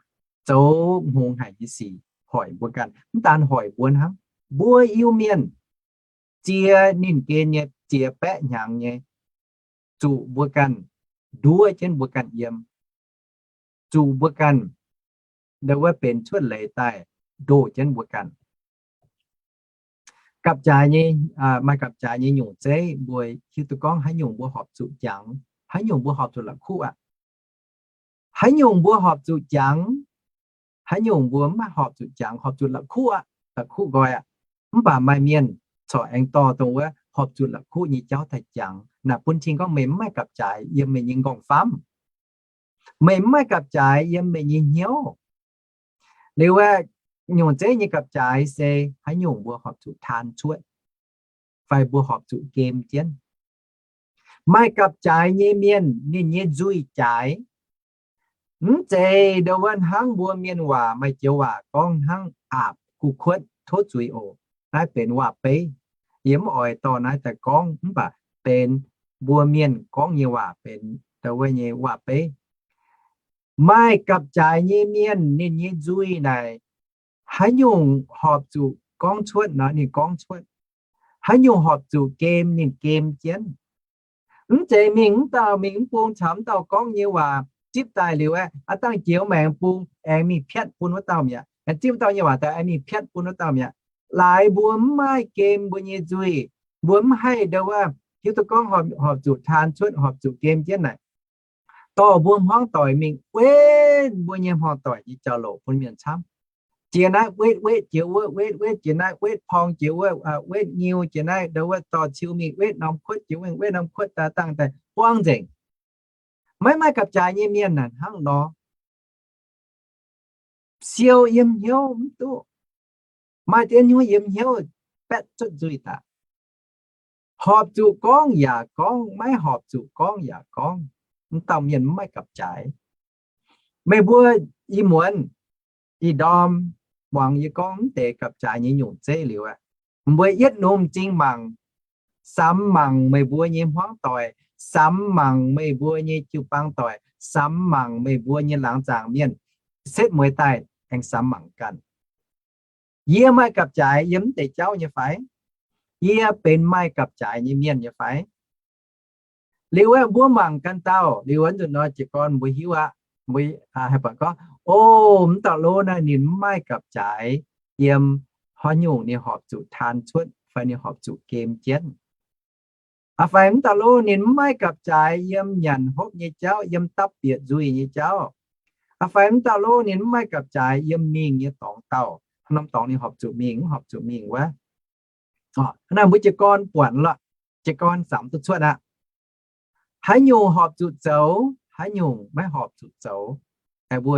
zoux hngongx haic nyei sic hoic mbuo ganh. Mv daan hoic mbuo hnangv, mbuo Iu-Mienh ziex ninh gen nyei, ziex baeqv hnyangx nyei, zuqc mbuo ganh nduov jienv mbuo ganh yiem, zuqc mbuo ganh ndo wuov benx cuotv leiz daaih ndoh jienv mbuo ganh. Gapv-jaaix nyei, maaih gapv-jaaix nyei nyungc zeiv mbuo hiuv duqv gorngv haaix nyungc mbuo horpc zuqc jangx, haaix nyungc mbuo horpc zuqc la'kuqv aqv. Haaix nyungc mbuo horpc zuqc jangx, haaix nyungc mbuo mv horpc zuqc jangx, horpc zuqc la'kuqv aqv, la'kuqv nqoi aqv. Mv baac maaih mienh corc aengx dorh dongh wuov horpc zuqc la'kuqv nyei jauv daaih jangx. Naaic bun cing gorngv meih mv maaih gapv-jaaix yiem meih nyei nqorngv-famv. Meih mv maaih gapv-jaaix yiem meih nyei hnyouv. Liuz wuov nyungc zeiv nyei gapv-jaaix se haaix nyungc mbuo horpc zuqc taan cuotv, fai mbuo horpc zuqc gem jienv. Maaih gapv-jaaix nyei mienh ninh nyei nzuih jaaix mv zeiz ndo wuov hnangv mbuo mienh waac maaih joux waac gorngv hnangv aapc guv kuotv tov zuiz oc. Naaiv benx waac-beiv. Yie mv oix dorh naaiv daaih gorngv, mv baac benx mbuo mienh gorngv nyei waac benx ndo wuov nyei waac-beiv. Maaih gapv-jaaix nyei mienh ninh nyei nzuih naaic, haaix nyungc horpc zuqc gorngv cuotv nor ninh gorngv cuotv. Haaix nyungc horpc zuqc gem ninh gem jienv. Mv zeiz mingh mv dauh mingh mv bung caux mv dauh gorngv nyei waac zipv daaih liuz aeqv, aav dangh jiex maengx bung aengx mingh piatv bun wuov dauh mi'aqv. Aengx zipv wuov dauh nyei waac daaih aengx mingh piatv bun wuov dauh mi'aqv. Laaix mbuo mv maaih gem mbuo nyei nzuih, mbuo mv haih ndo wuov hiuv duqv gorngv horpc zuqc taan cuotv, horpc zuqc gem jienv naaic, dorh mbuo hmuangv doic mingh wetv mbuo nyei hmuangv doic nyei jauv-louc bun mienh camv. Jiex naaiv wetv, wetv jiex wuov, wetv, wetv jiex naaiv, wetv porng jiex wuov, wetv nyiu jiex naaiv, ndo wuov dorh ciu mingh wetv norm kuotv jiex wuov, wetv norm kuotv daaih dangh daaih buangv nzengc. Maiv maaih gapv-jaaix nyei mienh naaic hnangv nor. Siou yiem hnyouv mv duqv. Maaih deix nyungc yiem hnyouv baetv cuotv nzuih daaih. Horpc zuqc gorngv yaac gorngv, maiv horpc zuqc gorngv yaac gorngv, mv dauh mienh mv maaih gapv-jaaix. Meih mbuo ih muonz, ih ndorm muangx yie gorngv mv deix gapv-jaaix nyei nyungc zeiv liuz aeqv, mbuo yietv nungx m'zing mangc, samx mangc meih mbuo nyei hmuangv doic, samx mangc meih mbuo nyei jiu-baang doic, samx mangc meih mbuo nyei laangz zaangc mienh, setv mueiz daaih aengx samx mangc ganh. Yie maaih gapv-jaaix yiem mv deix jauv nyei fai? Yie benx maaih gapv-jaaix nyei mienh nyei fai? Liuz aeqv, mbuo mangc ganh dauh liuz wuov nzunc nor jiez gorn mbuo hiuv aqv. Mbuo haih buatc gorngv, o, mv dauh lov naaiv ninh mv maaih gapv-jaaix yiem haaix nyungc ninh horpc zuqc taan cuotv fai ninh horpc zuqc gem jienv. Aa, fai mv dauh lov ninh mv maaih gapv-jaaix yiem nyanc hopv nyei jauv, yiem dapv bieqc nzuih nyei jauv. Aa, fai mv dauh lov ninh mv maaih gapv-jaaix yiem mingh nyei dorngx dauh, haaix norm dorngx ninh horpc zuqc mingh, mv horpc zuqc mingh wuov. Hnangv naaic mbuo jiez gorn buatc lorqc, jiez gorn samx duqv cuotv aqv. Haaix nyungc horpc zuqc zoux, haaix nyungc maiv horpc zuqc zoux, mbuo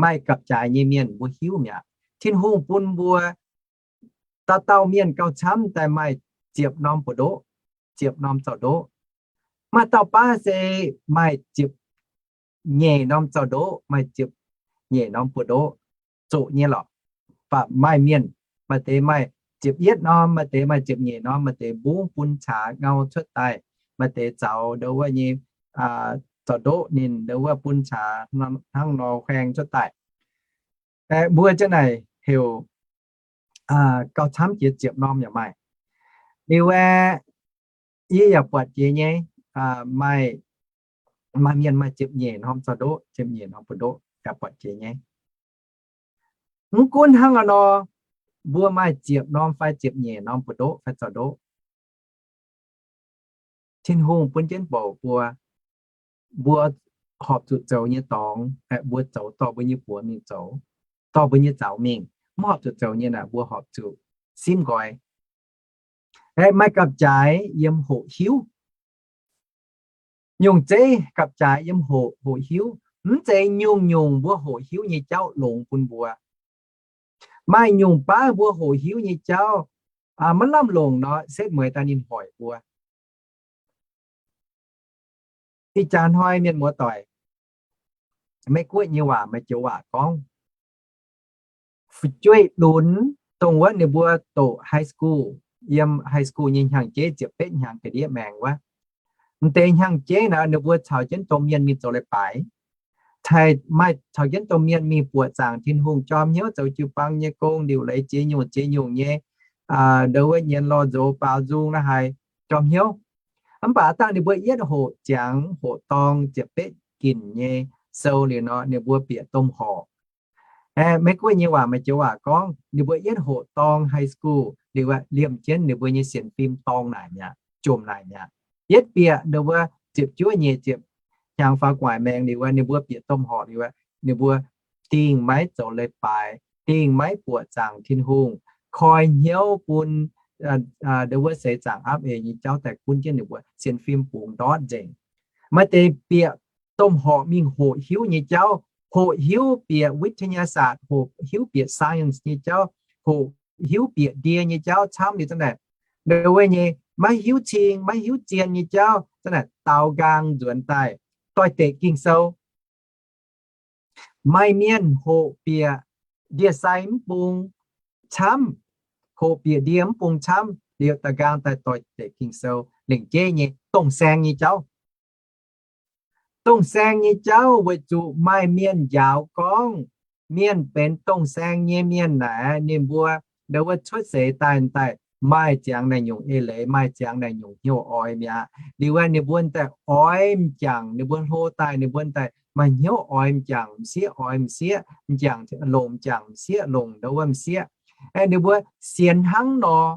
maaih gapv-jaaix nyei mienh mbuo hiuv mi'aqv. Tin-Hungh bun mbuo dauh dauh mienh gauh camv daaih maaih ziepc norm buoz-ndoqv, ziepc norm zaux-ndoqv. Maaih dauh baav se maaih ziepc nyeic norm zaux-ndoqv, maaih ziepc nyeic norm buoz-ndoqv zoqc nyei lorqc. Baac maaih mienh, maaih deix maaih ziepc yietv norm, maaih deix maaih ziepc nyeic norm, maaih deix mbungv bun caax ngau cuotv daaih, maaih deix zaux ndo wuov nyei zaux-ndoqv ninh ndo wuov bun caax hnangv nor hueng cuotv daaih. Mbuo jienv naaic heuc gauh camv jiex ziepc norm yaac maaih. Liuz aeqv, yie yaac buatc jiex nyei, maaih mienh maaih ziepc nyeic norm zaux-ndoqv, ziepc nyeic norm buoz-ndoqv yaac buatc jiex nyei. Mv gunv hnangv haaix nor, mbuo maaih ziepc norm fai ziepc nyeic norm buoz-ndoqv fai zaux-ndoqv, Tin-Hungh bun jienv bouc mbuo, mbuo horpc zuqc zoux nyei dorngx, mbuo zoux dorh mbuo nyei buoz mingh zoux, dorh mbuo nyei zaux mingh. Mv horpc zuqc zoux nyei naaic, mbuo horpc zuqc simv nqoi. Aeqv, maaih gapv-jaaix yiem hoqc hiuv. Nyungc zeiv gapv-jaaix yiem hoqc, hoqc hiuv. Mv zeiz nyungc-nyungc mbuo hoqc hiuv nyei jauv longx bun mbuo. Maaih nyungc baav mbuo hoqc hiuv nyei jauv maiv lamh longc nor, setv mueiz daaih ninh hoic mbuo. Ih jaax hnoi mienh muoz-doic, Meiv Guoqv nyei waac maaih joux waac gorngv, fu'jueiv lunx dongh wuov ninh mbuo doqc high school, yiem high school nyei hnyangx-jeiv ziepc betv hnyangx ga'ndiev maengx wuov, m'deix hnyangx-jeiv naaic ninh mbuo caux jienv domh mienh mingh zoux leiz-baaix, maaih caux jienv domh mienh mingh buoqc zaangc Tin-Hungh, jorm hnyouv zoux jiu-baang nyei gong, liuc leiz ziex nyungc ziex nyungc nyei, ndo wuov nyienz lorh nzox baaux nzung naaiv haic, jorm hnyouv. Mv baac dangh ninh mbuo yietv hoqc ziangx hoqc dorng ziepc betv ginc nyei sou liuz nor, ninh mbuo bieqc domh horqc. Aeqv, Meiv Guoqv nyei waac maaih joux waac gorngv, ninh mbuo yietv hoqc dorng high school liuz, liemh jienv ninh mbuo nyei sienx fim dorng naaic mi'aqv, jomc naaic mi'aqv. Yietv bieqc ninh mbuo ziepc juov nyeic ziepc hnyangx faaux gu'nguaaic maengx liuz, ninh mbuo bieqc domh horqc liuz, ninh mbuo dingh maiv zoux leiz-baaix, dingh maiv buoqc zaangc Tin-Hungh, koi hnyouv bun ndo wuov seix zaangc aapv eix nyei jauv daaih gunv jienv ninh mbuo sienx fim bungx ndortv nzengc. Maaih deix bieqc domh horqc mingh hoqc hiuv nyei jauv, hoqc hiuv bieqc วิทยาศาสตร์, hoqc hiuv bieqc science nyei jauv, hoqc hiuv bieqc ndie nyei jauv camv liuz zanc naaic, ndo wuov nyei maiv hiuv cing maiv hiuv zien nyei jauv zanc naaic daaux nqaang nzuonx daaih doix-dekc Ging-Sou. Maaih mienh hoqc bieqc ndie-sai mv bung camv, hoqc bieqc ndie mv bung camv liuz, daaux nqaang daaih doix-dekc Ging-Sou lengc jeiv nyei dongh saeng nyei jauv. Dongh saeng nyei jauv weic zuqc maaih mienh njaaux gorngv mienh benx dongh saeng nyei mienh naaic, ninh mbuo ndo wuov cuotv seix daaih daaih maaih ziangx naaic nyungc eix leiz, maaih ziangx naaic nyungc hnyouv oix mi'aqv. Liuz aeqv, ninh mbuo daaih oix m'jangc, ninh mbuo hlo daaih ninh mbuo daaih maaih hnyouv oix m'jangc m'sieqv, oix m'sieqv m'jangc, longc m'jangc m'sieqv, longc ndo wuov m'sieqv. Aeqv, ninh mbuo sienx hnangv nor.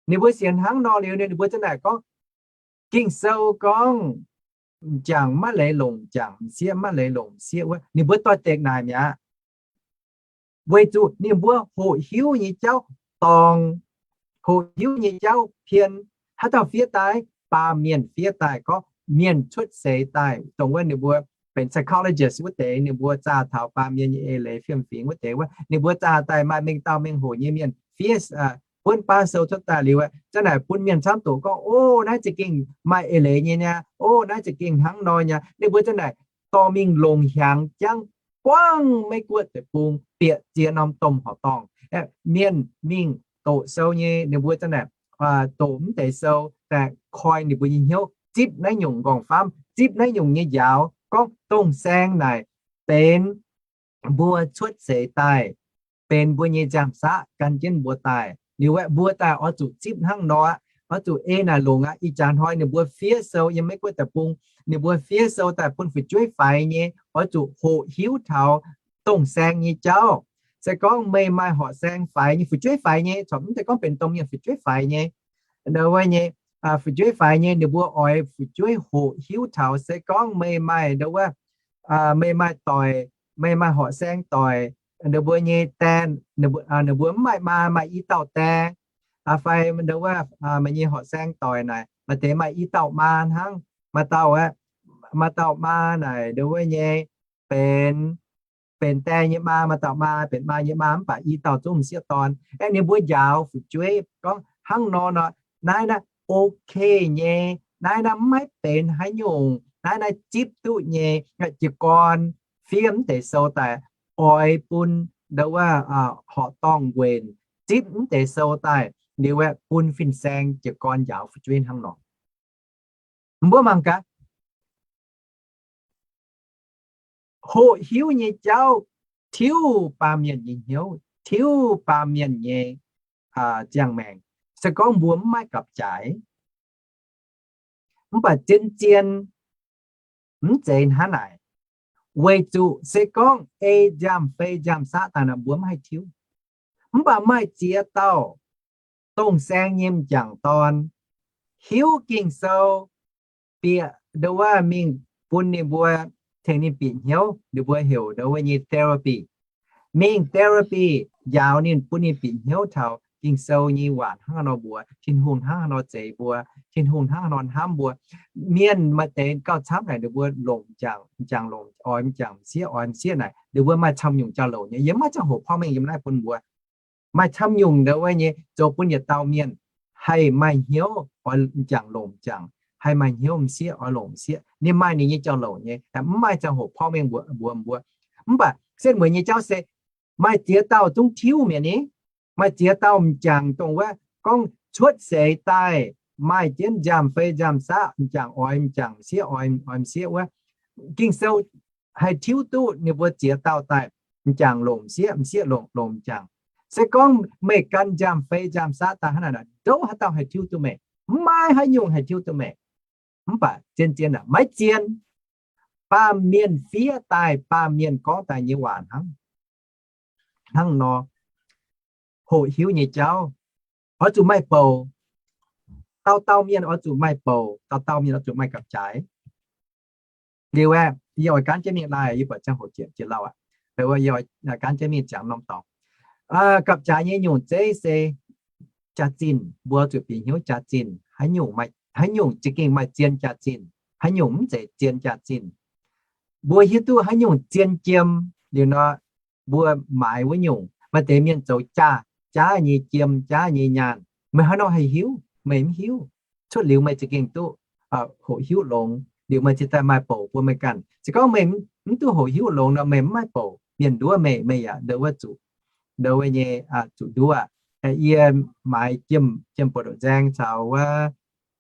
Ninh mbuo sienx hnangv nor liuz, ninh mbuo zanc naaic gorngv, Ging-Sou gorngv m'jangc maiv leiz longc m'jangc, m'sieqv maiv leiz longc m'sieqv wuov, ninh mbuo doix-dekc naaic mi'aqv. Weic zuqc ninh mbuo hoqc hiuv nyei jauv dorngc, hoqc hiuv nyei jauv pien. Haaix dauh fiev daaih? Baamh mienh fiev daaih. Gorngv mienh cuotv seix daaih, dongh wuov ninh mbuo benx psychologist wuov deix, ninh mbuo zaah taux baamh mienh nyei eix leiz fiem-fingx wuov deix wuov, ninh mbuo zaah daaih maaih mengh dauh mengh hoc nyei mienh fiev buonv baav sou cuotv daaih liuz, zanc naaic bun mienh camv doqc gorngv, o, naaiv za'gengh maaih eix leiz nyei niaa, o, naaiv za'gengh hnangv nor niaa. Ninh mbuo zanc naaic dorh mingh longc hiaangx jangv buangv Meiv Guoqv deic-bung bieqc ziex norm domh horqc dorngh. Mienh mingh doqc sou nyei, ninh mbuo zanc naaic doqc mv deix sou daaih koi ninh mbuo nyei hnyouv, zipv naaiv nyungc nqorngv-famv, zipv naaiv nyungc nyei njaaux, gorngv dongh saeng naaic benx mbuo cuotv seix daaih, benx mbuo nyei nziaamv-saqv gan jienv mbuo daaih. Liuz aeqv, mbuo daaih oix zuqc zipv hnangv nor aqv, oix zuqc ei naaic longc aqv. Ih jaax hnoi ninh mbuo fiev sou yiem Meiv Guoqv deic-bung, ninh mbuo fiev sou daaih bun fu'jueiv faix nyei, oix zuqc hoqc hiuv taux dongh saeng nyei jauv. Se gorngv meih maaih horqc saeng faix nyei, fu'jueiv faix nyei, corc mv deix gorngv benx domh mienh, fu'jueiv faix nyei, ndo wuov nyei, fu'jueiv faix nyei, ninh mbuo oix fu'jueiv hoqc hiuv taux. Se gorngv meih maaih ndo wuov, meih maaih doic, meih maaih horqc saeng doic, ninh mbuo nyei daeng, ninh mbuo mv maaih maa, maaih i dauh daeng, fai ndo wuov meih nyei horqc saeng doic naaic maaih deix maaih i dauh maa hnangv. Maaih dauh, maaih dauh maa naaic ndo wuov nyei benx benx die nyei maa, maaih dauh maa benx maa nyei maa, mv baac i dauh zungv m'sieqv dorn. Aeqv, ninh mbuo njaaux fu'jueiv gorngv hnangv nor nor, naaiv naaiv ok nyei, naaiv naaiv maiv benx haaix nyungc, naaiv naaiv zipv duqv nyei. Jiez gorn fiev mv deix sou daaih oix bun ndo wuov horqc dorngh nquenc, zipv mv deix sou daaih liuz aeqv, bun fin-saeng jiez gorn njaaux fu'jueiv hnangv nor. Mbuo mangc gaax, hoqc hiuv nyei jauv tiuv baamh mienh nyei hnyouv, tiuv baamh mienh nyei ziangh maengc. Se gorngv mbuo mv maaih gapv-jaaix, mv baac zien-zien mv zeiz hnangv naaic. Weic zuqc se gorngv ei nziaamv-fei nziaamv-saqv daaih nor, mbuo mv haih tiuv. Mv baac maaih ziex dauh dongh saeng nyei m'jangc dorn hiuv Ging-Sou, bieqc ndo wuov mingh bun ninh mbuo, tengx ninh bieqc hnyouv, ninh mbuo heuc ndo wuov nyei therapy. Mingh therapy, njaaux ninh, bun ninh bieqc hnyouv taux Ging-Sou nyei waac hnangv haaix nor mbuox, Tin-Hungh hnangv haaix nor zeix mbuo, Tin-Hungh hnangv haaix nor hnamv mbuo. Mienh maaih deix gauh camv naaic, ninh mbuo longc m'jangc, m'jangc longc, oix m'jangc, m'sieqv oix m'sieqv naaic, ninh mbuo maaih camv nyungc jauv-louc nyei. Yie mv maaih ziangh hoc porv mengh yiem naaiv bun mbuo. Maaih camv nyungc ndo wuov nyei zoux bun yietc dauh mienh haih maaih hnyouv oix m'jangc longc m'jangc, haih maaih hnyouv m'sieqv oix longc m'sieqv. Ninh maaih ninh nyei jauv-louc nyei, mv maaih ziangh hoc porv mengh mbuox mbuo. Mv baac setv mueiz nyei jauv se maaih ziex dauh zungv tiuv mi'aqv ni. Maaih ziex dauh m'jangc dongh wuov gorngv cuotv seix daaih maaih jienv nziaamv-fei nziaamv-saqv, m'jangc oix m'jangc, m'sieqv oix, oix m'sieqv wuov. Ging-Sou haih tiuv duqv ninh mbuo ziex dauh daaih, m'jangc longc m'sieqv, m'sieqv longc, longc m'jangc. Se gorngv meih gan nziaamv-fei nziaamv-saqv daaih hnangv naaic, ndouv haaix dauh haih tiuv duqv meih? Mv maaih haaix nyungc haih tiuv duqv meih. Mv baac zien-zien aeqv, maiv zien. Baamh mienh fiev daaih, baamh mienh gorngv daaih nyei waac hnangv, hnangv nor. Hoqc hiuv nyei jauv oix zuqc maaih bouc. Dauh dauh mienh oix zuqc maaih bouc, dauh dauh mienh oix zuqc maaih gapv-jaaix. Liuz aeqv, yie oix gaanv jienv mingh laai, yie buatc ziangh hoc jiex jiex lauh aqv. Yie oix gaanv jienv mingh ziangx norm dorngx. Gapv-jaaix nyei nyungc zeiv se jaax-zinh. Mbuo zuqc bieqc hnyouv jaax-zinh, haaix nyungc, haaix nyungc za'gengh maaih zien jaax-zinh, haaix nyungc mv zeiz zien jaax-zinh. Mbuo hiuv duqv haaix nyungc zien jiem liuz nor, mbuo maaiz wuov nyungc. Maaih deix mienh zoux jaav, jaav nyei jiem, jaav nyei nyaanh, meih haaix nor haih hiuv? Meih mv hiuv. Cuotv liuz meih za'gengh duqv hoqc hiuv longx, liuz meih cingx daaih maaih bouc bun meih ganh. Se gorngv meih mv duqv hoqc hiuv longx nor, meih mv maaih bouc. Mienh nduov meih, meih yaac ndo wuov zuqc, ndo wuov nyei zuqc nduov. Yie maaiz jiem, jiem buoz-ndoqv nzaeng caux wuov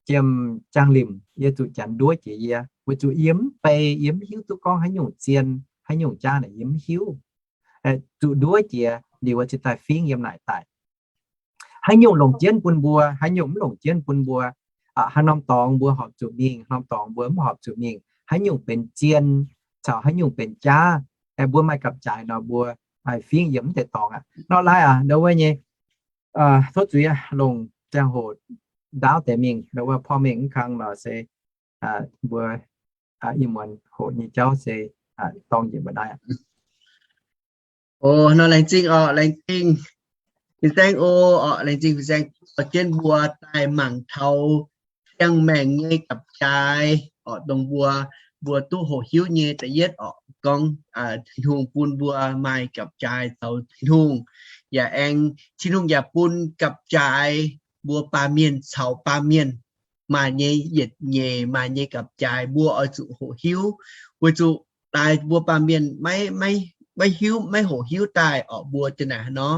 jiem jaang limc, yie zuqc janx nduov jiex yie, weic zuqc yie mv bei, yie mv hiuv duqv gorngv haaix nyungc zien, haaix nyungc jaav naaic yie mv hiuv. Zuqc nduov jiex liuz cingx daaih fingv yiem naaic daaih. Haaix nyungc longc jienv bun mbuo, haaix nyungc mv longc jienv bun mbuo. Haaix norm dorngx mbuo horpc zuqc mingh, haaix norm dorngx mbuo mv horpc zuqc mingh. Haaix nyungc benx zien caux haaix nyungc benx jaav, mbuo maaih gapv-jaaix nor mbuo fingv yiem mv deix dorngx aqv. Nor laai aqv, ndo wuov nyei, tov zuiz longc ziangh hoc ndaauv deix mingh, ndo wuov porv mengh mv kang nor se mbuo ih muonz hoqc nyei jauv se dorng njiec mbuo naaiv aqv. O, nor laengz zingh orqc, laengz zingh fin-saeng o, orqc, laengz zingh fin-saeng dorh jienv mbuo daaih mangc taux siang-maengc nyei gapv-jaaix orqc, dongh mbuo, mbuo duqv hoqc hiuv nyei da'yietv orqc, gorngv Tin-Hungh bun mbuo maaih gapv-jaaix caux Tin-Hungh, yaac aengx Tin-Hungh yaac bun gapv-jaaix mbuo baamh mienh caux baamh mienh maaih nyei yietc nyeic, maaih nyei gapv-jaaix mbuo oix zuqc hoqc hiuv, weic zuqc daaih mbuo baamh mienh maiv, maiv hiuv, maiv hoqc hiuv daaih orqc, mbuo zinh naaic haaix nor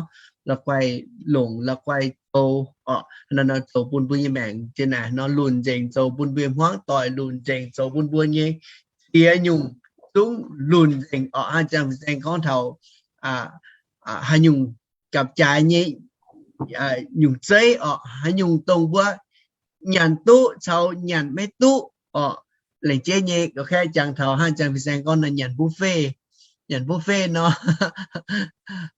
la'guaih longc, la'guaih zoux orqc, haaix nor zoux bun mbuo nyei maengc zinh naaic haaix nor lunh nzengc, zoux bun mbuo nyei hmuangv doic lunh nzengc, zoux bun mbuo nyei ziex nyungc zungv lunh nzengc orqc. Hnangv ziangh fin-saeng gorngv taux haaix nyungc gapv-jaaix nyei nyungc zeiv orqc, haaix nyungc dongh mbuo nyanc duqv caux nyanc maiv duqv orqc. Laengz jeiv nyei gorngv jangx taux hnangv ziangh fin-saeng gorngv nor, nyanc buffet, nyanc buffet nor,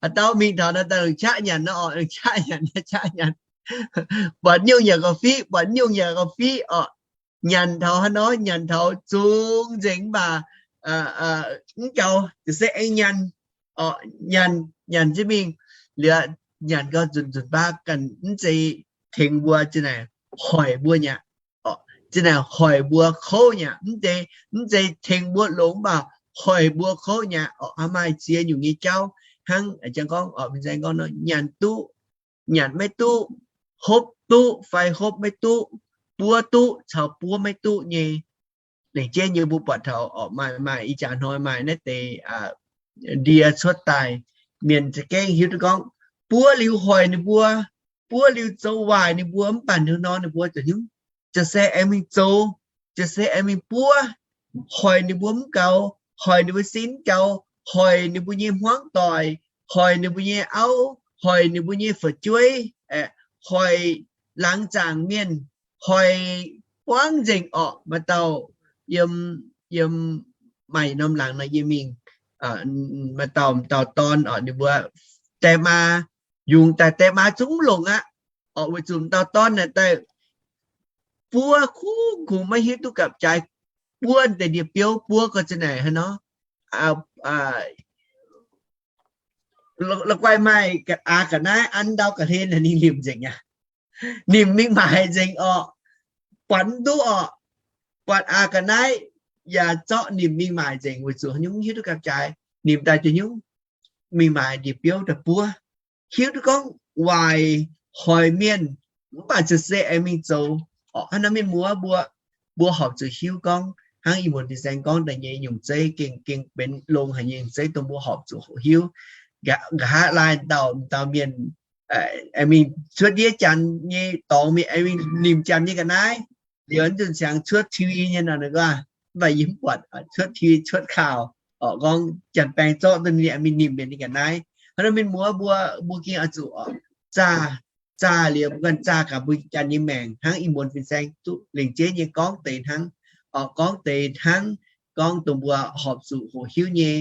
haaix dauh mingh taux nor daaih longc qaqv nyanc nor orqc, longc qaqv nyanc, qaqv nyanc, buatc nyungc yaac gauh fiqv, buatc nyungc yaac gauh fiqv orqc. Nyanc taux haaix nor nyanc taux zungx nzengc mv baac mv gaux, se aengx nyanc orqc, nyanc, nyanc jienv mingh liuz, nyanc gau nzunc nzunc baav ganh mv zeiz tengx mbuo zinh naaic hoic mbuo nyei aqv. Zinh naaic hoic mbuo kouv nyei aqv, mv zeiz, mv zeiz tengx mbuo longx mv baac hoic mbuo kouv nyei aqv. Oc, maaih ziex nyungc nyei jauv hnangv, aa, jang gorngv, oc, fin-saeng gorngv nor, nyanc duqv, nyanc maiv duqv, hopv duqv fai hopv maiv duqv, buov duqv caux buov maiv duqv nyei. Lengc jeiv nyei mbuo buatc taux, oc, maaih, maaih ih jaax hnoi maaih naaiv deix, aa, ndie cuotv daaih, mienh za'gengh hiuv duqv gorngv buov liuz hoic ninh mbuo, buov liuz zoux waaic ninh mbuo, mv baac ninh nor ninh mbuo ziouc hnyouv, ziouc se aengx mingh zoux, ziouc se aengx mingh buov, hoic ninh mbuo mv gaux, hoic ninh mbuo sin mv gaux, hoic ninh mbuo nyei hmuangv doic, hoic ninh mbuo nyei auv, hoic ninh mbuo nyei fu'jueiv, aeqv, hoic laangz zaangc mienh, hoic buangv nzengc orqc. Maaih dauh yiem, yiem maaih norm laangz nor yie mingh, maaih dauh, dauh dorn orqc, ninh mbuo die maa yungz daaih, die maa zungv mv longc aqv. Orqc, weic zuqc dauh dorn naaic daaih buov kungx-kungx maiv hiuv duqv gapv-jaaix, buov deix ndie-biouv, buov gau za'naaic hnangv nor. La'guaih maaih aa ga'naaiv an ndau ga'hlen ninh nimc nzengc aqv. Nimc mingh maaic nzengc orqc. Buatc mv duqv orqc. Buatc aa ga'naaiv yaac zorqv nimc mingh maaic nzengc weic zuqc haaix nyungc mv hiuv duqv gapv-jaaix. Nimc daaih jiex nyungc mingh maaic ndie-biouv daaih buov. Hiuv duqv gorngv waaic hoic mienh, mv baac ziouc se aengx mingh zoux. Orqc, hnangv naaiv mienh muoz mbuo, mbuo horpc zuqc hiuv gorngv hnangv ih muonz fin-saeng gorngv daaih nyei nyungc zeiv gengh, gengh benx longx haic nyei nyungc zeiv dongh mbuo horpc zuqc hoqc hiuv. Nqa'haav laai dauh, dauh mienh aengx mingh cuotv ndiev janx nyei dorngx mingh, aengx mingh nimc janx nyei ga'naaiv. Liuz nzunc siangx cuotv T V nyei nor, ninh gorngv, mv baac yie mv buatc, cuotv T V cuotv kaav, orqc, gorngv janx-baeng zorqv duqv ninh aengx mingh nimc mienh nyei ga'naaiv. Hnangv naaiv mienh muoz mbuo, mbuo gengh oix zuqc, orqc, zaah, zaah liuz mbuo ganh zaah gaax mbuo janx nyei maengc hnangv ih muonz fin-saeng duqv lengc jeiv nyei gorngv deix hnangv. Orqc, gorngv deix hnangv, gorngv dongh mbuo horpc zuqc hoqc hiuv nyei,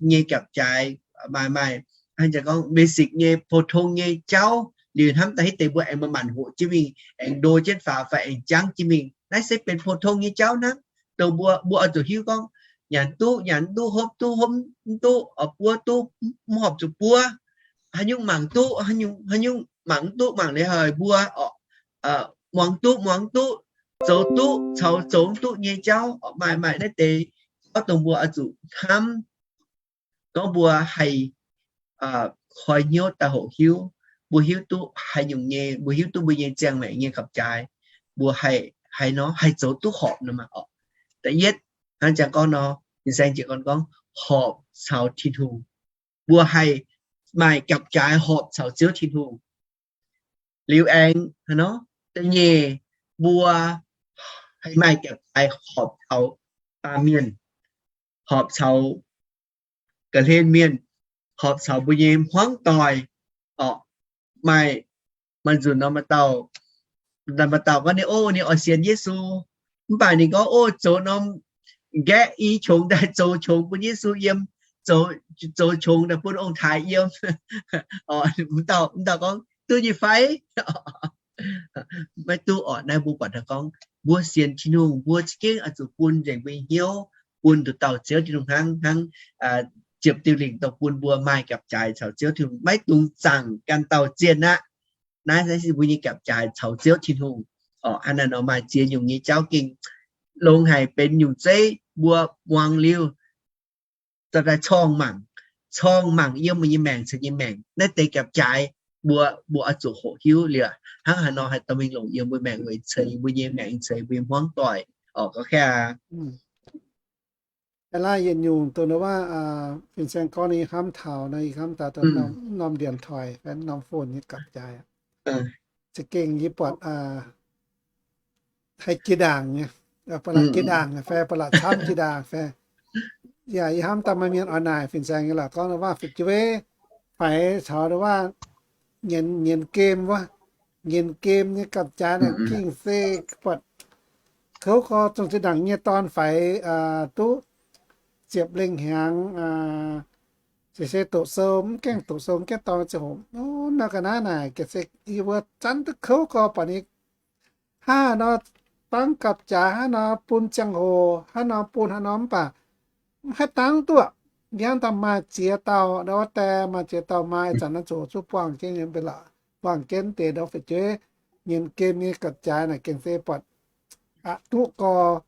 nyei gapv-jaaix, maaih, maaih hnangv jaax gorngv basic nyei, pou-tong nyei jauv. Liuz hnamv daaih hitv deix mbuo aengx maaih maanc hoqc jienv mingh, aengx ndo jienv faaux fai aengx jangv jienv mingh. Naaiv se benx pou-tong nyei jauv hnangv. Dongh mbuo, mbuo oix zuqc hiuv gorngv nyanc duqv nyanc mv duqv, hopv duqv hopv mv duqv, buov duqv mv horpc zuqc buov, haaix nyungc mangc duqv, haaix nyungc mangc mv duqv, mangc leiz hoic mbuo, orqc, muangx duqv muangx mv duqv, zoux duqv caux zoux mv duqv nyei jauv. Orqc, maaih, maaih naaiv deix jauv dongh mbuo oix zuqc hnamv. Gorngv mbuo haih koi hnyouv daaih hoqc hiuv, mbuo hiuv duqv haaix nyungc nyei, mbuo hiuv duqv mbuo nyei ziangh maengc nyei gapv-jaaix, mbuo haih, haih nor haih zoux duqv horpc nor maah. Orqc, da'yietv hnangv jangx gorngv nor, fin-saeng jiez gorn gorngv horpc caux Tin-Hungh. Mbuo haih maaih gapv-jaaix horpc caux Ziouv Tin-Hungh. Liuz aengx haaix nor, da'nyeic, mbuo haih maaih gapv-jaaix horpc caux baamh mienh, horpc caux ga'hlen mienh, horpc caux mbuo nyei hmuangv doic. Orqc, maaih, maaih nzunc nor maaih dauh, maaih dauh gorngv ninh, o, ninh oix sienx Yesu, mv baac ninh gorngv, o, zoux norm nqaeqv i qongx daaih zoux qongx bun Yesu yiem, zoux, zoux qongx daaih bun ong-taaix yiem. Orqc, mv dauh, mv dauh gorngv, duqv nyei fai? Maiv duqv. Orqc, naaiv mbuo buatc taux gorngv mbuo sienx Tin-Hungh, mbuo za'gengh oix zuqc bun nzengc mbuo nyei hnyouv bun nduqc dauh Ziouv Tin-Hungh hnangv, hnangv ziepc diuh lingc dongh bun mbuo maaih gapv-jaaix caux Ziouv Tin-Hungh, maiv dungx zaangc ganh dauh zienh aqv. Naaiv se mbuo nyei gapv-jaaix caux Ziouv Tin-Hungh. Orqc, hnangv naaiv nor maaih ziex nyungc nyei jauv gengh longx haic benx nyungc zeiv mbuo muangx liuz daaih corngh mangc, corngh mangc yiem mbuo nyei maengc caux nyei maengc. Naaiv deix gapv-jaaix mbuo, mbuo oix zuqc hoqc hiuv liuz hnangv haaix nor haih dorh mingh longc yiem mbuo maengc weic ceix mbuo nyei maengc, ceix mbuo nyei hmuangv doic. Orqc, ga'kv Aa, yietc nyungc dongh wuov, fin-saeng gorngv ninh hnamv taux nor, yie hnamv taux dongh norm điện thoại fai norm phone nyei gapv-jaaix. Za'gengh yie buatc haih jiex ndaangc nyei, ba'laqc jiex ndaangc fai ba'laqc camv jiex ndaangc fai. Yaac yie hnamv daaih maaih mienh oix naaic fin-saeng nyei lorqc, gorngv dongh wuov fu'jueiv faix caux dongh wuov nyienz, nyienz game wuov, nyienz game nyei gapv-jaaix naaic gengh se buatc kouv gorx, zungv zinh ndaangc nyei dorn faix duqv ziepc lengh hnyangx, se, se doqc sou, mv gaengh doqc sou, mv gaengh dorng ziangh hoc, nor ga'naaiv naaic gengh se yie mbuo zanv duqv kouv gorx, buatc ninh hnangv haaix nor dangv gapv-jaaix, hnangv haaix nor bun ziangh hoc, hnangv haaix nor bun hnangv haaix nor, mv baac mv haih dangv duqv. Yie hnamv daaih maaih ziex dauh, wuov deix maaih ziex dauh maaih zanc naaiv zoux zuqc buangh jienv, buangh jienv deix ndau fu'jueiv nyienz game nyei gapv-jaaix naaic gengh se buatc aqc duqv gorx.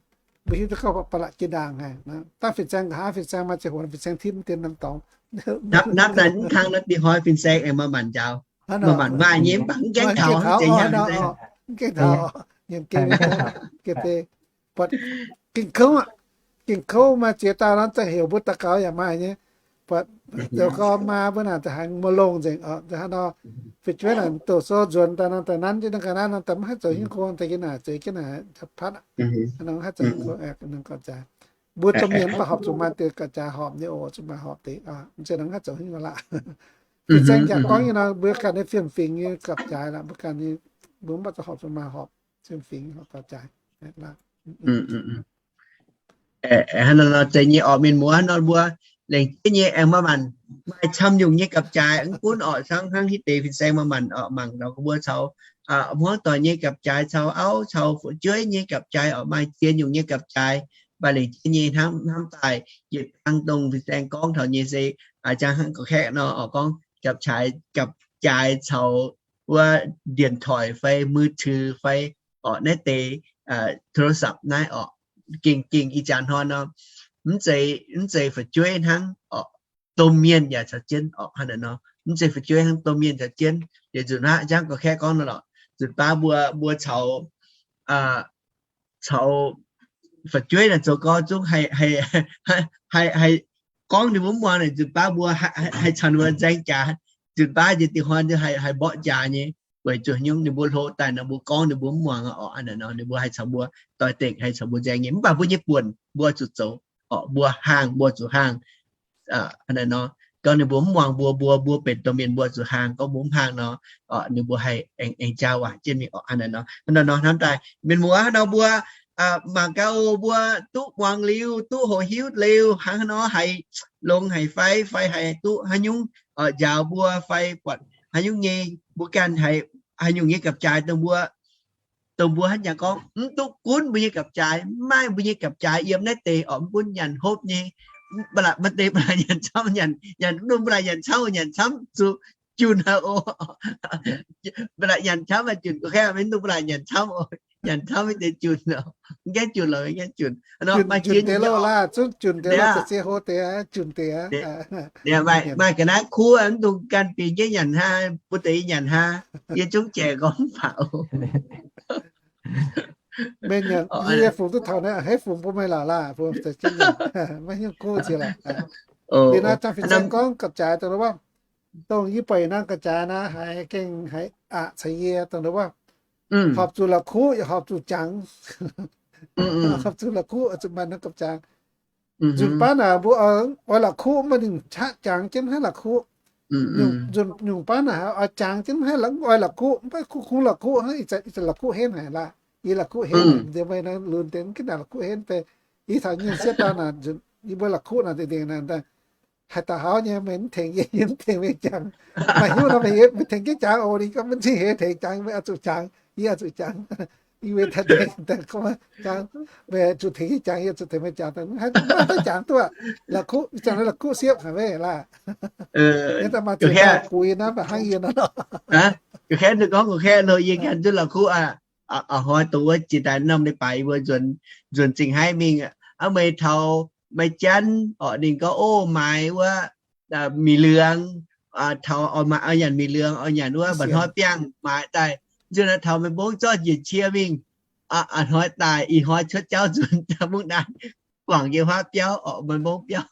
mbuo hiuv duqv gorngv ba'laqc jiex ndaangc haic. Dangh fin-saeng nqa'haav fin-saeng maaih ziangh hoc fin-saeng timv dien norm dorngx. Hnamv daaih mv kang naaiv dingh hnoi fin-saeng aengx maaih maanc njaaux, maaih maanc maaih nyei, mv baac mv gaengh taux, mv gaengh taux, mv gaengh taux, yiem gengh, gengh kouv, gengh kouv maaih ziex dauh nor za'heuc mbuo daux gaux yaac maaih nyei. Buatc zoux gorn maa mbuo naaic da'haaix maiv longx nzengc oc. Hnangv nor, fu'jueiv naaic doqc sou nzuonx daaih nor, daaih nanv jienv naaiv ga'naaiv nor, daaih maiv haih zoux hingv kong, daaih yie naaic zueiz jienv naaic patv aqv. Hnangv nor maiv haih zoux hingv kong, gauh jaaix. Mbuo domh mienh mv baac horpc zuqc maaih deix gauh jaaix horpc nyei oc, zuqc maaih horpc deix. Mv zeiz nor maiv haih zoux hingv laqv. Fin-saeng yaac gorngv nyei nor, mbuo ganh nyei fiem-fingx nyei gapv-jaaix laqv, mbuo ganh nyei, mbuo mv baac horpc zuqc maaih horpc fiem-fingx horpc gapv-jaaix. Hnangv nor zeiz nyei orqc, mienh muoz. Hnangv nor mbuo lengc jeiv nyei aengx maaih maanc, maaih camv nyungc nyei gapv-jaaix mv gunv orqc, hnangv hnangv hitv deix fin-saeng maaih maanc orqc, mangc nor mbuo caux hmuangv doic nyei gapv-jaaix, caux auv caux fu'jueiv nyei gapv-jaaix orqc, maaih ziex nyungc nyei gapv-jaaix. Mv baac lengc jeiv nyei hnamv, hnamv daaih yietc dang dongh fin-saeng gorngv taux nyei se, aa, jangx hnangv gorqv-kaeqv nor orqc, gorngv gapv-jaaix, gapv-jaaix caux wuov điện thoại fai มือถือ fai orqc, naaiv deix โทรศัพท์ naaiv orqc, gengh gengh ih jaax hnoi nor, mv zeiz, mv zeiz fu'jueiv hnangv orqc, domh mienh yaac caux jienv orqc. Hnangv naaiv nor, mv zeiz fu'jueiv hnangv, domh mienh caux jienv. Liuz nzunc hnangv jangx gorqv-kaeqv gorngv nor lorqc, nzunc baav mbuo, mbuo caux, aa, caux fu'jueiv naaic zoux gorx zungv haih, haih, haih gorngv ninh mbuo mv muangx naaic, nzunc baav mbuo haih caux ninh mbuo nzaeng jaax. Nzunc baav njiec dingc hnoi haih, haih mborqv jaax nyei. Weic zuqc nyungc ninh mbuo hlo daaih nor, mbuo gorngv ninh mbuo mv muangx orqc. Hnangv naaiv nor ninh mbuo haih caux mbuo doix-dekc, haih caux mbuo nzaeng nyei. Mv baac mbuo nyei buonc mbuo zuqc zoux orqc, mbuo haangh mbuo zuqc haangh. Hnangv naaiv nor, gorngv ninh mbuo mv muangx mbuo, mbuo, mbuo benx domh mienh mbuo zuqc haangh. Gorngv mbuo mv haangh nor, orqc, ninh mbuo haih aengx, aengx jaa waac jienv mingh orqc. Hnangv naaiv nor, hnangv naaiv nor daaih mienh muoz, hnangv nor mbuo mangc gaax oc, mbuo duqv muangx liuz, duqv hoqc hiuv liuz, hnangv nor haiz longx haic fai, fai haiz duqv haaix nyungc njaaux mbuo fai buatc haaix nyungc nyei, mbuo ganh haiz haaix nyungc nyei gapv-jaaix dongh mbuo, dongh mbuo hnangv jangx gorngv mv duqv gunv mbuo nyei gapv-jaaix, mv maaih mbuo nyei gapv-jaaix yiem naaiv deix orqc, mv gunv nyanc hopv nyei, mv baac maaih deix mv baac nyanc camv, nyanc, nyanc, mv dungx mv baac nyanc camv, nyanc camv zuqc junh aqv oc. Mv baac nyanc camv maaih junh, gorqv-kaeqv mv dungx mv baac nyanc camv oc. Nyanc camv maiv deix junh oc. Mv gaengh junh lorqc, mv gaengh junh. Maaih junh deix loh laac, zungv junh deix loh, ziex hlo deix junh deix. Maaih ga'naaiv kuv mv dungx ganh bieqc jienv nyanc hnangv, mbuo deix nyanc hnangv, yie zungv jaic gorngv mv baac oc. Mienh nyanc, yie fungx duqv taux naaiv, hei fungx bun meih laac laah, maiv hiuv kuv ziex laac. Liuz naaiv Zangh Fin-Saeng gorngv gapv-jaaix dongh wuov, dongh yie buatc naaiv gapv-jaaix naaiv haiz gengh haiz aqc caux yie dongh wuov, horpc zuqc la'kuqv yaac horpc zuqc jangx. Horpc zuqc la'kuqv oix zuqc maaih naaiv gapv-jaaix. Nzunc baav naaic mbuo oix la'kuqv, mv baac ninh qaqv jangx jienv mv haih la'kuqv. Nzunc, nyungc baav naaic oix jangx jienv mv haih oix la'kuqv, mv baac kuv kungx la'kuqv hnangv, ih zanc la'kuqv henv haic laah. Yie la'kuqv henv haic, nziex meih naaiv lunx deix mv ginv naaic la'kuqv henv deix. Ih taux nyei sieqv daaih naaic, yie mbuo la'kuqv naaic dingc dingc naaic, haaix dauh hauv nyei meih mv tengx yie, yie mv tengx meih jangx. Maaih hiuv nor meih tengx jienv jangx oc. Ninh gorngv mv zingh heix tengx jangx, meih oix zuqc jangx, yie oix zuqc jangx. Yie mbuo daaih gorngv jangx, meih zuqc tengx yie jangx, yie zuqc tengx meih jangx. Mv haih jangx duqv, la'kuqv, ih zanc la'kuqv siepv haic weic laah. Yie daaih maaih ziex dauh bun yie naaiv, mv baac hnangv yie nor. Gorqv-kaeqv ninh gorngv gorqv-kaeqv loh, yie ganh duqv la'kuqv aqv. A'hnoi dongh wuov jiex daaih norm leiz-baaix yie mbuo nzuonx zingh haiv mingh, aa, meih taux maaih janv orqc, ninh gorngv, ov, maaiz wuov mingh liangx, taux oix maaiz, oix nyanc mingh liangx, oix nyanc wuov mba'hnoi biangh maaiz daaih. Nzunc naaiv taux meih mbong zorqv njiec cie mingh. A'hnoi daaih ih hnoi cuotv jauv nzuonx daaih mungv naaiv guangc yie huaav biauv orqc, meih mbong biauv,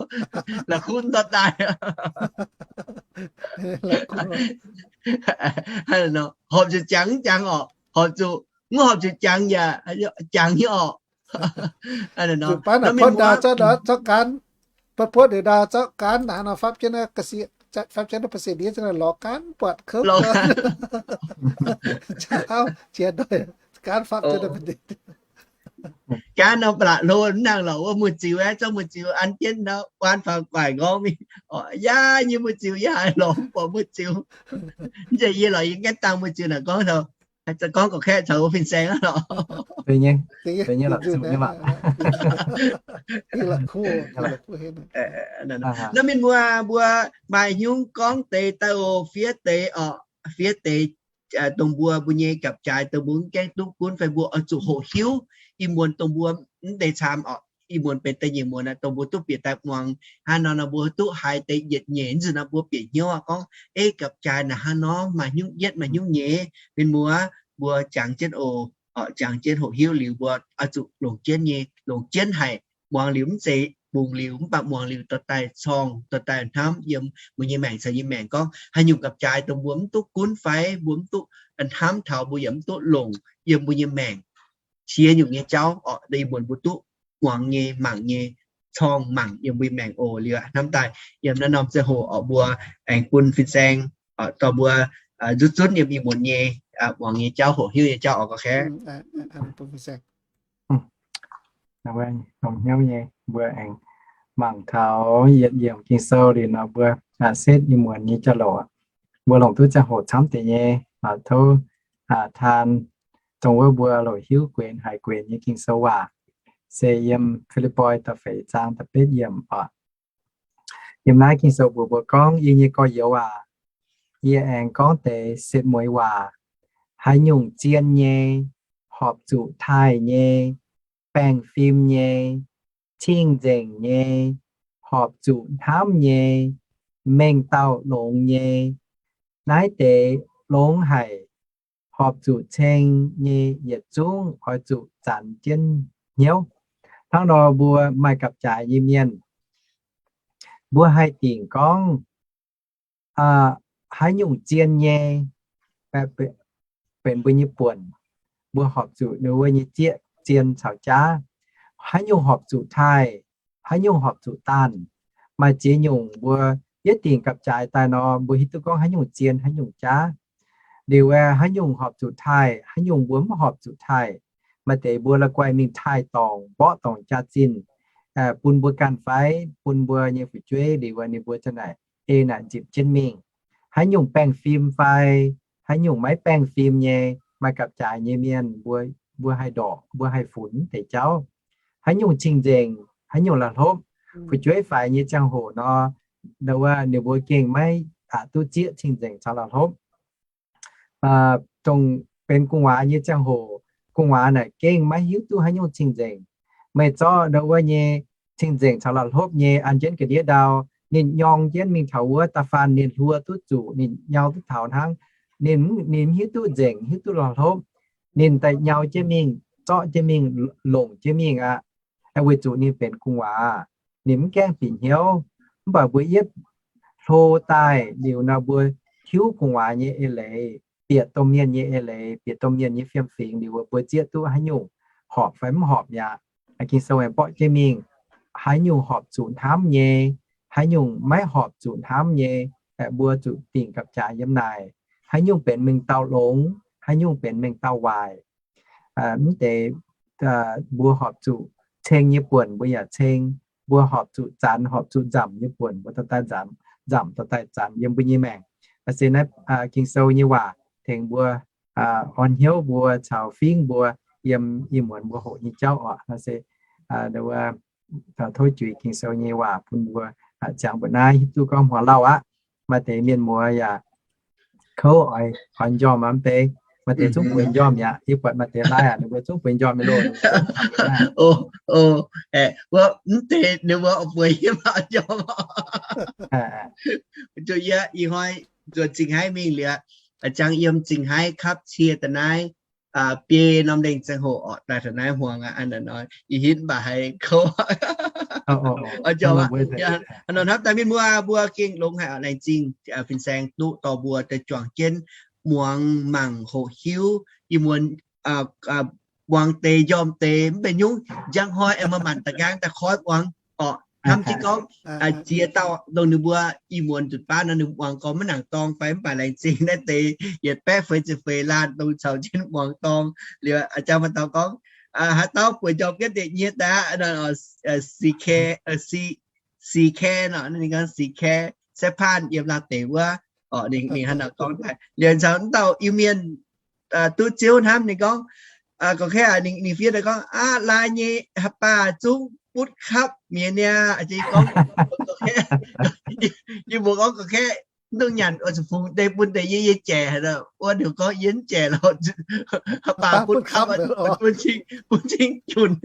la'kuqv ndortv daaih. Horpc zuqc jangx mv jangx orqc, horpc zuqc, mv horpc zuqc jangx yaac jangx nyei orqc. Nzunc baav naaic puotv ndau zorqv, zorqv gaanv, puotv puotv ndau zorqv gaanv, hnangv nor fapv jienv, fapv jienv naaiv ba'sieqc ndiev, lorz gaanv buatc kouv, jiex ndoih, gaanv fapv jienv naaiv ba'sieqc. Gaanv nor ba'laqc hlo mv nangh lorqc, wuov muoz-ziux aeqv, zorqv muoz-ziux an jienv nor, waan faaux guaic nqorngv mingh. Orqc, yaac nyei muoz-ziux yaac lorz mv buatc muoz-ziux. Mv zeiz yie lorqc, yie gaengh dangh muoz-ziux naaic gorngv taux, gorngv gorqv-kaeqv caux wuov fin-saeng aqv lorqc. Naaiv mienh muoz mbuo maaih hnyungv gorngv deix daaih oc, fiev deix orqc, fiev deix dongh mbuo, mbuo nyei gapv-jaaix dongh mbuo mv gaengh duqv gunv fai mbuo oix zuqc hoqc hiuv. Ih muonz dongh mbuo mv deix camv orqc. Ih muonz benx da'nyeic muonz aqv, dongh mbuo duqv bieqc daaih muangx hnangv nor nor, mbuo duqv haiz deix yietc nyeic nzunc nor, mbuo bieqc hnyouv aqv gorngv, ei, gapv-jaaix naaic hnangv nor maaih hnyouv yietv maaih hnyouv nyeiz. Mienh muoz, mbuo jangx jienv oc, jangx jienv hoqc hiuv liuz mbuo oix zuqc longc jienv nyei, longc jienv haic. Muangx liuz mv zeiz bungx liuz, mv baac muangx liuz dorh daaih corng, dorh daaih hnamv yiem mbuo nyei maengc caux yie maengc gorngv haaix nyungc gapv-jaaix dongh mbuo mv duqv gunv fai mbuo mv duqv hnamv taux, mbuo yaac mv duqv longc yiem mbuo nyei maengc. Qiex nyungc nyei jauv orqc, ih muonz mbuo duqv muangx nyei, mangc nyei, corng mangc yiem mbuo nyei maengc oc. Liuz hnamv daaih yiem naaiv norm ziangh hoc orqc, mbuo aengx bun fin-saeng dorh mbuo nzutv zunv yiem ih muonz nyei muangx nyei jauv, hoqc hiuv nyei jauv orqc, ga'kv. Longx hnyouv nyei, mbuo aengx mangc taux yietc yiemc Ging-Sou liuz nor, mbuo setv ih muonz nyei jauv-louc. Mbuo longc duqv ziangh hoc camv deix nyei, tov taan dongh wuov mbuo loc hiuv guenx haiz guenx nyei Ging-Sou waac, se yiem Fi^lipv^poi da'feix zaang da'betv yiemc oc. Yiem naaiv Ging-Sou mbuox mbuo gorngv, Yie nyei gorx-youz aac, yie aengx gorngv deix setv mueiz waac. Haaix nyungc zien nyei, horpc zuqc taaih nyei, baengh fim nyei, cing-nzengc nyei, horpc zuqc hnamv nyei, mengh dauh longx nyei, naaiv deix longx haic, horpc zuqc ceng nyei yietc zungv oix zuqc zanc jienv hnyouv. Hnangv nor mbuo maaih gapv-jaaix nyei mienh, mbuo haih dingc gorngv haaix nyungc zien nyei, benx mbuo nyei buonc, mbuo horpc zuqc ninh wuov nyei zieqv zien caux jaav. Haaix nyungc horpc zuqc taaih, haaix nyungc horpc zuqc daanh. Maaih ziex nyungc mbuo yietv dingc gapv-jaaix daaih nor, mbuo hiuv duqv gorngv haaix nyungc zien, haaix nyungc jaav. Liuz haaix nyungc horpc zuqc taaih, haaix nyungc mbuo mv horpc zuqc taaih. Maaih deix mbuo la'guaih mingh taaih dorngc, mborqv dorngc jaax-zinh bun mbuo ganh fai bun mbuo nyei fu'jueiv, liuz ninh mbuo ziouc naaic ei naaic nzipc jienv mingh. Haaix nyungc baengh fim fai haaix nyungc maiv baengh fim nyei, maaih gapv-jaaix nyei mienh mbuo, mbuo haih ndorqc, mbuo haih funx deix jauv. Haaix nyungc cing-nzengc, haaix nyungc la'hlopv. Fu'jueiv faix nyei ziangh hoc nor, ninh mbuo gengh maiv aqc duqv zieqv cing-nzengc caux la'hlopv. Dongh benx gu'nguaaz nyei ziangh hoc, gu'nguaaz naaic gengh maiv hiuv duqv haaix nyungc cing-nzengc. Meih zorqv ndau wuov nyei cing-nzengc caux la'hlopv nyei an jienv ga'ndiev ndau, ninh nyorng jienv mingh taux wuov da'faanh ninh hluo duqv zuqc, ninh nyau duqv taux hnangv. Ninh, ninh mv hiuv duqv nzengc, hiuv duqv la'hlopv. Ninh daaih nyau jienv mingh, zorqv jienv mingh, longc jienv mingh aqv. Weic zuqc ninh benx gu'nguaaz, ninh mv gaengh bieqc hnyouv. Mv baac mbuo yietv hlo daaih liuz nor, mbuo hiuv gu'nguaaz nyei eix leiz, bieqc domh mienh nyei eix leiz, bieqc domh mienh nyei fiem-fingx liuz, mbuo zieqv duqv haaix nyungc horpc fai mv horpc mi'aqv. Ging-Sou aengx mborqv jienv mingh, haaix nyungc horpc zuqc hnamv nyei, haaix nyungc maiv horpc zuqc hnamv nyei, mbuo zuqc dingc gapv-jaaix yiem naaic. Haaix nyungc benx mengh dauh longx, haaix nyungc benx mengh dauh waaic. Mv deix mbuo horpc zuqc ceng nyei buonc mbuo yaac ceng, mbuo horpc zuqc zanc, horpc zuqc nzamc nyei buonc mbuo dorh daaih nzamc, nzamc dorh daaih zanc yiem mbuo nyei maengc. Naaiv se naaiv Ging-Sou nyei waac tengx mbuo orn hnyouv mbuo caux fingv mbuo yiem ih muonz mbuo hoqc nyei jauv oc. Naaiv se tov juix Ging-Sou nyei waac bun mbuo ziangx mbuoqc naaiv hiuv duqv gorngv hmuangx lauh aqv. Maaih deix mienh muoz yaac kouv oix, oix njormh aqv mv bei. Maaih deix zungv bueix njormh mi'aqv. Yie buatc maaih deix laai aqv, ninh mbuo zungv bueix njormh nyei loh. Mv deix ninh mbuo bueix yie mv njormh. Zuqc yie ih hnoi zuqc Zingh Haaix mingh liuz, ziangx yiem Zingh Haaix kapv cie da'naaiv biei norm lengh ziangh hoc orqc, daaih taux naaiv hmuangx aqv. Ih hitv mv baac haiz kouv. Nor hnamv daaih mienh muoz, mbuo gengh longx haic oc. Laengz zingh fin-saeng duqv dorh mbuo daaih juangc jienv muangx mangc hoqc hiuv. Ih muonz muangx deix njormh deix mv benx nyungc, njang hnoi aengx maaih maanc da'nqaang daaih koi muangx orqc. Hnamv jienv gorngv ziex dauh dongh ninh mbuo ih muonz nzunc baav nor ninh muangx gorngv maiv nangc dorng fai, mv baac laengz zingh naaiv deix yietc baeqv feix ziepc feix laanh dongh caux jienv muangx dorng. Liuz a'jang maaih dauh gorngv, haaix dauh bueix njormh jienv deix nyie daaih, C K, C K nor, ninh gorngv C K, Saipan yiem Laauh deic wuov. Ninh hnangv naaiv gorngv daaih. Liuz caux mv dauh Iu-Mienh duqv ziouv hnamv ninh gorngv, gorngv, ninh fiev daaih gorngv, aav, laai nyei haaix baac zungv butv kapv mienh niaa. Gorngv, yie mbuox gorngv, gorngv, Mv dungx nyanc oix zuqc fungx deix bun deix yie, yie jaic haic nor. Wuov ninh gorngv yie mv jaic lorqc. Aa baac butv kapv, bun cing junc.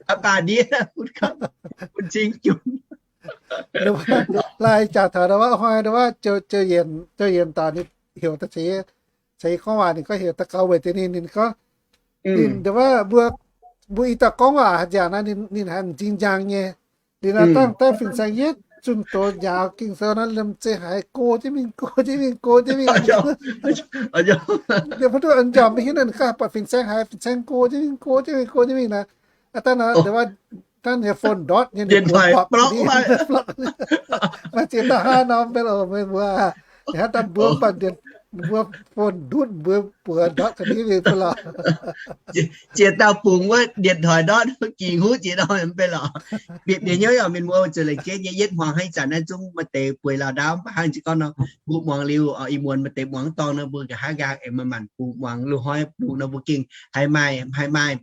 Aa baac ndiev butv kapv, bun cing junc. Lai jaax taux ndau wuov hnoi ndau wuov Jouv Yienc, Jouv Yienc daaih ninh heuc daaih ceix, ceix gorngv waac ninh gorngv heuc daux gaux weic deix ninh, ninh gorngv, ninh ndau wuov mbuo, mbuo i dauh gorngv waac haaix nziaauc naaiv ninh haiz m'zing njang nyei. Liuz nor dangh daaih fin-saeng yietv zunh doz njaaux Ging-Sou nor, liemh zeih haiz go jienv mingh, go jienv mingh, go jienv mingh. Liuz mv duqv njormh maiv hiuv nor, ninh ganh buatc fin-saeng haiz fin-saeng go jienv mingh, go jienv mingh, go jienv mingh nor. Aa dangh nor ndau wuov dangh ninh phone ndortv nyei, ninh mbuox bapv, maaih ziex dauh haav norm mv bei lorqc, meih mbuo. Ninh haaix dauh mbuox mv baac mbuo phone ndutv, mbuo buoz ndortv ga'ndiev mingh mv bei lorqc. Ziex dauh bungx wuov điện thoại ndortv, ging huv ziex dauh mv bei lorqc. Bieqc bieqc hnyouv yaac mienh muoz zuqc laengz jeiv nyei yietv hmuangx hnangv ih zanc naaiv zungv maaih deix bueix lauh ndaauv mv baac hnangv jiex gorngv nor, mbuo muangx liuz ih muonz maaih deix muangx dorngh nor mbuo nqa'haav nqaang aengx maaih maanc bungx muangx, loz-hnoi bungx nor mbuo gengh haih maaih, haih maaih,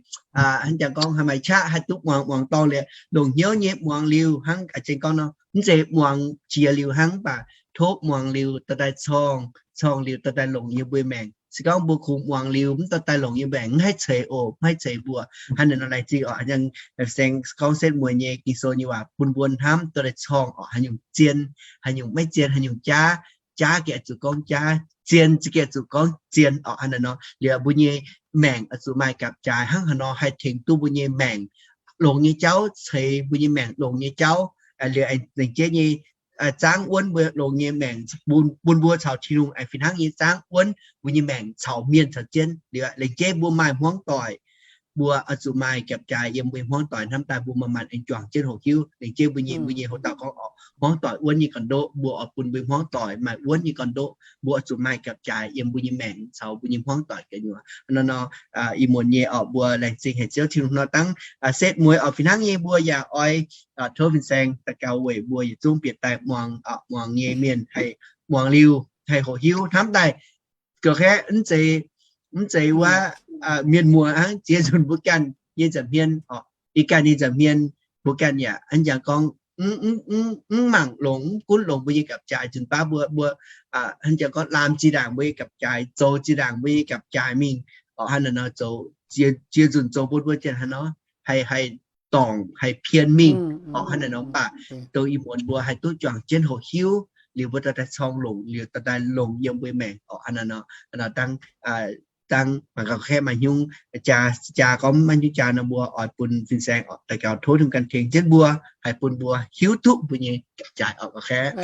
hnangv jangx gorngv haih maaih qaqv haih duqv muangx, muangx dorngh liuz longc hnyouv nyei muangx liuz hnangv a'jang gorngv nor, mv zeiz muangx jiex liuz hnangv mv baac tov muangx liuz dorh daaih corng, corng liuz dorh daaih longc yiem mbuo maengc. Se gorngv mbuo kungx muangx liuz mv dorh daaih longc yiem maengc mv haih ceix oc, mv haih ceix mbuo. Hnangv naaiv nor laengz zingh oc, hnangv yangh saeng gorngv setv mueiz nyei Ging-Sou nyei waac bun mbuo hnamv dorh daaih corng oc, haaix nyungc zien, haaix nyungc maiv zien, haaix nyungc jaav, jaav gengh oix zuqc gorngv jaav, zien za'gengh oix zuqc gorngv zien oc. Hnangv naaiv nor liuz mbuo nyei maengc oix zuqc maaih gapv-jaaix hnangv haaix nor haih tengx duqv mbuo nyei maengc, longx nyei jauv ceix mbuo nyei maengc longx nyei jauv, liuz aengx laengz jeiv nyei zaangv wuonv mbuo longx nyei maengc, bun mbuo caux Tin-Hungh aengx fih hnangv nyei zaangv wuonv mbuo nyei maengc caux mienh caux jienv. Liuz laengz jeiv mbuo maaih hmuangv doic, mbuo oix zuqc maaih gapv-jaaix yiem mbuo nyei hmuangv doic hnamv daaih mbuo maaih maanc aengx juangc jienv hoqc hiuv. Laengz jeiv mbuo nyei, mbuo nyei hoc dauh gorngv oc, hmuangv doic wuonv nyei gorn-ndoqv, mbuo oix bun mbuo hmuangv doic maaih wuonv nyei gorn-ndoqv, mbuo oix zuqc maaih gapv-jaaix yiem mbuo nyei maengc caux mbuo nyei hmuangv doic ga'nyuoz. Hnangv naaiv nor ih muonz nyei oc, mbuo laengz zingh haic Ziouv Tin-Hungh nor dangv setv mueiz oc, fih hnangv nyei mbuo yaac oix tov fin-saeng daux gaux weic mbuo yietc zungv bieqc daaih muangx, muangx nyei mienh haih muangx liuz haih hoqc hiuv hnamv daaih. Ga'kaeqv mv zeiz, mv zeiz wuov mienh muoz hnangv, ziex nzunc mbuo ganh nyei nza'hmien oc, ih ganh nyei nza'hmien mbuo ganh yaac hnangv jangx gorngv mv mangc longx, mv gunv longx mbuo nyei gapv-jaaix nzunc baav mbuo, mbuo hnangv jangx gorngv laamh zinh ndaangc mbuo nyei gapv-jaaix, zoux zinh ndaangc mbuo nyei gapv-jaaix mingh oc. Hnangv naaiv nor zoux, ziex nzunc zoux bun mbuo zien hnangv nor haih, haih dorngc, haih pien mingh oc. Hnangv naaiv nor mv baac dongh ih muonz mbuo haih duqv juangc jienv hoqc hiuv liuz mbuo dorh daaih corng longc, liuz dorh daaih longc yiem mbuo maengc oc. Hnangv naaiv nor, hnangv nor dangv, dangv mangc gaax ga'kaeqv maaih hnyungc jaa, jaa gorngv maiv hnyungc jaa nor mbuo oix bun fin-saeng oc daux gaux tov Tin-Hungh ganh tengx jienv mbuo, haih bun mbuo hiuv duqv mbuo nyei gapv-jaaix oc ga'kaeqv.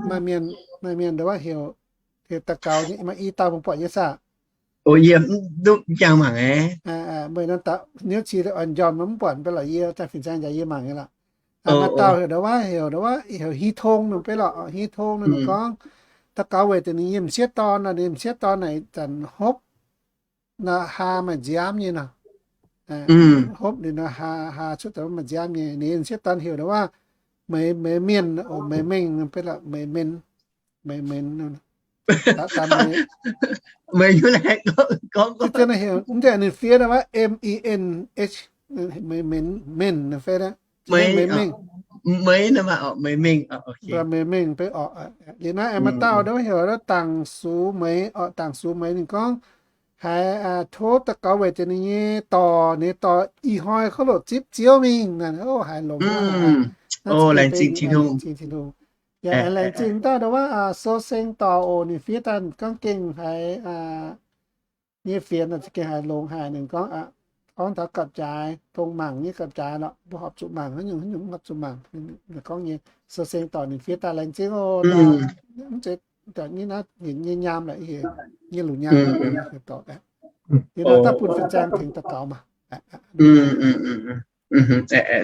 Maaih mienh, maaih mienh ndongc wuov heuc, heuc daux gaux nyei, maaih i dauh mbuo buatc nyei saah? O, yie mv duqv jangx mangc aqv. Meih nor daux, niouv qiex oix njormh nor mv buatc mv bei lorqc, yie daaih fin-saeng njaaux yie mangc nyei lorqc. Maaih dauh heuc ndongc wuov, heuc ndongc wuov, heuc Hi Tong nor mv bei lorqc. Hi Tong nor ninh gorngv, daux gaux weic deix ninh nyei m'sieqv dorn nor, ninh m'sieqv dorn naaic zanc hopv nor haa maaih nziaamv nyei nor. Hopv ninh nor haa, haa cuotv daaih maaih nziaamv nyei. Ninh m'sieqv dorn heuc ndongc wuov, Meix, Meix Mienh, o, Meix Mengh nor mv bei lorqc, Meix Menx, Meix Menx. Meix, mv deix ninh fiev wuov M E N H, Meix Menx, Menx nor fai, Meix Mengh, Meix Mengh, Meix Mengh beiv orqc. Liuz naaiv aengx maaih dauh nor heuc Dangc Sux Meix orqc, Dangc Sux Meix ninh gorngv haiz tov daux gaux weic deix ninh nyei dorc, ninh nyei dorc ih hnoi kov loc zipv Ziouv mingh naaic, haiz longx. Laengz zingh Tin-Hungh. Yaac laengz zingh dauh ndongc wuov Sou Seng Dorc oc, ninh fiev daaih gorngv gengh haiz nyei fienx za'gengh haiz longx haic. Ninh gorngv, gorngv taux gapv-jaaix, dongh mangc nyei gapv-jaaix lorqc, mbuo horpc zuqc mangc, haaix nyungc haaix nyungc mv horpc zuqc mangc. Ninh gorngv nyei Sou Seng Dorc ninh fiev daaih laengz zingh oc. Mv zeiz dorc nyei naaiv, nyei nyaam lorqc, nyei lungh nyaam dorc. Yie nor daaih bun fin-saeng tengx daux gaux maah.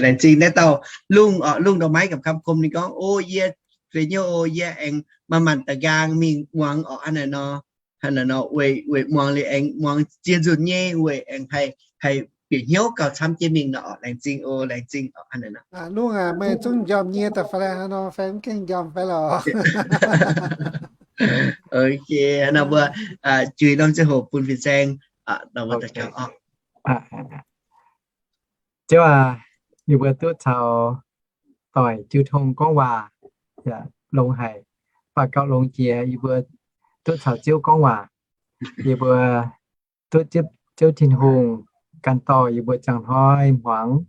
Laengz zingh naaiv dauh Lungh oc, Lungh Ndau Maiv Gapv Kam Kom ninh gorngv, o yie fei hnyouv o, yie aengx maaih maanc da'nqaang mingh muangx orqc, hnangv naaiv nor, hnangv naaiv nor weic, weic muangx liuz aengx muangx ziex nzunc nyei weic aengx haih, haih bieqc hnyouv gauh camv jienv mingh nor orqc. Laengz zingh o, laengz zingh orqc, hnangv naaiv nor. Lungh aac, meih zungv njormh nyie daaih fai hnangv nor, fai mv gaengh njormh fai lorqc? Ok, hnangv nor mbuo juix norm ziangh hoc bun fin-saeng nor mbuo daux gaux orqc. Ziouv aac, yie mbuo duqv caux doic jiu tong gorngv waac yaac longx haic. baac gauh longx jiex yie mbuo duqv caux Ziouv gorngv waac. Yie mbuo duqv zipv Ziouv Tin-Hungh ganh dorh yie mbuo ziangh hnoi hmuangx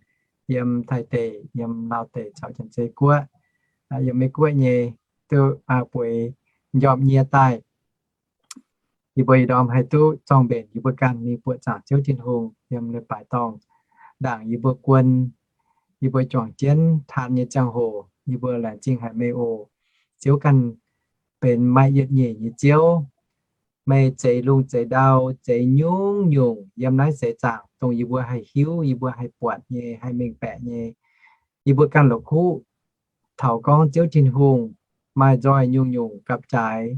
yiem Taiv deic, yiem Laauv deic caux Janx-Zei guoqv, yiem Meiv guoqv nyei duqv bueix njormh nyie daaih. Yie mbuo ih ndorm haih duqv zorng mbenc yie mbuo ganh mingh buoqc zaangc Ziouv Tin-Hungh yiem leiz-baaix dorngh. Ndaangc yie mbuo guon, yie mbuo juangc jienv taan nyei ziangh hoc, yie mbuo laengz zingh haic meih oc. Ziouv ganh benx maaih yietc nyeic nyei Ziouv. Meih zeix lungh zeix ndau, zeix nyungc-nyungc yiem naaiv seix zaangc dongh yie mbuo haih hiuv, yie mbuo haih buatc nyei, haih mengh baeqc nyei. Yie mbuo ganh la'kuqv taux gorngv Ziouv Tin-Hungh maaih nzoih nyungc-nyungc gapv-jaaix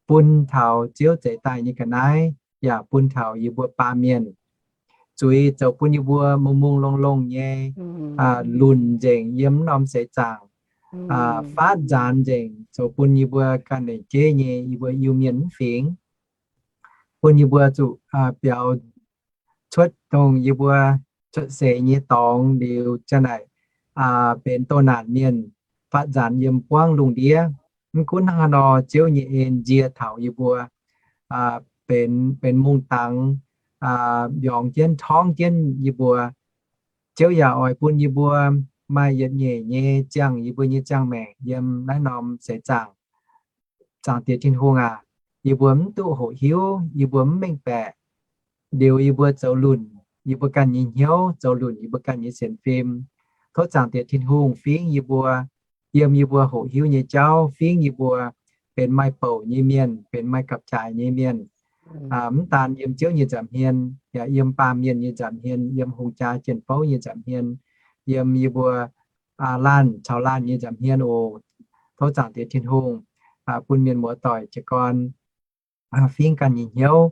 bun taux Ziouv zeix daaih nyei ga'naaiv, yaac bun taux yie mbuo baamh mienh. Zuiz zoux bun yie mbuo mungh mungh longh longh nyei, lunc nzengc yiem norm seix zaangc, faatv nzaanx nzengc, zoux bun yie mbuo ganh lengc jeiv nyei yie mbuo Iu-Mienh mv fingx, bun yie mbuo zuqc biaux cuotv dongh yie mbuo cuotv seix nyei dorngx liuz ziang naaic benx doh naanc mienh, faatv nzaanx yiem buangv lungh ndiev. Mv gunv hnangv haaix nor, Ziouv nyei en nzie taux yie mbuo benx, benx mungh dangx, mbiorngz jienv torngv jienv yie mbuo. Ziouv yaac oix bun yie mbuo maaih yietc nyeic nyei ziangh yie mbuo nyei ziangh maengc yiem naaiv norm seix zaangc. Zaangc Diex Tin-Hungh aac, yie mbuo mv duqv hoqc hiuv, yie mbuo mv mengh baeqc, liuz yie mbuo zoux lunc yie mbuo ganh nyei hnyouv, zoux lunc yie mbuo ganh nyei sienx fim. Tov Zaangc Diex Tin-Hungh fingx yie mbuo, yiem yie mbuo hoqc hiuv nyei jauv, fingx yie mbuo benx maaih bouc nyei mienh, benx maaih gapv-jaaix nyei mienh. Mv daan yiem Ziouv nyei nza'hmien, yaac yiem baamh mienh nyei nza'hmien, yiem hungh jaa jien bouv nyei nza'hmien, yiem yie mbuo laanh caux laanh nyei nza'hmien oc. Tov Zaangc Diex Tin-Hungh bun mienh muoz-doic jiez gorn fingx ganh nyei hnyouv,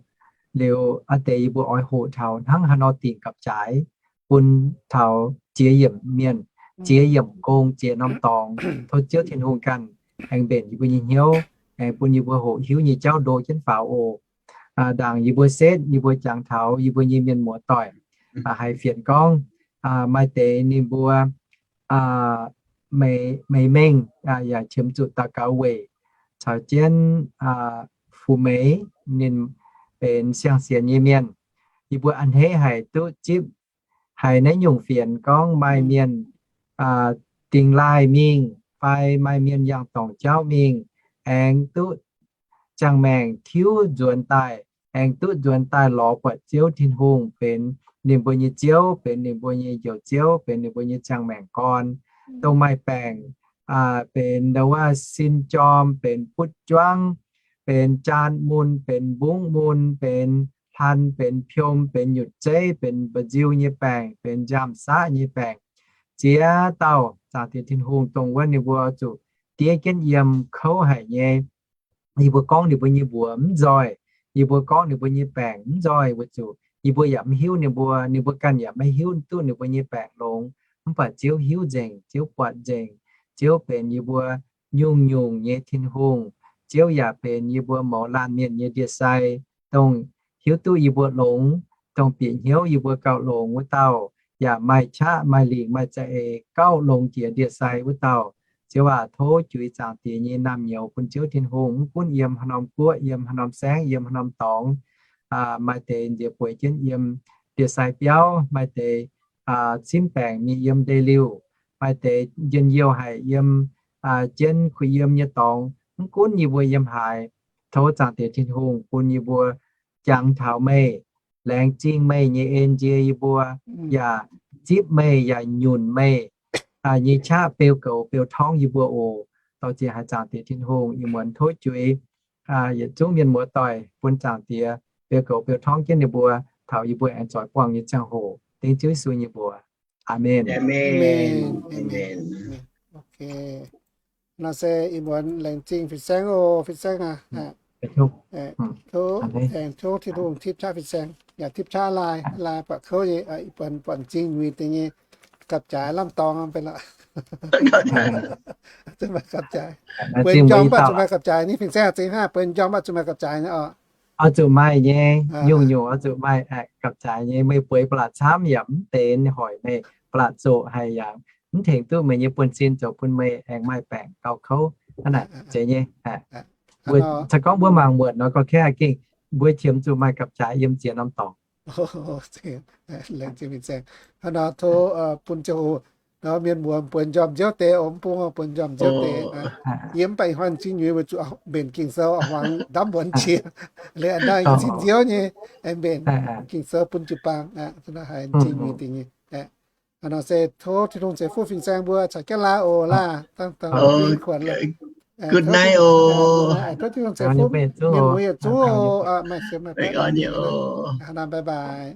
liuz a'deix yie mbuo oix hoqc taux hnangv haaix nor dingc gapv-jaaix bun taux jiex yiemc mienh, jiex yiemc gong, jiex norm dorngx. Tov Ziouv Tin-Hungh ganh aengx mbenc yie mbuo nyei hnyouv, aengx bun yie mbuo hoqc hiuv nyei jauv ndo jienv faaux oc. Ndaangc yie mbuo setv, yie mbuo jangx taux yie mbuo nyei mienh muoz-doic, haiz fienx gorngv maaih deix ninh mbuo meix mengh yaac qiemx zuqc daux gaux weic caux jienv fu-meix, ninh benx siang-sienx nyei mienh. Yie mbuo a'hneiv haic duqv zipv haiz naaiv nyungc fienx gorngv maaih mienh dingx laaih mingh fai maaih mienh yangh dorngc jauv mingh, aengx duqv ziangh maengc tiuv nzuonx daaih, aengx duqv nzuonx daaih lorz buatc Ziouv Tin-Hungh benx ninh mbuo nyei Ziouv, benx ninh mbuo nyei Njoux Ziouv, benx ninh mbuo nyei ziangh maengc gorn, dongh maaih baengc, benx ndau wuov sin jorm, benx butv juangv, benx jaan mun, benx mbungv mun, benx hlan, benx piom, benx nyutc zeiv, benx mba'nziu nyei baengc, benx nziaamv-saqv nyei baengc, ziex dauh Zaangc Diex Tin-Hungh dongh wuov ninh mbuo zuqc diev jienv yiem kouv haic nyei. Yie mbuo gorngv ninh mbuo nyei mbuox mv nzoih, yie mbuo gorngv ninh mbuo nyei baengc mv nzoih, weic zuqc yie mbuo yaac mv hiuv ninh mbuo, ninh mbuo ganh yaac maiv hiuv duqv ninh mbuo nyei baengc longx. Mv baac Ziouv hiuv nzengc, Ziouv buatc nzengc. Ziouv benx yie mbuo nyungc-nyungc nyei Tin-Hungh. Ziouv yaac benx yie mbuo mouz laanh mienh nyei ndie-sai, dongh hiuv duqv yie mbuo longx, dongh bieqc hnyouv yie mbuo gauh longx wuov dauh, yaac maaih qaqv maaih lingc maaih za'eix gauh longx jiex ndie-sai wuov dauh. Ziouv aac, tov juix Zaangc Diex nyei naamh nyouz bun Ziouv Tin-Hungh, mv gunv yiem haaix norm guoqv, yiem haaix norm saengv, yiem haaix norm dorngx, maaih deix nziex bueix jienv yiem ndie-sai biauv, maaih deix simv baengc mingh yiem ndeic-liuh, maaih deix njien-youh haic yiem jienv kuh yiem nyei dorngx. Mv gunv yie mbuo yiem haaix, tov Zaangc Diex Tin-Hungh bun yie mbuo jangx taux meih, laengz zingh meih nyei en nzie yie mbuo, yaac zipv meih, yaac nyunc meih nyei qaqv beu goux beu torngv yie mbuo oc. Dorh ziec haic Zaangc Diex Tin-Hungh, ih muonz tov juix yietc zungv mienh muoz-doic bun Zaangc Diex beu goux beu torngv jienv ninh mbuo, taux yie mbuo aengx zoix buangh nyei ziangh hoc. Dengv Ziouv Yesu nyei mbuox. Aamen. Nor se ih muonz laengz zingh fin-saeng oc, fin-saeng aac. Tov aengx tov Tin-Hungh tipv qaqv fin-saeng, yaac tipv qaqv laai, laai buatc kouv nyei, ih buonc buatc m'zing nyuiz deix nyei, gapv-jaaix lamh dorngx benx lorqc. Zuqc maaih gapv-jaaix. Bueix m'njormh mv baac zuqc maaih gapv-jaaix ni, fin-saeng zingh hnangv, bueix m'njormh mv baac zuqc maaih gapv-jaaix ni oc. Oix zuqc maaih nyei, nyungc-nyungc oix zuqc maaih gapv-jaaix nyei. Meih bueix ba'laqc camv yaac mv benx hoic meih, ba'laqc zoqc haic yaac mv tengx duqv meih nyei buonv-sin zoux bun meih aengx maaih baengc gauh kouv. Hnangv naaic zeiz nyei. Mbuo caux gorngv mbuo mangc muonc nor, gauh kengv gengh mbuo qiemx zuqc maaih gapv-jaaix yiem ziex norm dorngx. Hnangv nor tov bun ziangh hoc nor mienh muoz buonc njormh nziouv deix, mv bung buonc njormh nziouv deix. Yie mv baac ih hnoi zingh nyuiz weic zuqc mbenc Ging-Sou huaang ndamv muonz qiex, liuz naaiv zinh nziouv nyei, mbenc Ging-Sou bun jiu-baang, haiz zingh nyuiz dingc nyei. Hnangv nor se tov Tin-Hungh ceix fuqv fin-saeng mbuo caux jienv laanh oc laah, dangh dangh kuonx lorqc. Good night oc. Tov Tin-Hungh ceix fuqv mienh muoz yietc zungv oc. Maaih siex maaih baeqv. Hnangv nor, bye bye.